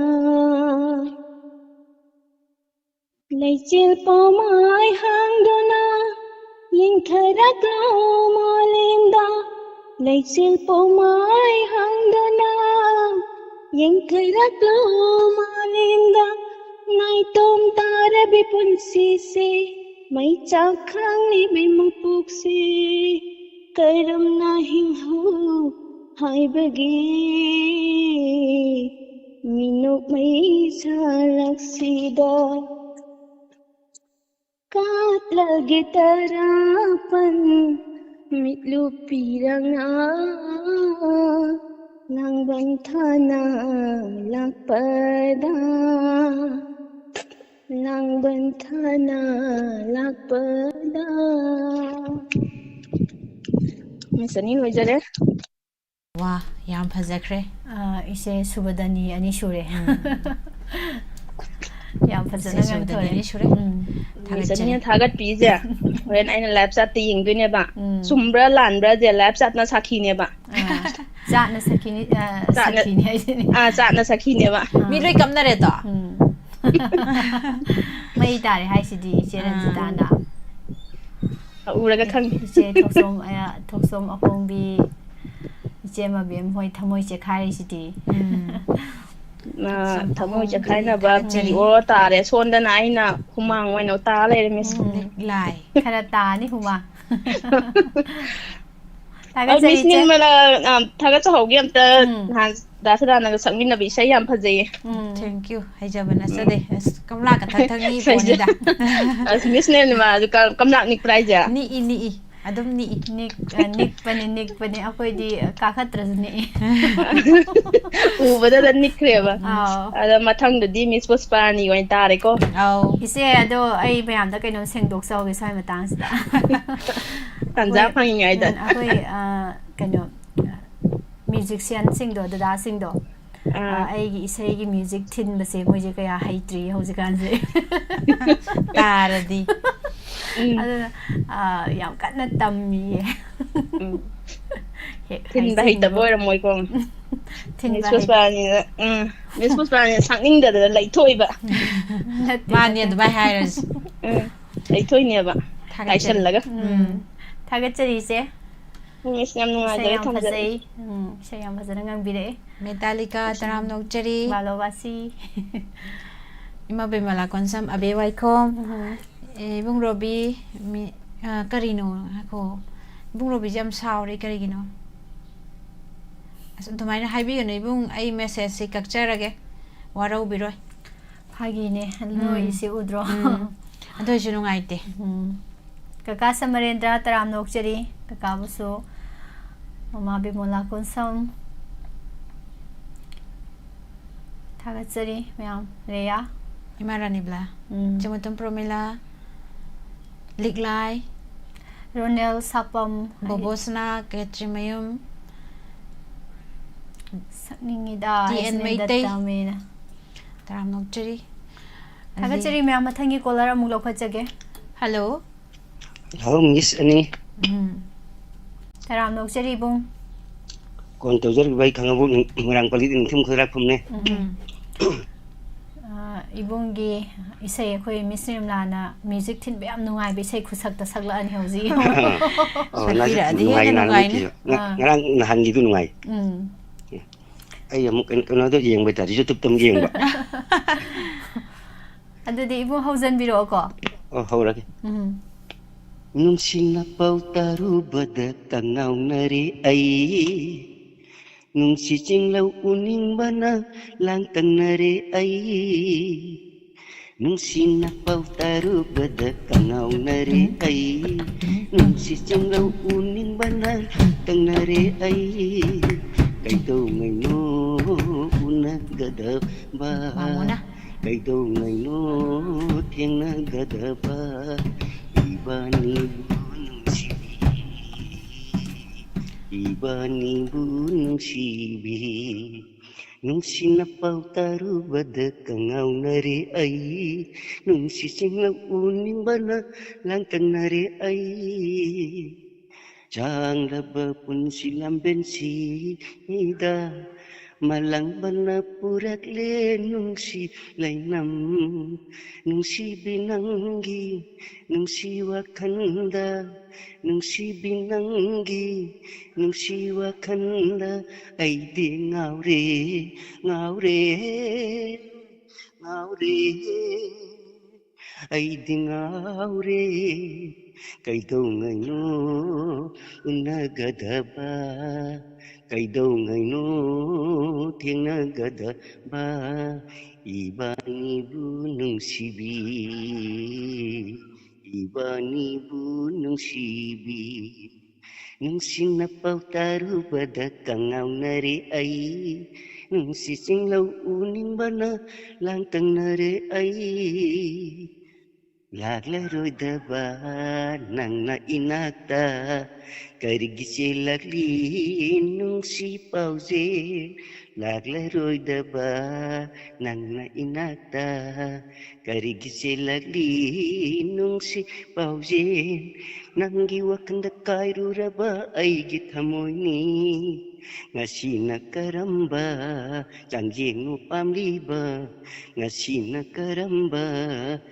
ꯂꯩꯆꯤꯜ ꯄꯣꯃꯥꯏ ꯍꯥꯡꯗꯨꯅ ꯌꯦꯡꯊꯔꯛꯂꯣ ꯃꯥꯂꯦꯝꯗ꯫ ꯂꯩꯆꯤꯜ ꯄꯣꯃꯥꯏ ꯍꯥꯡꯗꯨꯅ ꯌꯦꯡꯊꯔꯛꯂꯣ ꯃꯥꯂꯦꯝꯗ꯫ ꯅꯥꯏꯇꯣꯝ ꯇꯥꯔꯕꯤ ꯄꯨꯟꯁꯤꯁꯦ ꯃꯩꯆꯥꯛ ꯈꯥꯡꯂꯤꯕꯤ ꯃꯄꯣꯛꯁꯦ ꯀꯔꯝꯅ ꯍꯤꯡꯍꯧ ꯍꯥꯏꯕꯒꯦ? ꯃꯤꯅꯣꯛ ꯃꯩꯁꯥꯂꯛꯁꯤꯗ ꯀꯥꯠꯂꯒꯦ ꯇꯔꯥꯄꯟ ꯃꯤꯠꯂꯨ ꯄꯤꯔꯥꯡꯅ ꯂꯥꯡꯕꯟ ꯊꯥꯅ ꯂꯥꯛꯄꯗ꯫ ꯂꯥꯡꯕꯟ ꯊꯥꯅ ꯂꯥꯛꯄꯗ꯫ ꯃꯤꯁ ꯑꯅꯤ ꯂꯣꯏꯖꯔꯦ꯫ ꯋꯥ, ꯌꯥꯝ ꯐꯖꯈ꯭ꯔꯦ꯫ ꯑ, ꯏꯆꯦ ꯁꯨꯕꯗꯅꯤ ꯑꯅꯤ ꯁꯨꯔꯦ꯫ ꯌꯥꯝ ꯐꯖꯅ ꯏꯆꯦ ꯁꯨꯕꯗꯅꯤ ꯉꯥꯡꯊꯣꯔꯛꯑꯦ꯫ ꯑꯅꯤ ꯁꯨꯔꯦ꯫ ꯎꯝ꯫ ꯊꯥꯒꯠꯆꯔꯤ꯫ ꯃꯤꯁꯅꯤꯅ ꯊꯥꯒꯠꯄꯤꯁꯦ ꯍꯣꯔꯦꯟ ꯑꯩꯅ ꯂꯥꯏꯞ ꯆꯥꯠꯇ ꯌꯦꯡꯗꯣꯏꯅꯦꯕ꯫ ꯎꯝ꯫ ꯆꯨꯝꯕ꯭ꯔꯥ ꯂꯥꯟꯕ꯭ꯔꯥꯁꯦ ꯂꯥꯏꯞ ꯆꯥꯠꯅ ꯁꯥꯈꯤꯅꯦꯕ꯫ ꯑ, ꯆꯥꯠꯅ ꯁꯈꯤꯅꯤ, ꯑ, ꯆꯥꯠꯅ- ꯁꯈꯤꯅꯤ ꯍꯥꯏꯁꯤꯅꯤ꯫ ꯑꯥ, ꯆꯥꯠꯅ ꯁꯥꯈꯤꯅꯦꯕ꯫ ꯃꯤ ꯂꯣꯏ ꯀꯞꯅꯔꯦꯗꯣ꯫ ꯎꯝ꯫ ꯃꯩ ꯇꯥꯔꯦ ꯍꯥꯏꯁꯤꯗꯤ ꯏꯆꯦ ꯑꯥ꯫ ꯔꯟꯖꯤꯇꯥꯅ꯫ ꯎꯔꯒ ꯈꯪꯉꯤ꯫ ꯏꯆꯦ ꯊꯣꯛꯆꯣꯝ, ꯑ, ꯊꯣꯛꯆꯣꯝ ꯑꯍꯣꯡꯕꯤ, ꯏꯆꯦ ꯃꯕꯦꯝ ꯍꯣꯏ ꯊꯃꯣꯏ ꯆꯦꯈꯥꯏꯔꯤꯁꯤꯗꯤ꯫ ꯎꯝ꯫ ꯑ, ꯊꯣꯛꯆꯣꯝ ꯊꯃꯣꯏ ꯑꯍꯣꯡꯕꯤ ꯆꯦꯈꯥꯏꯅꯕ ꯊꯥꯒꯠꯆꯔꯤ꯫ ꯄꯤ ꯑꯣ ꯇꯥꯔꯦ꯫ ꯁꯣꯝꯗꯅ ꯑꯩꯅ ꯍꯨꯃꯥꯡ ꯑꯣꯏꯅ ꯇꯥ ꯂꯩꯔꯦ, ꯃꯤꯁ꯫ ꯎꯝ꯫ ꯂꯥꯏ꯫ ꯈꯔ ꯇꯥꯅꯤ ꯍꯨꯃꯥꯡ꯫ ꯑ, ꯊꯥꯒꯠꯆꯔꯤ ꯃꯤꯁ ꯏꯆꯦ꯫ ꯅꯤꯔꯃꯂꯥ, ꯑ, ꯊꯥꯒꯠꯆꯍꯧꯒꯦ ꯑꯝꯇ꯫ ꯎꯝ꯫ ꯅꯍꯥꯟ ꯗꯥ ꯁꯗꯥꯅꯟꯗꯒ ꯁꯛꯃꯤꯟꯅꯕ ꯏꯁꯩ ꯌꯥꯝ ꯐꯖꯩꯌꯦ꯫ ꯎꯝ꯫ Thank you꯫ ꯍꯩꯖꯕ ꯅꯠꯆꯗꯦ꯫ ꯑꯁ, ꯀꯝꯂꯥ ꯀꯊꯛ ꯊꯛꯅꯤ ꯏꯁꯩꯁꯦ꯫ ꯄꯣꯠꯅꯤꯗ꯫ ꯑꯁ, ꯃꯤꯁ ꯅꯤꯔꯃꯂꯥꯁꯨ ꯀ-, ꯀꯝꯂꯥꯛ ꯅꯤꯛꯄ꯭ꯔꯥ ꯍꯥꯏꯁꯦ? ꯅꯤꯛꯏ, ꯅꯤꯛꯏ꯫ ꯑꯗꯨꯝ ꯅꯤꯛꯏ꯫ ꯅꯤꯛ-, ꯑ, ꯅꯤꯛꯄꯅꯤ, ꯅꯤꯛꯄꯅꯤ꯫ ꯑꯩꯈꯣꯏꯗꯤ ꯀꯥꯈꯠꯇ꯭ꯔꯁꯨ ꯅꯤꯛꯏ꯫ ꯎꯕꯗꯗ ꯅꯤꯛꯈ꯭ꯔꯦꯕ꯫ ꯑꯥꯎ꯫ ꯑꯗꯣ ꯃꯊꯪꯗꯗꯤ ꯃꯤꯁ ꯄꯨꯁꯄꯥꯔꯥꯅꯤ ꯑꯣꯏꯅ ꯇꯥꯔꯦꯀꯣ꯫ ꯑꯧ꯫ ꯏꯆꯦ, ꯑꯗꯣ ꯑꯩ ꯃꯌꯥꯝꯗ ꯀꯩꯅꯣꯝ ꯁꯦꯡꯗꯣꯛꯆꯍꯧꯒꯦ ꯁ꯭ꯋꯥꯏ ꯃꯇꯥꯡꯁꯤꯗ꯫ ꯇꯟꯖꯥ ꯑꯩꯈꯣꯏ, ꯐꯪꯉꯤꯉꯩꯗ꯫ ꯎꯝ, ꯑꯩꯈꯣꯏ, ꯑ, ꯀꯩꯅꯣ, ꯃ꯭ꯌꯨꯖꯤꯛꯁꯤꯌꯥꯟꯁꯤꯡꯗꯣ, ꯗꯗꯥꯁꯤꯡꯗꯣ, ꯑꯥ꯫ ꯑ, ꯑꯩꯒꯤ ꯏꯁꯩꯒꯤ ꯃ꯭ꯌꯨꯖꯤꯛ ꯊꯤꯟꯕꯁꯦ ꯃꯣꯏꯁꯦ ꯀꯌꯥ ꯍꯩꯇ꯭ꯔꯤ ꯍꯧꯖꯤꯛꯀꯥꯟꯁꯦ꯫ ꯇꯥꯔꯗꯤ꯫ ꯎꯝ꯫ ꯑꯗꯨꯅ, ꯑ, ꯌꯥꯝ ꯀꯟꯅ ꯇꯝꯃꯤꯌꯦ꯫ ꯎꯝ꯫ ꯍꯦꯛ ꯊꯤꯟꯕ ꯍꯩꯇꯕ ꯍꯥꯏꯖꯤꯟꯕ꯫ ꯑꯣꯏꯔꯝꯃꯣꯏꯀꯣ꯫ ꯊꯤꯟꯕ ꯃꯤꯁ ꯍꯩ- ꯄꯨꯁꯄꯥꯅꯤꯅ, ꯎꯝ, ꯃꯤꯁ ꯄꯨꯁꯄꯥꯅꯤꯅ ꯁꯛꯅꯤꯡꯗꯗꯅ ꯂꯩꯊꯣꯛꯏꯕ꯫ ꯅꯠꯇꯦ, ꯃꯥꯅꯤ ꯅꯠꯇꯦ꯫ ꯑꯗꯨꯃꯥꯏꯅ ꯍꯥꯏꯔꯁꯤ꯫ ꯎꯝ, ꯂꯩꯊꯣꯏꯅꯦꯕ꯫ ꯊꯥꯒꯠꯆꯔꯤ꯫ ꯇꯥꯏꯁꯜꯂꯒ꯫ ꯎꯝ꯫ ꯊꯥꯒꯠꯆꯔꯤ, ꯏꯆꯦ꯫ ꯎꯝ, ꯏꯁ, ꯌꯥꯝ ꯏꯁꯩ ꯅꯨꯡꯉꯥꯏꯖꯔꯦ, ꯌꯥꯝ ꯊꯝꯖꯔꯒꯦ꯫ ꯐꯖꯩ꯫ ꯎꯝ, ꯏꯁꯩ ꯌꯥꯝ ꯐꯖꯅ ꯉꯪꯕꯤꯔꯛꯑꯦ꯫ ꯃꯦꯇꯥꯂꯤꯀꯥ, ꯇꯔꯥꯝꯅ ꯑꯣꯛꯆꯔꯤ꯫ ꯕꯥꯂꯣꯕꯥꯁꯤ꯫ ꯏꯃꯥ ꯕꯦꯃꯂꯥ ꯀꯣꯟꯁꯝ, ꯑꯕꯦ ꯋꯥꯏꯈꯣꯝ꯫ ꯎꯝ꯫ ꯑꯦ, ꯏꯕꯨꯡ ꯔꯣꯕꯤ, ꯃꯤ, ꯑ, ꯀꯔꯤꯅꯣ? ꯉꯥꯏꯈꯣ꯫ ꯏꯕꯨꯡ ꯔꯣꯕꯤꯁꯦ ꯌꯥꯝ ꯁꯥꯎꯔꯤ, ꯀꯔꯤꯒꯤꯅꯣ? ꯑꯁ, ꯑꯗꯨꯃꯥꯏꯅ ꯍꯥꯏꯕꯤꯒꯅꯨ, ꯏꯕꯨꯡ, ꯑꯩ ꯃꯦꯁꯦꯖꯁꯤ ꯀꯛꯆꯔꯒꯦ, ꯋꯥꯔꯧꯕꯤꯔꯣꯏ꯫ ꯐꯥꯒꯤꯅꯦ, ꯎꯝ꯫ ꯅꯣꯏꯁꯤ ꯎꯗ꯭ꯔꯣ? ꯎꯝ꯫ ꯑꯗꯨ ꯑꯣꯏꯁꯨ ꯅꯨꯡꯉꯥꯏꯇꯦ꯫ ꯎꯝ꯫ ꯀꯀꯥ ꯁꯃꯔꯦꯟꯗ꯭ꯔ, ꯇꯔꯥꯝꯅ ꯑꯣꯛꯆꯔꯤ꯫ ꯀꯀꯥꯕꯨꯁꯨ ꯃꯃꯥ ꯕꯤꯃꯣꯂꯥ ꯀꯣꯟꯁꯝ ꯊꯥꯒꯠꯆꯔꯤ ꯃꯌꯥꯝ꯫ ꯔꯦꯌꯥ꯫ ꯏꯃꯥ ꯔꯥꯅꯤꯕꯂꯥ, ꯎꯝ꯫ ꯆꯤꯃꯨꯇꯝ ꯄ꯭ꯔꯣꯃꯤꯂꯥ, ꯂꯤꯛꯂꯥꯏ, ꯔꯣꯅꯦꯜ ꯁꯥꯄꯝ꯫ ꯕꯣꯕꯣꯁꯅꯥ, ꯀꯦꯇ꯭ꯔꯤꯃꯌꯨꯝ, ꯁꯛꯅꯤꯡꯉꯤꯗ, ꯇꯤ ꯑꯦꯟ ꯍꯥꯏꯁꯤꯅꯦ ꯃꯩꯇꯩ꯫ ꯗꯠꯇꯥꯃꯦꯅ꯫ ꯇꯔꯥꯝꯅ ꯑꯣꯛꯆꯔꯤ꯫ ꯊꯥꯒꯠꯆꯔꯤ ꯃꯌꯥꯝ꯫ ꯃꯊꯪꯒꯤ ꯀꯣꯂꯔ ꯑꯃꯨꯛ ꯂꯧꯈꯠꯆꯒꯦ꯫ ꯍꯜꯂꯣ꯫ ꯍꯥꯎ, ꯃꯤꯁ ꯑꯅꯤ꯫ ꯎꯝ꯫ ꯇꯔꯥꯝꯅ ꯑꯣꯛꯆꯔꯤ ꯏꯕꯨꯡ꯫ ꯀꯣꯟ ꯇꯧꯖꯔꯤꯕ ꯑꯩ ꯈꯥꯉꯕꯣꯛ ꯅꯤꯡ-, ꯃꯣꯏꯔꯥꯡ ꯄꯜꯂꯤꯗ ꯅꯤꯡꯊꯤꯡ ꯈꯨꯟꯗ꯭ꯔꯥꯛꯐꯝꯅꯦ꯫ ꯎꯝ꯫ ꯑ, ꯏꯕꯨꯡꯒꯤ ꯏꯁꯩ ꯑꯩꯈꯣꯏ ꯃꯤꯁ ꯅꯤꯔꯃꯂꯥꯅ ꯃ꯭ꯌꯨꯖꯤꯛ ꯊꯤꯟꯕ ꯌꯥꯝ ꯅꯨꯡꯉꯥꯏꯕ ꯏꯁꯩ ꯈꯨꯁꯛꯇ ꯁꯛꯂꯛꯑꯅꯤ ꯍꯧꯖꯤꯛ꯫ ꯑꯣ, ꯅꯪꯁꯨ ꯁꯛꯄꯤꯔꯛꯑꯗꯤ ꯅꯨꯡꯉꯥꯏ, ꯍꯦꯟꯅ ꯅꯍꯥꯟ ꯅꯨꯡꯉꯥꯏꯅꯤ꯫ ꯃꯤꯠꯀꯤꯁꯨ꯫ ꯉ-, ꯑꯥ꯫ ꯉꯔꯥꯡ ꯅꯍꯥꯟꯒꯤꯗꯨ ꯅꯨꯡꯉꯥꯏ꯫ ꯎꯝ꯫ ꯑꯩ ꯑꯃꯨꯛ ꯀꯩꯅꯣ, ꯀꯩꯅꯣꯗ ꯌꯦꯡꯕ ꯍꯥꯏꯇꯥꯔꯦ, YouTube-ꯇ ꯑꯃꯨꯛ ꯌꯦꯡꯕ꯫ ꯑꯗꯨꯗꯤ ꯏꯕꯨꯡ ꯍꯧꯖꯟꯕꯤꯔꯛꯑꯣꯀꯣ꯫ ꯑꯣ, ꯍꯧꯔꯒꯦ꯫ ꯎꯝ꯫ ꯅꯨꯡꯁꯤꯅ ꯄꯥꯎ ꯇꯥꯔꯨꯕꯗ ꯀꯉꯥꯎꯅꯔꯦ ꯑꯩ꯫ ꯅꯨꯡꯁꯤ ꯆꯤꯡꯂꯧ ꯎꯅꯤꯡꯕꯅ ꯂꯥꯡꯇꯛꯅꯔꯦ ꯑꯩ꯫ ꯅꯨꯡꯁꯤꯅ ꯄꯥꯎ ꯇꯥꯔꯨꯕꯗ ꯀꯉꯥꯎꯅꯔꯦ ꯑꯩ꯫ ꯅꯨꯡꯁꯤ ꯆꯤꯡꯂꯧ ꯎꯅꯤꯡꯕꯅ ꯂꯥꯡꯇꯛꯅꯔꯦ ꯑꯩ꯫ ꯀꯩꯗꯧꯉꯩꯅꯣ ꯎꯅꯒꯗꯕ? ꯃꯥꯃꯣꯅ꯫ ꯀꯩꯗꯧꯉꯩꯅꯣ ꯊꯦꯡꯅꯒꯗꯕ ꯏꯕꯥꯅꯤꯕꯨ ꯅꯨꯡꯁꯤꯕꯤ? ꯏꯕꯥꯅꯤꯕꯨ ꯅꯨꯡꯁꯤꯕꯤ, ꯅꯨꯡꯁꯤꯅ ꯄꯥꯎ ꯇꯥꯔꯨꯕꯗ ꯀꯉꯥꯎꯅꯔꯦ ꯑꯩ, ꯅꯨꯡꯁꯤ ꯆꯤꯡꯂꯧ ꯎꯅꯤꯡꯕꯅ ꯂꯥꯡꯇꯛꯅꯔꯦ ꯑꯩ꯫ ꯆꯥꯡꯂꯕ ꯄꯨꯟꯁꯤ ꯂꯝꯕꯦꯟꯁꯤꯗ ꯃꯂꯪꯕꯅ ꯄꯨꯔꯛꯂꯦ ꯅꯨꯡꯁꯤ ꯂꯩꯅꯝ꯫ ꯅꯨꯡꯁꯤꯕꯤ ꯅꯪꯒꯤ ꯅꯨꯡꯁꯤ ꯋꯥꯈꯜꯗ, ꯅꯨꯡꯁꯤꯕꯤ ꯅꯪꯒꯤ ꯅꯨꯡꯁꯤ ꯋꯥꯈꯜꯗ ꯑꯩꯗꯤ ꯉꯥꯎꯔꯦ, ꯉꯥꯎꯔꯦ, ꯉꯥꯎꯔꯦ꯫ ꯑꯩꯗꯤ ꯉꯥꯎꯔꯦ, ꯀꯩꯗꯧꯉꯩꯅꯣ ꯎꯅꯒꯗꯕ, ꯀꯩꯗꯧꯉꯩꯅꯣ ꯊꯦꯡꯅꯒꯗꯕ, ꯏꯕꯥꯅꯤꯕꯨ ꯅꯨꯡꯁꯤꯕꯤ, ꯏꯕꯥꯅꯤꯕꯨ ꯅꯨꯡꯁꯤꯕꯤ꯫ ꯅꯨꯡꯁꯤꯅ ꯄꯥꯎ ꯇꯥꯔꯨꯕꯗ ꯀꯉꯥꯎꯅꯔꯦ ꯑꯩ, ꯅꯨꯡꯁꯤ ꯆꯤꯡꯂꯧ ꯎꯅꯤꯡꯕꯅ ꯂꯥꯡꯇꯛꯅꯔꯦ ꯑꯩ꯫ ꯂꯥꯛꯂꯔꯣꯏꯗꯕ ꯅꯪꯅ ꯏꯅꯥꯛꯇ ꯀꯔꯤꯒꯤ ꯆꯦꯜꯂꯛꯂꯤ ꯅꯨꯡꯁꯤ ꯄꯥꯎꯖꯦꯜ? ꯂꯥꯛꯂꯔꯣꯏꯗꯕ ꯅꯪꯅ ꯏꯅꯥꯛꯇ ꯀꯔꯤꯒꯤ ꯆꯦꯜꯂꯛꯂꯤ ꯅꯨꯡꯁꯤ ꯄꯥꯎꯖꯦꯜ? ꯅꯪꯒꯤ ꯋꯥꯈꯜꯗ ꯀꯥꯏꯔꯨꯔꯕ ꯑꯩꯒꯤ ꯊꯃꯣꯏꯅꯤ꯫ ꯉꯁꯤꯅ ꯀꯔꯝꯕ ꯆꯥꯡꯖꯦꯡꯅꯣ ꯄꯥꯝꯂꯤꯕ? ꯉꯁꯤꯅ ꯀꯔꯝꯕ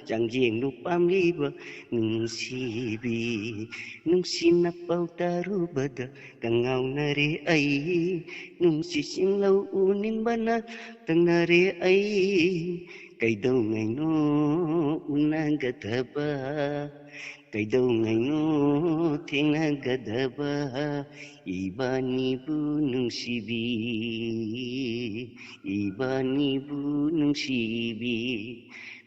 ꯆꯥꯡꯖꯦꯡꯅꯣ ꯄꯥꯝꯂꯤꯕ? ꯅꯨꯡꯁꯤꯕꯤ, ꯅꯨꯡꯁꯤꯅ ꯄꯥꯎ ꯇꯥꯔꯨꯕꯗ ꯀꯉꯥꯎꯅꯔꯦ ꯑꯩ꯫ ꯅꯨꯡꯁꯤ ꯆꯤꯡꯂꯧ ꯎꯅꯤꯡꯕꯅ ꯇꯪꯅꯔꯦ ꯑꯩ꯫ ꯀꯩꯗꯧꯉꯩꯅꯣ ꯎꯅꯒꯗꯕ? ꯀꯩꯗꯧꯉꯩꯅꯣ ꯊꯦꯡꯅꯒꯗꯕ? ꯏꯕꯥꯅꯤꯕꯨ ꯅꯨꯡꯁꯤꯕꯤ, ꯏꯕꯥꯅꯤꯕꯨ ꯅꯨꯡꯁꯤꯕꯤ꯫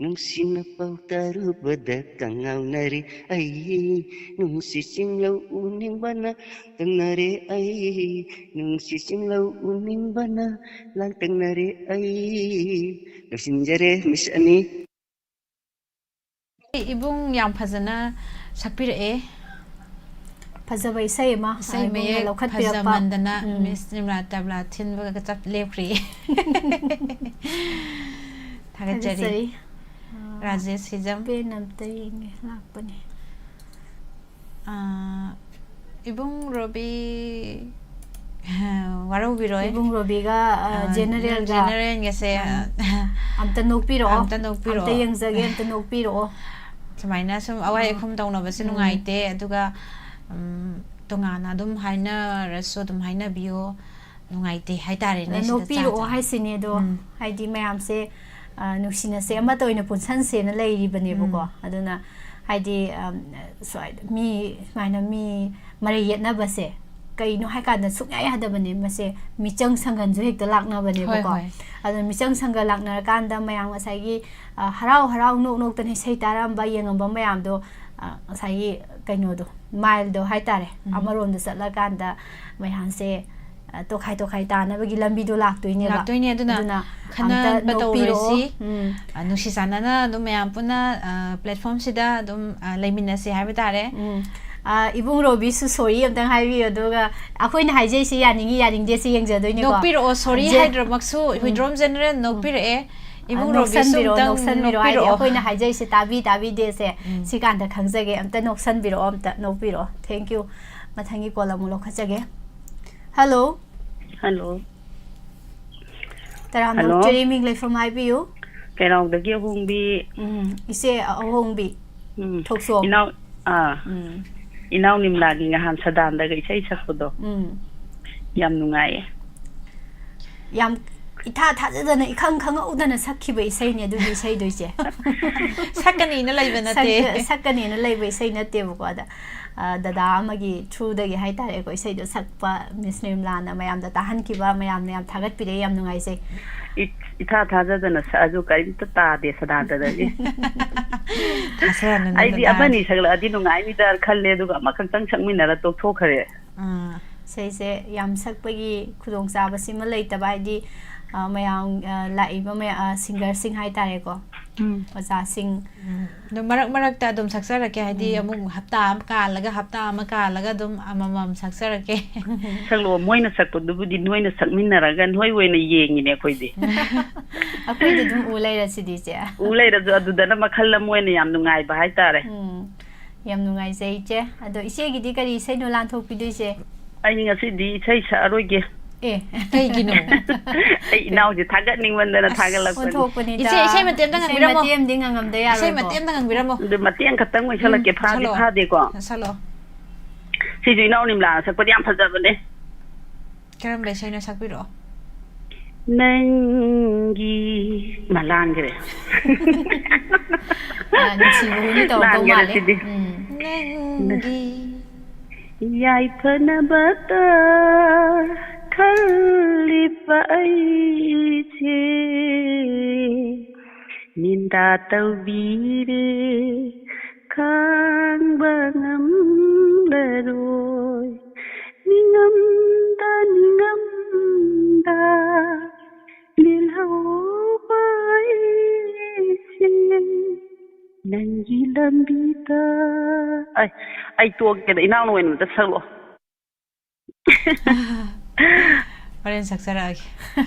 ꯅꯨꯡꯁꯤꯅ ꯄꯥꯎ ꯇꯥꯔꯨꯕꯗ ꯀꯉꯥꯎꯅꯔꯦ ꯑꯩ꯫ ꯅꯨꯡꯁꯤ ꯆꯤꯡꯂꯧ ꯎꯅꯤꯡꯕꯅ ꯇꯪꯅꯔꯦ ꯑꯩ꯫ ꯅꯨꯡꯁꯤ ꯆꯤꯡꯂꯧ ꯎꯅꯤꯡꯕꯅ ꯂꯥꯡꯇꯛꯅꯔꯦ ꯑꯩ꯫ ꯂꯣꯏꯁꯤꯟꯖꯔꯦ, ꯃꯤꯁ ꯑꯅꯤ꯫ ꯏꯕꯨꯡ ꯌꯥꯝ ꯐꯖꯅ ꯁꯛꯄꯤꯔꯛꯑꯦ꯫ ꯐꯖꯕ ꯏꯁꯩ ꯑꯃ ꯏꯁꯩ ꯏꯕꯨꯡꯅ ꯃꯌꯦꯛ ꯂꯧꯈꯠꯄꯤꯔꯛꯄ꯫ ꯐꯖꯃꯟꯗꯅ ꯎꯝ꯫ ꯃꯤꯁ ꯅꯤꯔꯃꯂꯥ ꯇꯕ꯭ꯂꯥ ꯊꯤꯟꯕꯒ ꯆꯞ ꯂꯦꯞꯈ꯭ꯔꯦ꯫ ꯊꯥꯒꯠꯆꯔꯤ꯫ ꯊꯥꯒꯠꯆꯔꯤ꯫ ꯔꯥꯖꯦꯁ ꯍꯤꯖꯝ꯫ ꯄꯦꯟ ꯑꯝꯇ ꯌꯦꯡꯉꯦ ꯂꯥꯛꯄꯅꯦ꯫ ꯑꯥ, ꯏꯕꯨꯡ ꯔꯣꯕꯤ, ꯋꯥꯔꯧꯕꯤꯔꯣꯏ꯫ ꯏꯕꯨꯡ ꯔꯣꯕꯤꯒ, ꯑ, ꯑꯥ, ꯖꯦꯅꯔꯦꯜꯒ, ꯖꯦꯅꯔꯦꯜꯒꯁꯦ, ꯑꯝ, ꯑꯝꯇ ꯅꯣꯛꯄꯤꯔꯛꯑꯣ꯫ ꯑꯝꯇ ꯅꯣꯛꯄꯤꯔꯛꯑꯣ꯫ ꯑꯝꯇ ꯌꯦꯡꯖꯒꯦ, ꯑꯝꯇ ꯅꯣꯛꯄꯤꯔꯛꯑꯣ꯫ ꯁꯨꯃꯥꯏꯅ ꯁꯨꯝ ꯑꯋꯥꯏ ꯑꯥ꯫ ꯑꯈꯨꯝ ꯇꯧꯅꯕꯁꯨ ꯎꯝ꯫ ꯅꯨꯡꯉꯥꯏꯇꯦ, ꯑꯗꯨꯒ, ꯎꯝ, ꯇꯣꯉꯥꯟꯅ ꯑꯗꯨꯝ ꯍꯥꯏꯅꯔꯁꯨ ꯑꯗꯨꯝ ꯍꯥꯏꯅꯕꯤꯌꯣ, ꯅꯨꯡꯉꯥꯏꯇꯦ ꯍꯥꯏꯇꯥꯔꯦꯅꯦ꯫ ꯁꯤꯗ ꯅꯣꯛꯄꯤꯔꯛꯑꯣ ꯆꯥ- ꯍꯥꯏꯁꯤꯅꯦ ꯑꯗꯣ, ꯎꯝ꯫ ꯍꯥꯏꯗꯤ ꯃꯌꯥꯝꯁꯦ, ꯑ, ꯅꯨꯡꯁꯤꯅꯁꯦ, ꯑꯃꯠꯇ ꯑꯣꯏꯅ ꯄꯨꯟꯁꯟꯁꯦꯅ ꯂꯩꯔꯤꯕꯅꯦꯕꯀꯣ꯫ ꯎꯝ꯫ ꯑꯗꯨꯅ ꯍꯥꯏꯗꯤ, ꯑꯝ, ꯁ꯭ꯋꯥꯏꯗ ꯃꯤ ꯁꯨꯃꯥꯏꯅ ꯃꯤ ꯃꯔꯩ ꯌꯦꯠꯅꯕꯁꯦ ꯀꯩꯅꯣ ꯍꯥꯏꯀꯥꯟꯗ ꯁꯨꯡꯌꯥ ꯌꯥꯗꯕꯅꯦ꯫ ꯃꯁꯦ ꯃꯤꯆꯪ ꯁꯪꯒꯟꯁꯨ ꯍꯦꯛꯇ ꯂꯥꯛꯅꯕꯅꯦꯕꯀꯣ꯫ ꯍꯣꯏ, ꯍꯣꯏ꯫ ꯑꯗꯨꯅ ꯃꯤꯆꯪ ꯁꯪꯒꯟ ꯂꯥꯛꯅꯔꯀꯥꯟꯗ ꯃꯌꯥꯝ ꯉꯁꯥꯏꯒꯤ, ꯑ, ꯍꯔꯥꯎ ꯍꯔꯥꯎ ꯅꯣꯛ ꯅꯣꯛꯇꯅ ꯏꯁꯩ ꯇꯥꯔꯝꯕ, ꯌꯦꯡꯉꯝꯕ ꯃꯌꯥꯝꯗꯣ, ꯑ, ꯉꯁꯥꯏꯒꯤ ꯀꯩꯅꯣꯗꯣ, ꯃꯥꯏꯜꯗꯣ ꯍꯥꯏꯇꯥꯔꯦ, ꯎꯝ꯫ ꯑꯃꯔꯣꯝꯗ ꯆꯠꯂꯀꯥꯟꯗ ꯃꯌꯥꯝꯁꯦ, ꯑ, ꯇꯣꯈꯥꯏ ꯇꯣꯈꯥꯏ ꯇꯥꯅꯕꯒꯤ ꯂꯝꯕꯤꯗꯣ ꯂꯥꯛꯇꯣꯏꯅꯦꯕ꯫ ꯂꯥꯛꯇꯣꯏꯅꯦ, ꯑꯗꯨꯅ ꯑꯗꯨꯅ ꯈꯟꯅꯕ ꯑꯝꯇ ꯅꯣꯛꯄꯤꯔꯛꯑꯣ꯫ ꯇꯧꯔꯣꯏꯁꯤ꯫ ꯎꯝ꯫ ꯑ, ꯅꯨꯡꯁꯤ ꯆꯥꯟꯅꯅ ꯑꯗꯨꯝ ꯃꯌꯥꯝ ꯄꯨꯟꯅ, ꯑ, platformꯁꯤꯗ ꯑꯗꯨꯝ, ꯑ, ꯂꯩꯃꯤꯟꯅꯁꯦ ꯍꯥꯏꯕ ꯇꯥꯔꯦ꯫ ꯎꯝ꯫ ꯑ, ꯏꯕꯨꯡ ꯔꯣꯕꯤꯁꯨ sorry ꯑꯝꯇꯪ ꯍꯥꯏꯕꯤꯌꯨ, ꯑꯗꯨꯒ ꯑꯩꯈꯣꯏꯅ ꯍꯥꯏꯖꯩꯁꯤ ꯌꯥꯅꯤꯡꯉꯤ ꯌꯥꯅꯤꯡꯗꯦꯁꯤ ꯌꯦꯡꯖꯗꯣꯏꯅꯤꯀꯣ꯫ ꯅꯣꯛꯄꯤꯔꯛꯑꯣ, sorry ꯖꯦ- ꯍꯥꯏꯗ꯭ꯔꯃꯛꯁꯨ, ꯎꯝ꯫ ꯍꯨꯏꯗ꯭ꯔꯣꯝ ꯖꯦꯅꯔꯦꯜ ꯅꯣꯛꯄꯤꯔꯛꯑꯦ꯫ ꯑ, ꯏꯕꯨꯡ ꯔꯣꯕꯤꯁꯨ ꯅꯣꯛꯁꯟꯕꯤꯔꯛꯑꯣ, ꯑꯝꯇꯪ ꯅꯣꯛꯁꯟꯕꯤꯔꯛꯑꯣ꯫ ꯍꯥꯏꯗꯤ ꯅꯣꯛꯄꯤꯔꯛꯑꯣ꯫ ꯑꯩꯈꯣꯏꯅ ꯍꯥꯏꯖꯩꯁꯤ ꯇꯥꯕꯤ ꯇꯥꯕꯤꯗꯦꯁꯦ, ꯎꯝ꯫ ꯁꯤ ꯀꯥꯟꯗ ꯈꯪꯖꯒꯦ꯫ ꯑꯝꯇ ꯅꯣꯛꯁꯟꯕꯤꯔꯛꯑꯣ, ꯑꯝꯇ ꯅꯣꯛꯄꯤꯔꯛꯑꯣ꯫ Thank you꯫ ꯃꯊꯪꯒꯤ call ꯑꯃꯨꯛ ꯂꯧꯈꯠꯆꯒꯦ꯫ Hello꯫ Hello꯫ ꯇꯔꯥꯝꯅ Hello꯫ ꯑꯣꯛꯆꯔꯤ, ꯃꯤꯡ ꯂꯩꯐꯝ ꯍꯥꯏꯕꯤꯌꯨ꯫ ꯀꯩꯔꯥꯎꯗꯒꯤ ꯑꯍꯣꯡꯕꯤ꯫ ꯎꯝ, ꯏꯆꯦ ꯑꯍꯣꯡꯕꯤ꯫ ꯎꯝ꯫ ꯊꯣꯛꯆꯣꯝ꯫ ꯏꯅꯥꯎ, ꯑꯥ꯫ ꯎꯝ꯫ ꯏꯅꯥꯎ ꯅꯤꯝꯂꯥꯒꯤ ꯉꯍꯥꯟ ꯁꯗꯥꯟꯗꯒ ꯏꯁꯩ ꯁꯛꯄꯗꯣ꯫ ꯎꯝ꯫ ꯌꯥꯝ ꯅꯨꯡꯉꯥꯏꯌꯦ꯫ ꯌꯥꯝ ꯏꯊꯥ ꯊꯥꯖꯗꯅ, ꯏꯈꯪ ꯈꯪꯍꯧꯗꯅ ꯁꯛꯈꯤꯕ ꯏꯁꯩꯅꯦ ꯑꯗꯨꯒꯤ ꯏꯁꯩꯗꯣ, ꯏꯆꯦ꯫ ꯁꯛꯀꯅꯤꯅ ꯂꯩꯕ ꯅꯠꯇꯦ꯫ ꯁꯛ-, ꯁꯛꯀꯅꯤꯅ ꯂꯩꯕ ꯏꯁꯩ ꯅꯠꯇꯦꯕꯀꯣ꯫ ꯑꯗ, ꯑ, ꯗꯗꯥ ꯑꯃꯒꯤ throughꯗꯒꯤ ꯍꯥꯏꯇꯥꯔꯦꯀꯣ, ꯏꯁꯩꯗꯣ ꯁꯛꯄ ꯃꯤꯁ ꯅꯤꯔꯃꯂꯥꯅ ꯃꯌꯥꯝꯗ ꯇꯥꯍꯟꯈꯤꯕ, ꯃꯌꯥꯝꯅ ꯌꯥꯝ ꯊꯥꯒꯠꯄꯤꯔꯛꯑꯦ, ꯌꯥꯝ ꯅꯨꯡꯉꯥꯏꯖꯩ꯫ ꯏ-, ꯏꯊꯥ ꯊꯥꯖꯗꯅ ꯁꯛꯑꯁꯨ ꯀꯔꯤꯝꯇ ꯇꯥꯗꯦ ꯁꯗꯥꯟꯗꯗꯒꯤ꯫ ꯊꯥꯖꯔꯅꯨ, ꯅꯪ ꯑꯩꯗꯤ ꯗꯗꯥ꯫ ꯑꯃꯅꯤ ꯁꯛꯂꯛꯑꯗꯤ ꯅꯨꯡꯉꯥꯏꯅꯤꯗ ꯈꯜꯂꯦ, ꯑꯗꯨꯒ ꯑꯃꯈꯛꯇꯪ ꯁꯛꯃꯤꯟꯅꯔ ꯇꯣꯛꯊꯣꯛꯈ꯭ꯔꯦ꯫ ꯑꯥ꯫ ꯏꯁꯩꯁꯦ ꯌꯥꯝ ꯁꯛꯄꯒꯤ ꯈꯨꯗꯣꯡꯆꯥꯕꯁꯤꯃ ꯂꯩꯇꯕ, ꯍꯥꯏꯗꯤ, ꯑ, ꯃꯌꯥꯝ, ꯑ, ꯂꯥꯛꯏꯕ ꯃꯌꯥꯝ, ꯑ, ꯁꯤꯡꯒꯔꯁꯤꯡ ꯍꯥꯏꯇꯥꯔꯦꯀꯣ, ꯎꯝ꯫ ꯑꯣꯖꯥꯁꯤꯡ꯫ ꯎꯝ꯫ ꯑꯗꯣ ꯃꯔꯛ ꯃꯔꯛꯇ ꯑꯗꯨꯝ ꯁꯛꯆꯔꯛꯀꯦ, ꯍꯥꯏꯗꯤ, ꯎꯝ꯫ ꯑꯃꯨꯛ ꯍꯞꯇꯥ ꯑꯃ ꯀꯥꯜꯂꯒ, ꯍꯞꯇꯥ ꯑꯃ ꯀꯥꯜꯂꯒ ꯑꯗꯨꯝ ꯑꯃꯃꯝ ꯁꯛꯆꯔꯛꯀꯦ꯫ ꯁꯛꯂꯛꯑꯣ, ꯃꯣꯏꯅ ꯁꯛꯄꯗꯨꯕꯨꯗꯤ ꯅꯣꯏꯅ ꯁꯛꯃꯤꯟꯅꯔꯒ ꯅꯣꯏ ꯑꯣꯏꯅ ꯌꯦꯡꯉꯤꯅꯦ ꯑꯩꯈꯣꯏꯗꯤ꯫ ꯑꯩꯈꯣꯏꯗꯤ ꯑꯗꯨꯝ ꯎ ꯂꯩꯔꯁꯤꯗꯤ, ꯏꯆꯦ꯫ ꯎ ꯂꯩꯔꯁꯨ ꯑꯗꯨꯗꯅ ꯃꯈꯜ ꯑꯃ ꯑꯣꯏꯅ ꯌꯥꯝ ꯅꯨꯡꯉꯥꯏꯕ ꯍꯥꯏꯇꯥꯔꯦ꯫ ꯎꯝ, ꯌꯥꯝ ꯅꯨꯡꯉꯥꯏꯖꯩ, ꯏꯆꯦ꯫ ꯑꯗꯣ ꯏꯆꯦꯒꯤꯗꯤ ꯀꯔꯤ ꯏꯁꯩꯅꯣ ꯂꯥꯟꯊꯣꯛꯄꯤꯗꯣꯏꯁꯦ? ꯑꯩ ꯉꯁꯤꯗꯤ ꯏꯁꯩ ꯁꯛꯑꯔꯣꯏꯒꯦ꯫ ꯑꯦ꯫ ꯀꯩꯒꯤꯅꯣ? ꯑꯩ ꯏꯅꯥꯎꯁꯦ ꯊꯥꯒꯠꯅꯤꯡꯃꯟꯗꯅ ꯑꯁ, ꯊꯥꯒꯠꯂꯛꯄꯅꯦ꯫ ꯑꯣꯟꯊꯣꯛꯄꯅꯤꯗ꯫ ꯏꯆꯦ, ꯏꯁꯩ ꯃꯇꯦꯛ ꯑꯝꯇ ꯏꯁꯩ ꯉꯪꯕꯤꯔꯝꯃꯣ꯫ ꯃꯇꯦꯛ ꯑꯃꯗꯤ ꯉꯪꯉꯝꯗ ꯏꯁꯩ ꯌꯥꯔꯣꯏꯀꯣ꯫ ꯃꯇꯦꯛ ꯑꯝꯇ ꯉꯪꯕꯤꯔꯝꯃꯣ꯫ ꯑꯗꯨ ꯃꯇꯦꯛ ꯑꯃꯈꯛꯇꯪ ꯑꯣꯏꯁꯜꯂꯛꯀꯦ, ꯎꯝ, ꯐꯥꯗꯤ ꯁꯛꯂꯛꯑꯣ꯫ ꯐꯥꯗꯦꯀꯣ꯫ ꯁꯛꯂꯛꯑꯣ꯫ ꯁꯤꯁꯨ ꯏꯅꯥꯎ ꯅꯤꯝꯂꯥꯅ ꯁꯛꯄꯗꯤ ꯌꯥꯝ ꯐꯖꯕꯅꯦ꯫ ꯀꯔꯝꯕ ꯏꯁꯩꯅꯣ ꯁꯛꯄꯤꯔꯛꯑꯣ? ꯅꯪꯒꯤ ꯃꯂꯥꯡꯒꯔꯦ꯫ ꯑ, ꯅꯨꯡꯁꯤꯕ ꯍꯨꯅꯤ ꯇꯧꯔꯛꯇꯧ ꯂꯥꯟꯒꯔꯦ ꯃꯥꯜꯂꯦ꯫ ꯁꯤꯗꯤ꯫ ꯎꯝ꯫ ꯅꯪꯒꯤ ꯌꯥꯏꯐꯅꯕꯇ ꯈꯜꯂꯤꯕ ꯑꯩꯁꯦ ꯅꯤꯟꯗꯥ ꯇꯧꯕꯤꯔꯦ, ꯈꯥꯡꯕ ꯉꯝꯂꯔꯣꯏ꯫ ꯅꯤꯡꯉꯝꯗ, ꯅꯤꯡꯉꯝꯗ ꯂꯦꯜꯍꯧꯕ ꯑꯩꯁꯦ ꯅꯪꯒꯤ ꯂꯝꯕꯤꯗ꯫ ꯑꯩ, ꯑꯩ ꯇꯣꯛꯀꯦꯗ, ꯏꯅꯥꯎꯅ ꯑꯣꯏꯅ ꯑꯝꯇ ꯁꯛꯂꯛꯑꯣ꯫ ꯍꯣꯔꯦꯟ ꯁꯛꯆꯔꯛꯑꯒꯦ꯫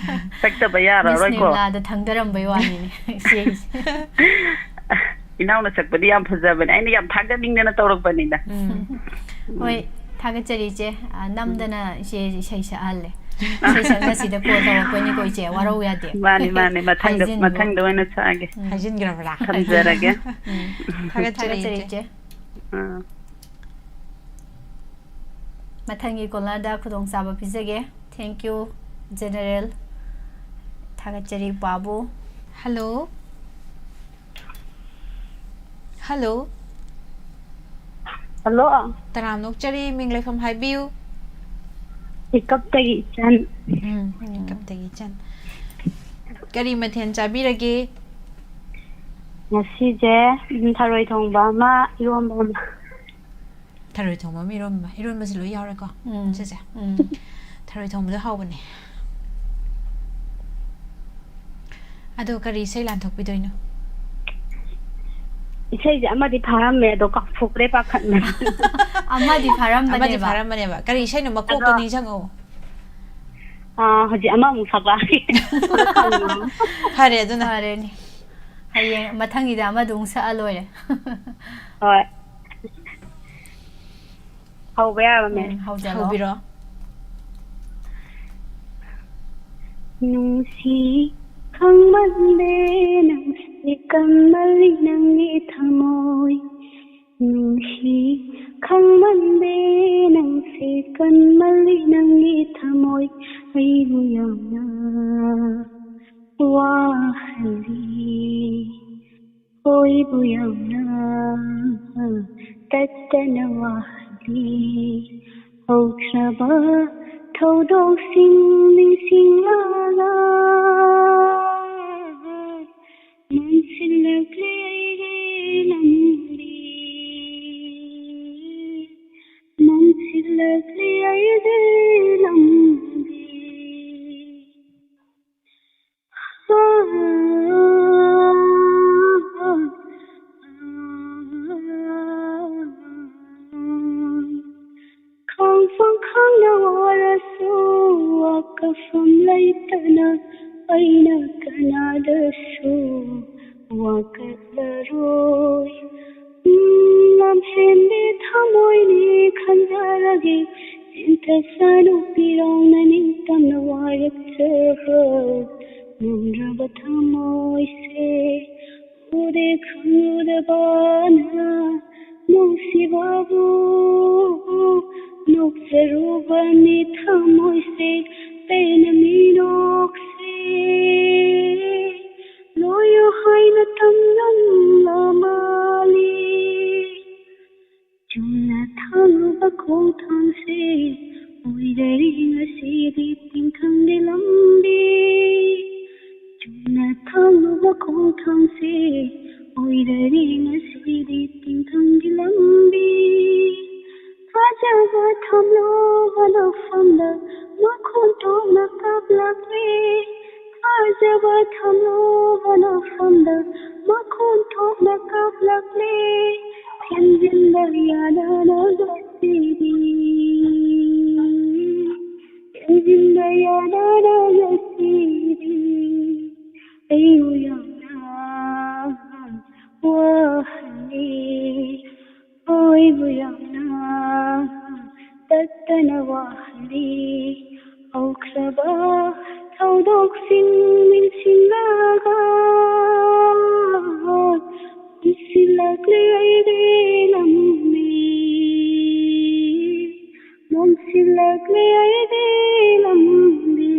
ꯁꯛꯇꯕ ꯃꯤꯁ ꯌꯥꯔꯔꯣꯏꯀꯣ꯫ ꯅꯤꯔꯃꯂꯥꯗ ꯊꯪꯗꯔꯝꯕꯩ ꯋꯥꯅꯤꯅꯦ, ꯏꯆꯦꯒꯤꯁꯦ꯫ ꯏꯅꯥꯎꯅ ꯁꯛꯄꯗꯤ ꯌꯥꯝ ꯐꯖꯕꯅꯦ, ꯑꯩꯅ ꯌꯥꯝ ꯊꯥꯒꯠꯅꯤꯡꯗꯅ ꯇꯧꯔꯛꯄꯅꯤꯗ꯫ ꯎꯝ꯫ ꯎꯝ꯫ ꯍꯣꯏ, ꯊꯥꯒꯠꯆꯔꯤ, ꯏꯆꯦ꯫ ꯑ, ꯅꯝꯗꯅ ꯏꯆꯦ ꯏꯁꯩ ꯁꯛꯍꯜꯂꯦ꯫ ꯏꯁꯩ ꯁꯛꯅꯁꯤꯗ ꯀꯣꯜ ꯇꯧꯔꯛꯄꯅꯤꯀꯣ, ꯏꯆꯦ, ꯋꯥꯔꯧ ꯌꯥꯗꯦ꯫ ꯃꯥꯅꯤ, ꯃꯥꯅꯤ, ꯃꯊꯪꯗ, ꯍꯥꯏꯖꯤꯟꯕ꯫ ꯃꯊꯪꯗ ꯑꯣꯏꯅ ꯁꯛꯑꯒꯦ꯫ ꯎꯝ꯫ ꯍꯥꯏꯖꯤꯟꯈ꯭ꯔꯕ꯭ꯔꯥ? ꯊꯝꯖꯔꯒꯦ꯫ ꯎꯝ꯫ ꯊꯥꯒꯠꯆꯔꯤ, ꯊꯥꯒꯠꯆꯔꯤ, ꯏꯆꯦ꯫ ꯏꯆꯦ꯫ ꯑꯥ꯫ ꯃꯊꯪꯒꯤ ꯀꯣꯂꯔꯗ ꯈꯨꯗꯣꯡꯆꯥꯕ ꯄꯤꯖꯒꯦ꯫ Thank you, General꯫ ꯊꯥꯒꯠꯆꯔꯤ, ꯄꯥꯕꯨ꯫ Hello꯫ Hello꯫ Hello꯫ ꯇꯔꯥꯝꯅ ꯑꯣꯛꯆꯔꯤ, ꯃꯤꯡ ꯂꯩꯐꯝ ꯍꯥꯏꯕꯤꯌꯨ꯫ ꯏꯀꯞꯇꯒꯤ ꯏꯆꯟ꯫ ꯎꯝ, ꯎꯝ꯫ ꯏꯀꯞꯇꯒꯤ ꯏꯆꯟ꯫ ꯀꯔꯤ ꯃꯊꯦꯜ ꯆꯥꯕꯤꯔꯒꯦ? ꯉꯁꯤꯁꯦ, ꯎꯝ, ꯊꯔꯣꯏ ꯊꯣꯡꯕ ꯑꯃ, ꯏꯔꯣꯝꯕ ꯑꯃ꯫ ꯊꯔꯣꯏ ꯊꯣꯡꯕ ꯑꯃ, ꯏꯔꯣꯟꯕ ꯑꯃ꯫ ꯏꯔꯣꯟꯕꯁꯤ ꯂꯣꯏ ꯌꯥꯎꯔꯦꯀꯣ? ꯎꯝ, ꯁꯤꯁꯦ꯫ ꯎꯝ꯫ ꯊꯔꯣꯏ ꯊꯣꯡꯕꯗꯣ ꯍꯥꯎꯕꯅꯦ꯫ ꯑꯗꯣ ꯀꯔꯤ ꯏꯁꯩ ꯂꯥꯟꯊꯣꯛꯄꯤꯗꯣꯏꯅꯣ? ꯏꯁꯩꯁꯦ ꯑꯃꯗꯤ ꯐꯥꯔꯝꯃꯦ, ꯑꯗꯣ ꯀꯥꯎꯊꯣꯛꯈ꯭ꯔꯦ ꯄꯥꯈꯠꯅ꯫ ꯑꯃꯗꯤ ꯑꯃꯗꯤ ꯐꯥꯔꯝꯕꯅꯦꯕ꯫ ꯐꯥꯔꯝꯕꯅꯦꯕ꯫ ꯀꯔꯤ ꯏꯁꯩꯅꯣ? ꯃꯀꯣꯛꯇꯣ ꯑꯗꯣ ꯅꯤꯡꯁꯤꯡꯉꯛꯑꯣ꯫ ꯑꯥ, ꯍꯧꯖꯤꯛ ꯑꯃꯃꯨꯛ ꯁꯛꯂꯛꯑꯒꯦ꯫ ꯐꯔꯦ ꯑꯗꯨꯅ꯫ ꯐꯔꯦꯅꯦ꯫ ꯍꯌꯦꯡ ꯃꯊꯪꯒꯤꯗ ꯑꯃꯗ ꯑꯃꯨꯛ ꯁꯛꯑ ꯂꯣꯏꯔꯦ꯫ ꯍꯣꯏ꯫ ꯍꯧꯕ ꯌꯥꯔꯕꯅꯦ꯫ ꯎꯝ, ꯍꯧꯖꯜꯂꯣ꯫ ꯍꯧꯕꯤꯔꯣ꯫ ꯅꯨꯡꯁꯤ ꯈꯪꯃꯟꯗꯦ ꯅꯪꯁꯦ ꯀꯟꯃꯜꯂꯤ ꯅꯪꯒꯤ ꯊꯃꯣꯏ꯫ ꯅꯨꯡꯁꯤ ꯈꯪꯃꯟꯗꯦ ꯅꯪꯁꯦ ꯀꯟꯃꯜꯂꯤ ꯅꯪꯒꯤ ꯊꯃꯣꯏ꯫ ꯑꯩꯕꯨ ꯌꯥꯝꯅ ꯋꯥꯍꯜꯂꯤ꯫ ꯑꯩꯕꯨ ꯌꯥꯝꯅ ꯇꯠꯇꯅ ꯋꯥꯍꯜꯂꯤ꯫ ꯍꯧꯈ꯭ꯔꯕ ꯊꯧꯗꯣꯛꯁꯤꯡ ꯅꯤꯡꯁꯤꯡꯂꯒ ꯃꯥꯡꯁꯤꯜꯂꯛꯂꯦ ꯑꯩꯒꯤ ꯂꯝꯕꯤ꯫ ꯃꯥꯡꯁꯤꯜꯂꯛꯂꯦ ꯑꯩꯒꯤ ꯂꯝꯕꯤ꯫ ꯈꯥꯡꯐꯝ ꯈꯪꯅ ꯋꯥꯔꯁꯨ ꯋꯥꯀꯐꯝ ꯂꯩꯇꯅ ꯑꯩꯅ ꯀꯅꯥꯗꯁꯨ ꯋꯥꯀꯠꯂꯔꯣꯏ꯫ ꯎꯝ, ꯂꯝꯍꯦꯟꯕꯤ ꯊꯃꯣꯏꯅꯤ ꯈꯟꯖꯔꯒꯦ, ꯆꯦꯟꯊꯁꯅꯨ ꯄꯤꯔꯥꯡꯅ ꯅꯤꯡꯇꯝꯅ ꯋꯥꯔꯛꯆꯕ ꯉꯝꯗ꯭ꯔꯕ ꯊꯃꯣꯏꯁꯦ꯫ ꯎꯔꯦ ꯈꯪꯂꯨꯔꯕꯅ ꯅꯨꯡꯁꯤꯕꯕꯨ ꯅꯣꯛꯆꯔꯨꯕꯅꯤ ꯊꯃꯣꯏꯁꯦ ꯄꯦꯟꯅ ꯃꯤꯅꯣꯛꯁꯦ ꯂꯣꯏꯌꯨ ꯍꯥꯏꯅ ꯇꯝꯂꯝꯂ ꯃꯥꯜꯂꯤ꯫ ꯆꯨꯝꯅ ꯊꯥꯡꯂꯨꯕ ꯈꯣꯡꯊꯥꯡꯁꯦ ꯑꯣꯏꯔꯔꯤ ꯉꯁꯤꯗꯤ ꯇꯤꯡꯊꯪꯒꯤ ꯂꯝꯕꯤ꯫ ꯆꯨꯝꯅ ꯊꯥꯡꯂꯨꯕ ꯈꯣꯡꯊꯥꯡꯁꯦ ꯑꯣꯏꯔꯔꯤ ꯉꯁꯤꯗꯤ ꯇꯤꯡꯊꯪꯒꯤ ꯂꯝꯕꯤ꯫ ꯊꯥꯖꯕ ꯊꯝꯂꯣ ꯍꯜꯂꯛꯐꯝꯗ ꯃꯈꯣꯟ ꯊꯣꯛꯅ ꯀꯥꯞꯂꯛꯂꯤ꯫ ꯊꯥꯖꯕ ꯊꯝꯂꯣ ꯅ ꯀꯥꯞꯂꯛꯂꯦ, ꯊꯦꯝꯖꯤꯟꯕ ꯌꯥꯗꯅ ꯉꯁꯤꯗꯤ, ꯊꯦꯝꯖꯤꯟꯕ ꯌꯥꯗꯅ ꯉꯁꯤꯗꯤ, ꯑꯩꯕꯨ ꯌꯥꯝꯅ ꯋꯥꯍꯜꯂꯤ, ꯑꯣꯏꯕꯨ ꯌꯥꯝꯅ ꯇꯠꯇꯅ ꯋꯥꯍꯜꯂꯤ꯫ ꯍꯧꯈ꯭ꯔꯕ ꯊꯧꯗꯣꯛꯁꯤꯡ ꯅꯤꯡꯁꯤꯡꯂꯒ ꯄꯨꯟꯁꯤꯜꯂꯛꯂꯦ ꯑꯩꯒꯤ ꯂꯝꯕꯤ, ꯃꯥꯡꯁꯤꯜꯂꯛꯂꯦ ꯑꯩꯒꯤ ꯂꯝꯕꯤ꯫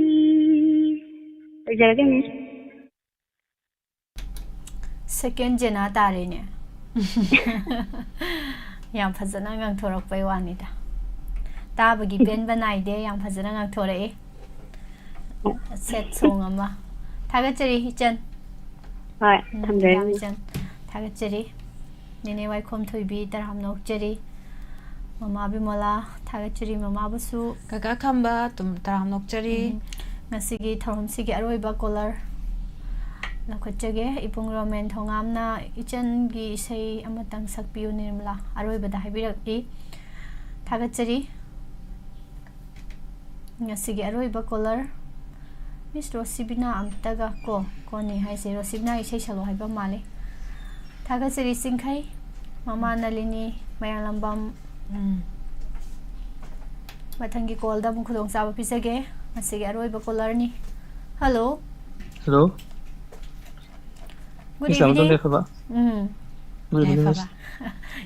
ꯂꯣꯏꯖꯔꯒꯦ, ꯃꯤꯁ꯫ ꯁꯦꯀꯦꯟ ꯖꯦꯅꯥ ꯇꯥꯔꯦꯅꯦ꯫ ꯌꯥꯝ ꯐꯖꯅ ꯉꯥꯡꯊꯣꯔꯛꯄꯩ ꯋꯥꯅꯤꯗ꯫ ꯇꯥꯕꯒꯤ ꯄꯦꯟꯕ ꯅꯥꯏꯗꯦ, ꯌꯥꯝ ꯐꯖꯅ ꯉꯥꯡꯊꯣꯔꯛꯑꯦ꯫ ꯁꯦꯠ ꯁꯣꯡ ꯑꯃ꯫ ꯊꯥꯒꯠꯆꯔꯤ, ꯏꯆꯟ꯫ ꯍꯣꯏ, ꯎꯝ, ꯊꯝꯖꯔꯤ꯫ ꯃꯦꯗꯥꯝ ꯏꯆꯟ, ꯊꯥꯒꯠꯆꯔꯤ꯫ ꯅꯦꯅꯦ ꯋꯥꯏꯈꯣꯝ ꯊꯣꯏꯕꯤ, ꯇꯔꯥꯝꯅ ꯑꯣꯛꯆꯔꯤ꯫ ꯃꯃꯥ ꯕꯤꯃꯣꯂꯥ, ꯊꯥꯒꯠꯆꯔꯤ ꯃꯃꯥꯕꯨꯁꯨ꯫ ꯀꯀꯥ ꯈꯝꯕ, ꯇꯨꯝ-, ꯇꯔꯥꯝꯅ ꯑꯣꯛꯆꯔꯤ꯫ ꯎꯝ, ꯉꯁꯤꯒꯤ ꯊꯧꯔꯝꯁꯤꯒꯤ ꯑꯔꯣꯏꯕ ꯀꯣꯂꯔ ꯂꯧꯈꯠꯆꯒꯦ꯫ ꯏꯕꯨꯡ ꯔꯣꯃꯦꯟ ꯊꯣꯉꯥꯝꯅ ꯏꯆꯟꯒꯤ ꯏꯁꯩ ꯑꯃꯇꯪ ꯁꯛꯄꯤꯌꯨ, ꯅꯤꯔꯃꯂꯥ꯫ ꯑꯔꯣꯏꯕꯗ ꯍꯥꯏꯕꯤꯔꯛꯏ꯫ ꯊꯥꯒꯠꯆꯔꯤ꯫ ꯉꯁꯤꯒꯤ ꯑꯔꯣꯏꯕ ꯀꯣꯂꯔ, ꯃꯤꯁ ꯔꯣꯁꯤꯕꯤꯅꯥ ꯑꯝꯇꯒ ꯀꯣ, ꯀꯣꯅꯤ ꯍꯥꯏꯁꯦ, ꯔꯣꯁꯤꯕꯤꯅꯥ ꯏꯁꯩ ꯁꯛꯂꯣ ꯍꯥꯏꯕ ꯃꯥꯜꯂꯦ꯫ ꯊꯥꯒꯠꯆꯔꯤ ꯆꯤꯡꯈꯩ, ꯃꯃꯥ ꯅꯂꯤꯅꯤ, ꯃꯌꯥꯡꯂꯝꯕꯝ꯫ ꯎꯝ꯫ ꯃꯊꯪꯒꯤ ꯀꯣꯜꯗ ꯑꯃꯨꯛ ꯈꯨꯗꯣꯡꯆꯥꯕ ꯄꯤꯖꯒꯦ꯫ ꯉꯁꯤꯒꯤ ꯑꯔꯣꯏꯕ ꯀꯣꯂꯔꯅꯤ꯫ ꯍꯜꯂꯣ꯫ ꯍꯜꯂꯣ꯫ Good evening. ꯃꯤꯁ ꯌꯥꯝꯕꯨꯡ ꯌꯥꯏꯐꯕ꯫ ꯎꯝ꯫ Good evening, ꯌꯥꯏꯐꯕ꯫ ꯃꯤꯁ꯫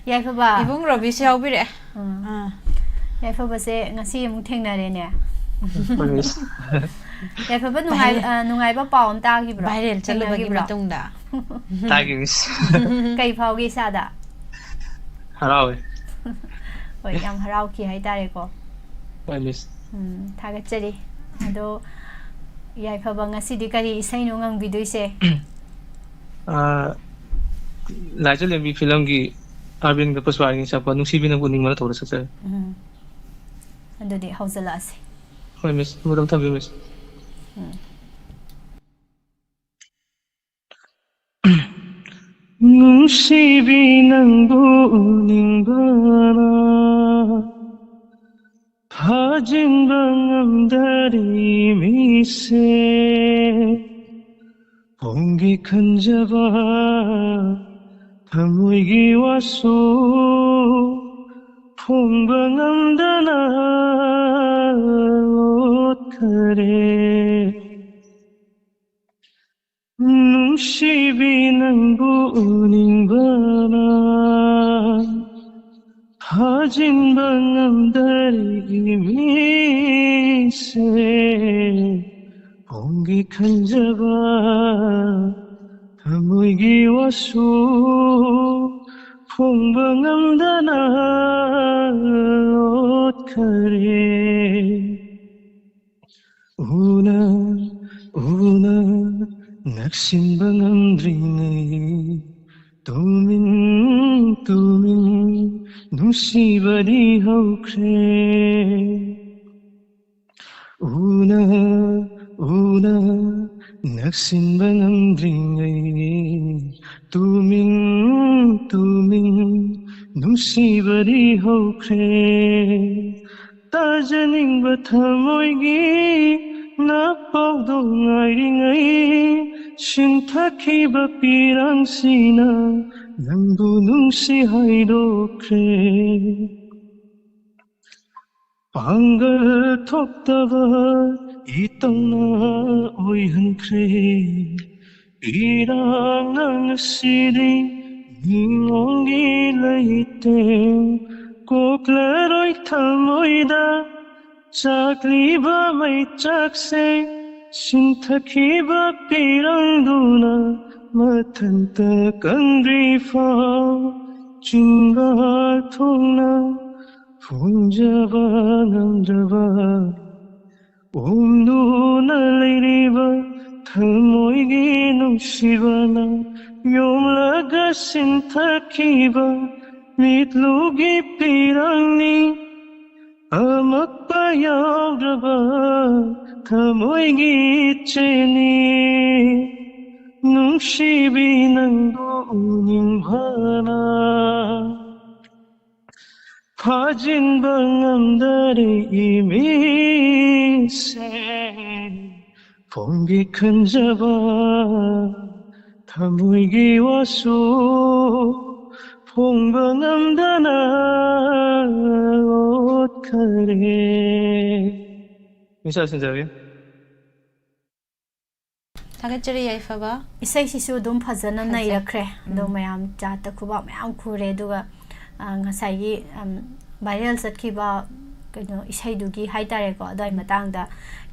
ꯌꯥꯏꯐꯕ꯫ ꯏꯕꯨꯡ ꯔꯣꯕꯤꯁꯨ ꯌꯥꯎꯕꯤꯔꯛꯑꯦ꯫ ꯎꯝ꯫ ꯑꯥ꯫ ꯌꯥꯏꯐꯕꯁꯦ ꯉꯁꯤ ꯑꯃꯨꯛ ꯊꯦꯡꯅꯔꯦꯅꯦ꯫ ꯍꯣꯏ, ꯃꯤꯁ꯫ ꯌꯥꯏꯐꯕ, ꯅꯨꯡꯉꯥꯏ-, viral, ꯑ, ꯅꯨꯡꯉꯥꯏꯕ ꯄꯥꯎ ꯑꯃ ꯇꯥꯈꯤꯕ꯭ꯔꯣ? Viral ꯆꯠꯂꯨꯕꯒꯤ ꯊꯦꯡꯅꯈꯤꯕ꯭ꯔꯣ? ꯃꯇꯨꯡꯗ꯫ ꯇꯥꯈꯤ, ꯃꯤꯁ꯫ ꯀꯩ ꯐꯥꯎꯒꯦ ꯏꯁꯥꯗ? ꯍꯔꯥꯎꯋꯦ꯫ ꯍꯣꯏ, ꯌꯥꯝ ꯍꯔꯥꯎꯈꯤ ꯍꯥꯏꯇꯥꯔꯦꯀꯣ꯫ ꯍꯣꯏ, ꯃꯤꯁ꯫ ꯎꯝ, ꯊꯥꯒꯠꯆꯔꯤ꯫ ꯑꯗꯣ ꯌꯥꯏꯐꯕ, ꯉꯁꯤꯗꯤ ꯀꯔꯤ ꯏꯁꯩꯅꯣ ꯉꯪꯕꯤꯗꯣꯏꯁꯦ? ꯑꯥ, ꯂꯥꯏꯖꯥ ꯂꯦꯝꯕꯤ ꯐꯤꯂꯝꯒꯤ ꯑꯔꯕꯤꯟꯒ ꯄꯨꯁꯄꯥꯔꯥꯅꯤꯅ ꯁꯛꯄ ꯅꯨꯡꯁꯤꯕꯤ ꯅꯪꯕꯨ ꯅꯤꯡꯕꯅ ꯊꯧꯗ ꯁꯛꯆꯔꯦ꯫ ꯎꯝ꯫ ꯑꯗꯨꯗꯤ ꯍꯧꯖꯤꯜꯂꯛꯑꯁꯤ꯫ ꯍꯣꯏ, ꯃꯤꯁ꯫ ꯃꯇꯝ ꯊꯝꯕꯤꯌꯨ, ꯃꯤꯁ꯫ ꯎꯝ꯫ ꯅꯨꯡꯁꯤꯕꯤ, ꯅꯪꯕꯨ ꯎꯅꯤꯡꯕꯅ ꯐꯥꯖꯤꯟꯕ ꯉꯝꯗꯔꯤ ꯃꯤꯠꯁꯦ꯫ ꯄꯣꯡꯒꯦ ꯈꯟꯖꯕ ꯊꯃꯣꯏꯒꯤ ꯋꯥꯁꯨ ꯐꯣꯡꯕ ꯉꯝꯗꯅ ꯂꯣꯠꯈꯔꯦ꯫ ꯅꯨꯡꯁꯤꯕꯤ, ꯅꯪꯕꯨ ꯎꯅꯤꯡꯕꯅ ꯐꯥꯖꯤꯟꯕ ꯉꯝꯗꯔꯤ ꯃꯤꯠꯁꯦ꯫ ꯄꯣꯡꯒꯦ ꯈꯟꯖꯕ ꯊꯃꯣꯏꯒꯤ ꯋꯥꯁꯨ ꯐꯣꯡꯕ ꯉꯝꯗꯅ ꯂꯣꯠꯈꯔꯦ꯫ ꯎꯅ ꯎꯅ ꯅꯛꯁꯤꯟꯕ ꯉꯝꯗ꯭ꯔꯤꯉꯩ ꯇꯨꯃꯤꯟ ꯇꯨꯃꯤꯟ ꯅꯨꯡꯁꯤꯕꯗꯤ ꯍꯧꯈ꯭ꯔꯦ꯫ ꯎꯅ ꯎꯅ ꯅꯛꯁꯤꯟꯕ ꯉꯝꯗ꯭ꯔꯤꯉꯩ ꯇꯨꯃꯤꯟ ꯇꯨꯃꯤꯟ ꯅꯨꯡꯁꯤꯕꯗꯤ ꯍꯧꯈ꯭ꯔꯦ꯫ ꯇꯥꯖꯅꯤꯡꯕ ꯊꯃꯣꯏꯒꯤ ꯅꯥꯄꯥꯎꯗꯣ ꯉꯥꯏꯔꯤꯉꯩ ꯁꯤꯟꯊꯈꯤꯕ ꯄꯤꯔꯥꯡꯁꯤꯅ ꯅꯪꯕꯨ ꯅꯨꯡꯁꯤ ꯍꯥꯏꯗꯣꯛꯈ꯭ꯔꯦ꯫ ꯄꯥꯡꯒꯜ ꯊꯣꯛꯇꯕ ꯏꯇꯧꯅ ꯑꯣꯏꯍꯟꯈ꯭ꯔꯦ꯫ ꯏꯔꯥꯡꯅ ꯉꯁꯤꯗꯤ ꯃꯤꯉꯣꯟꯒꯤ ꯂꯩꯇꯦꯡ ꯀꯣꯛꯂꯔꯣꯏ ꯊꯃꯣꯏꯗ ꯆꯥꯛꯂꯤꯕ ꯃꯩꯆꯥꯛꯁꯦ ꯁꯤꯟꯊꯈꯤꯕ ꯄꯤꯔꯥꯡꯗꯨꯅ ꯃꯊꯟꯇ ꯀꯪꯗ꯭ꯔꯤ ꯐꯥꯎ ꯆꯤꯡꯕ ꯊꯣꯡꯅ ꯐꯣꯡꯖꯕ ꯉꯝꯗ꯭ꯔꯕ ꯎꯝꯗꯨꯅ ꯂꯩꯔꯤꯕ ꯊꯃꯣꯏꯒꯤ ꯅꯨꯡꯁꯤꯕꯅ ꯌꯣꯝꯂꯒ ꯁꯤꯟꯊꯈꯤꯕ ꯃꯤꯠꯂꯨꯒꯤ ꯄꯤꯔꯥꯡꯅꯤ꯫ ꯑꯃꯛꯄ ꯌꯥꯎꯗ꯭ꯔꯕ ꯊꯃꯣꯏꯒꯤ ꯏꯆꯦꯅꯤ꯫ ꯅꯨꯡꯁꯤꯕꯤ ꯅꯪꯕꯨ ꯎꯅꯤꯡꯕꯅ ꯐꯥꯖꯤꯟꯕ ꯉꯝꯗꯔꯦ ꯏꯃꯤꯠꯁꯦ ꯐꯣꯡꯒꯦ ꯈꯟꯖꯕ ꯊꯃꯣꯏꯒꯤ ꯋꯥꯁꯨ ꯐꯣꯡꯕ ꯉꯝꯗꯅ ꯑꯣꯠꯈꯔꯦ꯫ ꯃꯤꯁ ꯁꯤꯟꯖꯔꯒꯦ꯫ ꯊꯥꯒꯠꯆꯔꯤ ꯌꯥꯏꯐꯕ꯫ ꯏꯁꯩꯁꯤꯁꯨ ꯑꯗꯨꯝ ꯐꯖꯅ ꯐꯖꯩ꯫ ꯅꯩꯔꯛꯈ꯭ꯔꯦ ꯑꯗꯣ ꯎꯝ꯫ ꯃꯌꯥꯝ ꯆꯥꯠꯇ ꯈꯨꯕꯥꯛ ꯃꯌꯥꯝ ꯈꯨꯔꯦ ꯑꯗꯨꯒ ꯑ, ꯉꯁꯥꯏꯒꯤ ꯚꯥꯏꯔꯦꯜ ꯆꯠꯈꯤꯕ ꯀꯩꯅꯣ ꯏꯁꯩꯗꯨꯒꯤ ꯍꯥꯏꯇꯥꯔꯦꯀꯣ ꯑꯗꯨꯋꯥꯏ ꯃꯇꯥꯡꯗ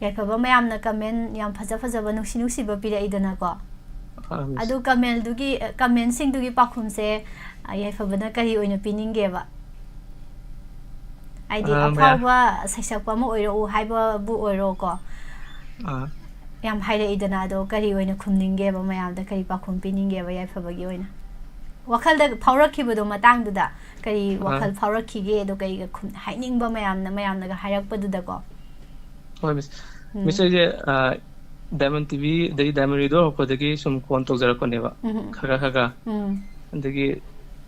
ꯌꯥꯏꯐꯕ ꯃꯌꯥꯝꯅ ꯀꯃꯦꯟ ꯌꯥꯝ ꯐꯖ ꯐꯖꯕ ꯅꯨꯡꯁꯤ ꯅꯨꯡꯁꯤꯕ ꯄꯤꯔꯛꯏꯗꯅꯀꯣ ꯑꯥ, ꯃꯤꯁ꯫ ꯑꯗꯨ ꯀꯃꯦꯟꯗꯨꯒꯤ ꯀꯃꯦꯟꯁꯤꯡꯗꯨꯒꯤ ꯄꯥꯎꯈꯨꯝꯁꯦ ꯑ, ꯌꯥꯏꯐꯕꯅ ꯀꯔꯤ ꯑꯣꯏꯅ ꯄꯤꯅꯤꯡꯒꯦꯕ? ꯍꯥꯏꯗꯤ ꯑ, ꯃꯌꯥꯝ- ꯑꯐꯥꯎꯕ ꯁꯩꯁꯛꯄ ꯑꯃ ꯑꯣꯏꯔꯛꯎ ꯍꯥꯏꯕꯕꯨ ꯑꯣꯏꯔꯣꯀꯣ ꯑꯥ, ꯌꯥꯝ ꯍꯥꯏꯔꯛꯏꯗꯅ ꯑꯗꯣ ꯀꯔꯤ ꯑꯣꯏꯅ ꯈꯨꯝꯅꯤꯡꯒꯦꯕ ꯃꯌꯥꯝꯗ ꯀꯔꯤ ꯄꯥꯎꯈꯨꯝ ꯄꯤꯅꯤꯡꯒꯦꯕ ꯌꯥꯏꯐꯕꯒꯤ ꯑꯣꯏꯅ ꯋꯥꯈꯜꯗ ꯐꯥꯎꯔꯛꯈꯤꯕꯗꯣ ꯃꯇꯥꯡꯗꯨꯗ ꯀꯔꯤ ꯑꯥ꯫ ꯋꯥꯈꯜ ꯐꯥꯎꯔꯛꯈꯤꯒꯦ ꯑꯗꯣ ꯀꯩꯒ ꯈꯨꯝ ꯍꯥꯏꯅꯤꯡꯕ ꯃꯌꯥꯝꯅ ꯃꯌꯥꯝꯅꯒ ꯍꯥꯏꯔꯛꯄꯗꯨꯗꯀꯣ ꯍꯣꯏ ꯃꯤꯁ꯫ ꯎꯝ꯫ ꯃꯤꯁ ꯑꯩꯁꯦ ꯗꯥꯏꯃꯟ ꯇꯤ ꯚꯤ ꯑꯗꯩ ꯗꯥꯏꯃꯟ ꯔꯦꯗꯤꯑꯣ ꯍꯧꯔꯛꯄꯗꯒꯤ ꯁꯨꯝ ꯐꯣꯟ ꯇꯧꯖꯔꯛꯄꯅꯦꯕ ꯎꯝ꯫ ꯈꯔ ꯈꯔ ꯈꯔ ꯎꯝ꯫ ꯑꯗꯒꯤ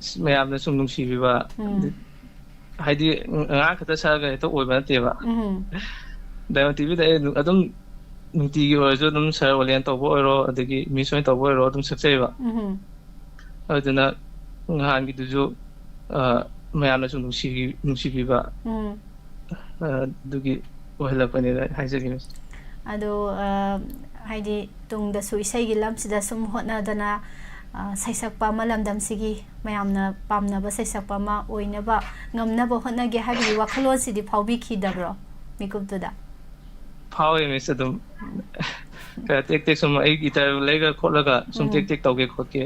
ꯑꯁ, ꯃꯌꯥꯝꯅ ꯁꯨꯝ ꯅꯨꯡꯁꯤꯕꯤꯕ ꯎꯝ꯫ ꯑꯗ- ꯍꯥꯏꯗꯤ ꯑꯉꯥꯡ ꯈꯛꯇ ꯁꯛꯑꯒ ꯍꯦꯛꯇ ꯑꯣꯏꯕ ꯅꯠꯇꯦꯕ ꯎꯝ꯫ ꯗꯥꯏꯃꯟ ꯇꯤ ꯚꯤꯗ ꯑꯩ ꯑꯗꯨꯝ- ꯑꯗꯨꯝ ꯅꯨꯡꯇꯤꯒꯤ ꯑꯣꯏꯔꯁꯨ ꯑꯗꯨꯝ ꯁꯥꯔ ꯑꯣꯂꯦꯟ ꯇꯧꯕ ꯑꯣꯏꯔꯣ ꯑꯗꯒꯤ ꯃꯤꯁ ꯑꯣꯏꯅ ꯇꯧꯕ ꯑꯣꯏꯔꯣ ꯑꯗꯨꯝ ꯁꯛꯆꯩꯕ ꯎꯝ꯫ ꯑꯗꯨꯅ ꯅꯍꯥꯟꯒꯤꯗꯨꯁꯨ ꯑ, ꯃꯌꯥꯝꯅꯁꯨ ꯅꯨꯡꯁꯤ ꯅꯨꯡꯁꯤꯕꯤꯕ ꯎꯝ꯫ ꯑ, ꯑꯗꯨꯒꯤ ꯑꯣꯏꯍꯜꯂꯛꯄꯅꯦꯅ ꯍꯥꯏꯖꯒꯦ ꯃꯤꯁ꯫ ꯑꯗꯣ ꯑ, ꯍꯥꯏꯗꯤ ꯇꯨꯡꯗꯁꯨ ꯏꯁꯩꯒꯤ ꯂꯝꯁꯤꯗ ꯁꯨꯝ ꯍꯣꯠꯅꯗꯅ ꯑ, ꯁꯩꯁꯛꯄ ꯑꯃ ꯂꯝꯗꯝꯁꯤꯒꯤ ꯃꯌꯥꯝꯅ ꯄꯥꯝꯅꯕ ꯁꯩꯁꯛꯄ ꯑꯃ ꯑꯣꯏꯅꯕ ꯉꯝꯅꯕ ꯍꯣꯠꯅꯒꯦ ꯍꯥꯏꯕꯒꯤ ꯋꯥꯈꯜꯂꯣꯟꯁꯤꯗꯤ ꯐꯥꯎꯕꯤꯈꯤꯗꯕ꯭ꯔꯣ ꯃꯤꯀꯨꯞꯇꯨꯗ? ꯐꯥꯎꯋꯦ ꯃꯤꯁ ꯑꯗꯨꯝ ꯈꯔ ꯇꯦꯛ ꯇꯦꯛ ꯁꯨꯝ ꯑꯩ ꯒꯤꯇꯔ ꯂꯩꯔ ꯈꯣꯠꯂꯒ ꯁꯨꯝ ꯎꯝ꯫ ꯇꯦꯛ ꯇꯦꯛ ꯇꯧꯒꯦ ꯈꯣꯠꯀꯦ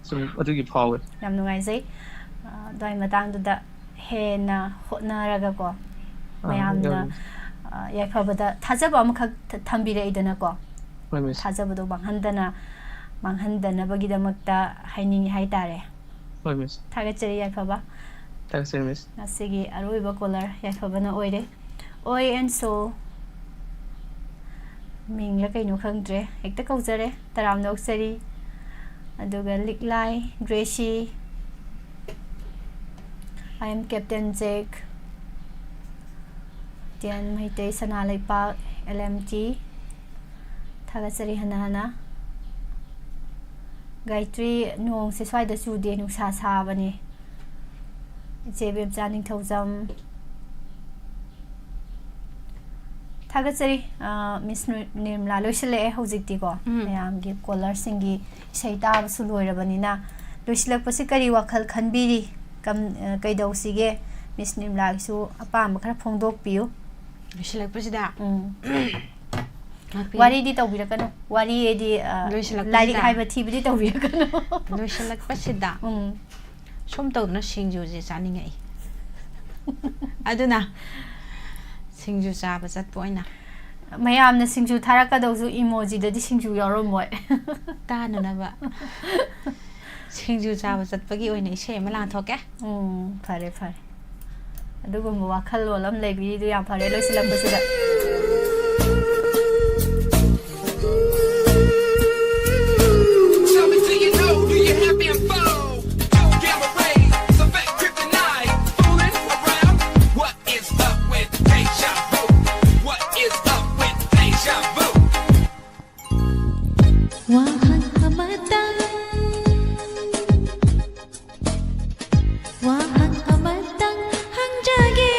ꯁꯨꯝ ꯑꯗꯨꯒꯤ ꯐꯥꯎꯋꯦ꯫ ꯌꯥꯝ ꯅꯨꯡꯉꯥꯏꯖꯩ꯫ ꯑ, ꯑꯗꯨꯋꯥꯏ ꯃꯇꯥꯡꯗꯨꯗ ꯍꯦꯟꯅ ꯍꯣꯠꯅꯔꯒꯀꯣ ꯑꯥ, ꯃꯌꯥꯝꯅ ꯌꯥꯝ- ꯑ, ꯌꯥꯏꯐꯕꯗ ꯊꯥꯖꯕ ꯑꯃꯈꯛ ꯊ- ꯊꯝꯕꯤꯔꯛꯏꯗꯅꯀꯣ ꯍꯣꯏ ꯃꯤꯁ꯫ ꯊꯥꯖꯕꯗꯣ ꯃꯥꯡꯍꯟꯗꯅ ꯃꯥꯡꯍꯟꯗꯅꯕꯒꯤꯗꯃꯛꯇ ꯍꯥꯏꯅꯤꯡꯉꯤ ꯍꯥꯏꯇꯥꯔꯦ꯫ ꯍꯣꯏ ꯃꯤꯁ꯫ ꯊꯥꯒꯠꯆꯔꯤ ꯌꯥꯏꯐꯕ꯫ ꯊꯥꯒꯠꯆꯔꯤ ꯃꯤꯁ꯫ ꯉꯁꯤꯒꯤ ꯑꯔꯣꯏꯕ ꯀꯣꯂꯔ ꯌꯥꯏꯐꯕꯅ ꯑꯣꯏꯔꯦ꯫ ꯑꯣꯏ ꯑꯦꯟ ꯁꯣ ꯃꯤꯡꯂ ꯀꯩꯅꯣ ꯈꯪꯗ꯭ꯔꯦ, ꯍꯦꯛꯇ ꯀꯧꯖꯔꯦ꯫ ꯇꯔꯥꯝꯅ ꯑꯣꯛꯆꯔꯤ꯫ ꯑꯗꯨꯒ Liklai Gracy, I am Captain Jack, ꯇꯦꯟ ꯃꯩꯇꯩ ꯁꯅꯥ ꯂꯩꯄꯥꯛ, L M T꯫ ꯊꯥꯒꯠꯆꯔꯤ ꯍꯟꯅ ꯍꯟꯅ꯫ ꯒꯥꯌꯇ꯭ꯔꯤ, ꯅꯣꯡꯁꯦ ꯁ꯭ꯋꯥꯏꯗ ꯆꯨꯗꯦ, ꯅꯨꯡꯁꯥ ꯁꯥꯕꯅꯦ꯫ ꯏꯆꯦ ꯏꯕꯦꯝꯆꯥ ꯅꯤꯡꯊꯧꯖꯝ꯫ ꯊꯥꯒꯠꯆꯔꯤ꯫ ꯑ, ꯃꯤꯁ ꯅꯨ-, ꯅꯤꯔꯃꯂꯥ, ꯂꯣꯏꯁꯤꯜꯂꯛꯑꯦ ꯍꯧꯖꯤꯛꯇꯤꯀꯣ꯫ ꯎꯝ꯫ ꯃꯌꯥꯝꯒꯤ ꯀꯣꯂꯔꯁꯤꯡꯒꯤ ꯏꯁꯩ ꯇꯥꯕꯁꯨ ꯂꯣꯏꯔꯕꯅꯤꯅ, ꯂꯣꯏꯁꯤꯜꯂꯛꯄꯁꯤ ꯀꯔꯤ ꯋꯥꯈꯜ ꯈꯟꯕꯤꯔꯤ? ꯀꯝ-, ꯑ, ꯀꯩꯗꯧꯁꯤꯒꯦ? ꯃꯤꯁ ꯅꯤꯔꯃꯂꯥꯒꯤꯁꯨ ꯑꯄꯥꯝꯕ ꯈꯔ ꯐꯣꯡꯗꯣꯛꯄꯤꯌꯨ꯫ ꯂꯣꯏꯁꯤꯜꯂꯛꯄꯁꯤꯗ? ꯎꯝ꯫ ꯉꯥꯛꯄꯤꯌꯨ꯫ ꯋꯥꯔꯤꯗꯤ ꯇꯧꯕꯤꯔꯛꯀꯅꯨ꯫ ꯋꯥꯔꯤ ꯍꯥꯏꯗꯤ, ꯑ, ꯂꯣꯏꯁꯤꯜꯂꯛꯄꯁꯤꯗ? ꯂꯥꯏꯔꯤꯛ ꯍꯥꯏꯕ ꯊꯤꯕꯗꯤ ꯇꯧꯕꯤꯔꯛꯀꯅꯨ꯫ ꯂꯣꯏꯁꯤꯜꯂꯛꯄꯁꯤꯗ? ꯎꯝ꯫ ꯁꯨꯝ ꯇꯧꯗꯅ ꯁꯤꯡꯖꯨꯁꯦ ꯆꯥꯅꯤꯡꯉꯛꯏ꯫ ꯑꯗꯨꯅ ꯁꯤꯡꯖꯨ ꯆꯥꯕ ꯆꯠꯄ ꯑꯣꯏꯅ꯫ ꯃꯌꯥꯝꯅ ꯁꯤꯡꯖꯨ ꯊꯥꯔꯛꯀꯗꯧꯁꯨ emojiꯗꯗꯤ ꯁꯤꯡꯖꯨ ꯌꯥꯎꯔꯝꯃꯣꯏ꯫ ꯇꯥꯅꯅꯕ꯫ ꯁꯤꯡꯖꯨ ꯆꯥꯕ ꯆꯠꯄꯒꯤ ꯑꯣꯏꯅ ꯏꯁꯩ ꯑꯃ ꯂꯥꯡꯊꯣꯛꯀꯦ꯫ ꯎꯝ, ꯐꯔꯦ, ꯐꯔꯦ꯫ ꯑꯗꯨꯒꯨꯝꯕ ꯋꯥꯈꯜꯂꯣꯟ ꯑꯃ ꯂꯩꯕꯤꯔꯤꯗꯨ ꯌꯥꯝ ꯐꯔꯦ ꯂꯣꯏꯁꯤꯜꯂꯛꯄꯁꯤꯗ꯫ Tell me, do you know, do you have info? Joe Gamma Ray, the fake kryptonite, fooling around. What is up with deja vu? What is up with deja vu? ꯋꯥꯍꯪ ꯑꯃꯇꯪ, ꯋꯥꯍꯪ ꯑꯃꯇꯪ ꯍꯪꯖꯒꯦ꯫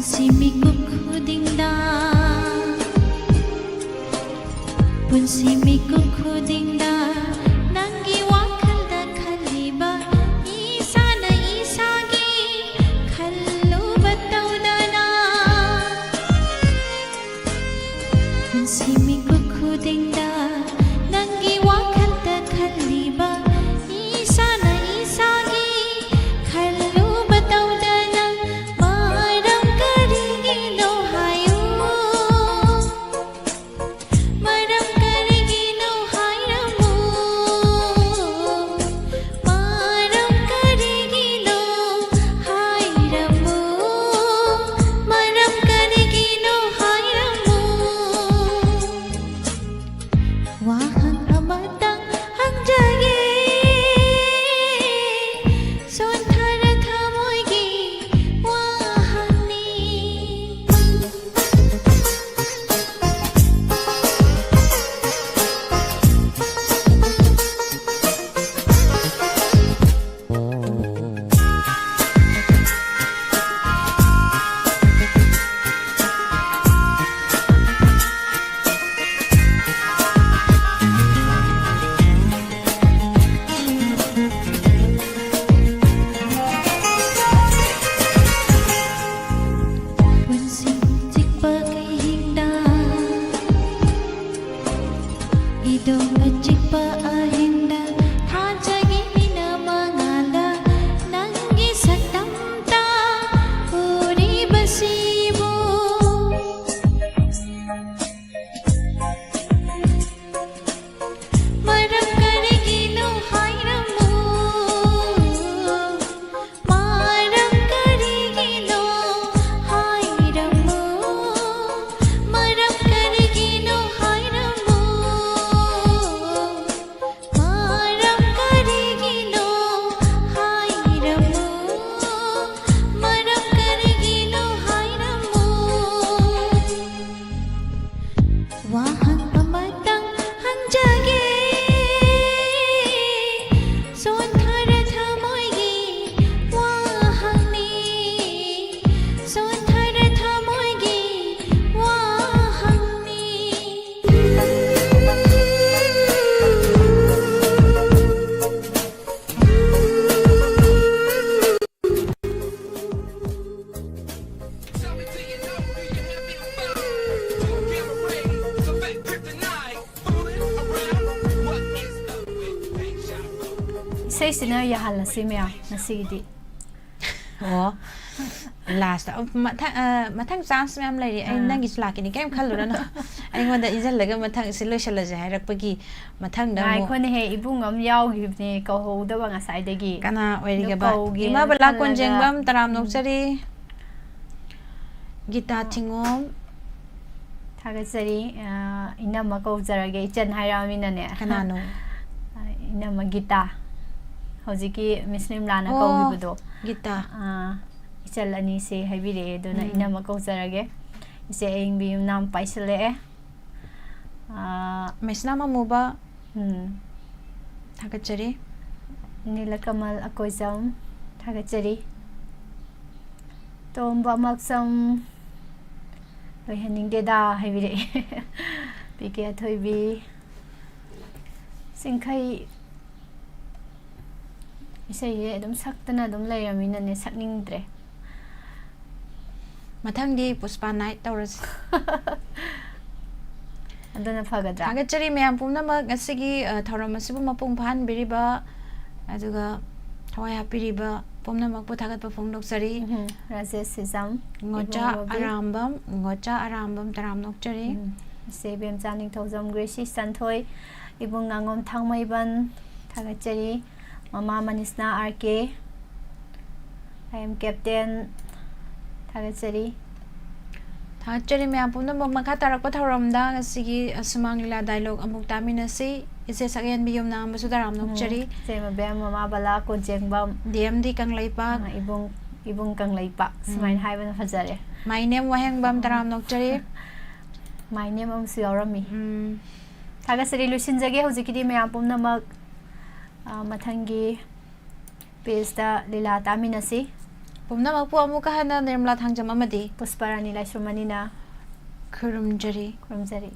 ꯄꯨꯟꯁꯤ ꯃꯤꯀꯨꯞ ꯈꯨꯗꯤꯡꯗ, ꯄꯨꯟꯁꯤ ꯃꯤꯀꯨꯞ ꯈꯨꯗꯤꯡꯗ ꯅꯪꯒꯤ ꯋꯥꯈꯜꯗ ꯈꯜꯂꯤꯕ, ꯏꯁꯥꯅ ꯏꯁꯥꯒꯤ ꯈꯜꯂꯨꯕ ꯇꯧꯗꯅ, ꯄꯨꯟꯁꯤ ꯃꯤꯀꯨꯞ ꯈꯨꯗꯤꯡꯗ ꯅꯪꯒꯤ ꯋꯥꯈꯜꯗ ꯈꯜꯂꯤꯕ, ꯏꯁꯥꯅ ꯏꯁꯥꯒꯤ ꯈꯜꯂꯨꯕ ꯇꯧꯗꯅ, ꯃꯔꯝ ꯀꯔꯤꯒꯤꯅꯣ ꯍꯥꯏꯌꯨ? ꯃꯔꯝ ꯀꯔꯤꯒꯤꯅꯣ ꯍꯥꯏꯔꯝꯃꯨ? ꯏꯁꯩꯁꯤꯅ ꯌꯥꯍꯜꯂꯁꯤ ꯃꯌꯥꯝ ꯉꯁꯤꯒꯤꯗꯤ꯫ ꯑꯣ, ꯂꯥꯁꯇ ꯃꯊꯪ ꯑ, ꯃꯊꯪ ꯆꯥꯟꯁ ꯃꯌꯥꯝ ꯂꯩꯔꯤ꯫ ꯑꯩ ꯑꯥ꯫ ꯅꯪꯒꯤꯁꯨ ꯂꯥꯛꯀꯅꯤ, ꯀꯩꯝ ꯈꯜꯂꯨꯔꯅꯨ꯫ ꯑꯩꯉꯣꯟꯗ ꯏꯟꯁꯤꯜꯂꯒ ꯃꯊꯪ ꯁꯤ ꯂꯣꯏꯁꯤꯜꯂꯁꯦ ꯍꯥꯏꯔꯛꯄꯒꯤ ꯃꯊꯪꯗ ꯑꯃꯨꯛ ꯉꯥꯏꯈꯣꯅꯦꯍꯦ, ꯏꯕꯨꯡ ꯑꯃ ꯌꯥꯎꯈꯤꯕꯅꯦ ꯀꯧꯍꯧꯗꯕ ꯉꯁꯥꯏꯗꯒꯤ꯫ ꯀꯅꯥ ꯑꯣꯏꯔꯤꯒꯦꯕ? ꯑꯗꯨ ꯀꯧꯒꯦꯅ ꯏꯃꯥ ꯕꯂꯥ ꯈꯜꯂꯒ ꯀꯣꯟꯖꯦꯡꯕꯝ ꯇꯔꯥꯝ ꯎꯝ꯫ ꯅꯣꯛꯆꯔꯤ꯫ ꯒꯤꯇꯥ ꯑ꯫ ꯊꯤꯉꯣꯝ꯫ ꯊꯥꯒꯠꯆꯔꯤ꯫ ꯑ, ꯏꯅꯝꯃ ꯀꯧꯖꯔꯒꯦ, ꯏꯆꯟ ꯍꯥꯏꯔꯛꯑꯃꯤꯅꯅꯦ꯫ ꯀꯅꯥꯅꯣ? ꯑ, ꯏꯅꯝꯃ ꯒꯤꯇꯥ꯫ ꯍꯧꯖꯤꯛꯀꯤ ꯃꯤꯁ ꯅꯤꯝꯂꯥꯅ ꯑꯣ, ꯀꯧꯈꯤꯕꯗꯣ꯫ ꯒꯤꯇꯥ꯫ ꯑ, ꯏꯆꯜ ꯑꯅꯤꯁꯦ ꯍꯥꯏꯕꯤꯔꯛꯑꯦ, ꯑꯗꯨꯅ ꯎꯝ꯫ ꯏꯅꯝꯃ ꯀꯧꯖꯔꯒꯦ꯫ ꯏꯆꯦ ꯑꯌꯤꯡꯕꯤ ꯌꯨꯝꯅꯥꯝ ꯄꯥꯏꯁꯤꯜꯂꯛꯑꯦ꯫ ꯑ, ꯃꯩꯁꯅꯥꯝ ꯑꯃꯨꯕ꯫ ꯎꯝ꯫ ꯊꯥꯒꯠꯆꯔꯤ꯫ ꯅꯤꯂꯀꯃꯜ ꯑꯀꯣꯏꯖꯝ, ꯊꯥꯒꯠꯆꯔꯤ꯫ ꯇꯣꯝꯕ ꯃꯛꯁꯝ, ꯂꯣꯏꯍꯟꯅꯤꯡꯗꯦꯗ ꯍꯥꯏꯕꯤꯔꯛꯑꯦ꯫ P K ꯑꯊꯣꯏꯕꯤ꯫ ꯆꯤꯡꯈꯩ ꯏꯁꯩꯁꯦ ꯑꯗꯨꯝ ꯁꯛꯇꯅ ꯑꯗꯨꯝ ꯂꯩꯔꯃꯤꯅꯅꯦ, ꯁꯛꯅꯤꯡꯗ꯭ꯔꯦ꯫ ꯃꯊꯪꯗꯤ ꯄꯨꯁꯄꯥ ꯅꯥꯏꯠ ꯇꯧꯔꯁꯤ꯫ ꯑꯗꯨꯅ ꯐꯒꯗ꯭ꯔꯥ? ꯊꯥꯒꯠꯆꯔꯤ ꯃꯌꯥꯝ ꯄꯨꯝꯅꯃꯛ, ꯉꯁꯤꯒꯤ, ꯑ, ꯊꯧꯔꯝ ꯑꯁꯤꯕꯨ ꯃꯄꯨꯡ ꯐꯥꯍꯟꯕꯤꯔꯤꯕ ꯑꯗꯨꯒ ꯊꯋꯥꯏ ꯍꯥꯞꯄꯤꯔꯤꯕ ꯄꯨꯝꯅꯃꯛꯄꯨ ꯊꯥꯒꯠꯄ ꯐꯣꯡꯗꯣꯛꯆꯔꯤ꯫ ꯎꯝ, ꯔꯥꯖꯦꯁ ꯁꯤꯖꯝ, ꯉꯣꯆꯥ ꯏꯕꯨꯡꯉꯣꯒꯤ꯫ ꯑꯔꯥꯝꯕꯝ, ꯉꯣꯆꯥ ꯑꯔꯥꯝꯕꯝ ꯇꯔꯥꯝ ꯅꯣꯛꯆꯔꯤ꯫ ꯎꯝ, ꯏꯆꯦ ꯏꯕꯦꯝꯆꯥ ꯅꯤꯡꯊꯧꯖꯝ ꯒ꯭ꯔꯦꯁꯤ ꯁꯟꯊꯣꯏ, ꯏꯕꯨꯡ ꯉꯥꯉꯣꯝ ꯊꯥꯡꯃꯩꯕꯟ, ꯊꯥꯒꯠꯆꯔꯤ꯫ ꯃꯃꯥ ꯃꯅꯤꯁꯅꯥ R K, I am Captain, ꯊꯥꯒꯠꯆꯔꯤ꯫ ꯊꯥꯒꯠꯆꯔꯤ ꯃꯌꯥꯝ ꯄꯨꯝꯅꯃꯛ꯫ ꯃꯈꯥ ꯇꯥꯔꯛꯄ ꯊꯧꯔꯝꯗ ꯉꯁꯤꯒꯤ, ꯑ, ꯁꯨꯃꯥꯡ ꯂꯤꯂꯥ ꯗꯥꯏꯂꯣꯛ ꯑꯃꯨꯛ ꯇꯥꯃꯤꯟꯅꯁꯤ꯫ ꯏꯆꯦ ꯁꯛꯍꯦꯟꯕꯤ ꯌꯨꯝꯅꯥꯝꯕꯁꯨ ꯇꯔꯥꯝ ꯅꯣꯛꯆꯔꯤ꯫ ꯎꯝ, ꯏꯆꯦ ꯃꯕꯦꯝ, ꯃꯃꯥ ꯕꯂꯥ ꯀꯣꯟꯖꯦꯡꯕꯝ, ꯗꯤ ꯑꯦꯝ ꯗꯤ ꯀꯪꯂꯩꯄꯥꯛ꯫ ꯑ, ꯏꯕꯨꯡ, ꯏꯕꯨꯡ ꯀꯪꯂꯩꯄꯥꯛ, ꯁꯨꯃꯥꯏꯅ ꯎꯝ꯫ ꯍꯥꯏꯕꯅ ꯐꯖꯔꯦ꯫ My name Wahengbam ꯇꯔꯥꯝ ꯅꯣꯛꯆꯔꯤ꯫ My name ꯑꯃꯁꯨ ꯌꯥꯎꯔꯝꯃꯤ꯫ ꯎꯝ꯫ ꯊꯥꯒꯠꯆꯔꯤ, ꯂꯣꯏꯁꯤꯟꯖꯒꯦ ꯍꯧꯖꯤꯛꯀꯤꯗꯤ ꯃꯌꯥꯝ ꯄꯨꯝꯅꯃꯛ꯫ ꯑ, ꯃꯊꯪꯒꯤ ꯄꯦꯖꯇ ꯂꯤꯂꯥ ꯇꯥꯃꯤꯟꯅꯁꯤ꯫ ꯄꯨꯝꯅꯃꯛꯄꯨ ꯑꯃꯨꯛꯀ ꯍꯟꯅ ꯅꯤꯔꯃꯂꯥ ꯊꯥꯡꯖꯝ ꯑꯃꯗꯤ ꯄꯨꯁꯄꯔꯥꯅꯤ ꯂꯥꯏꯁ꯭ꯔꯝ ꯑꯅꯤꯅ ꯈꯨꯔꯨꯝꯖꯔꯤ꯫ ꯈꯨꯔꯨꯝꯖꯔꯤ꯫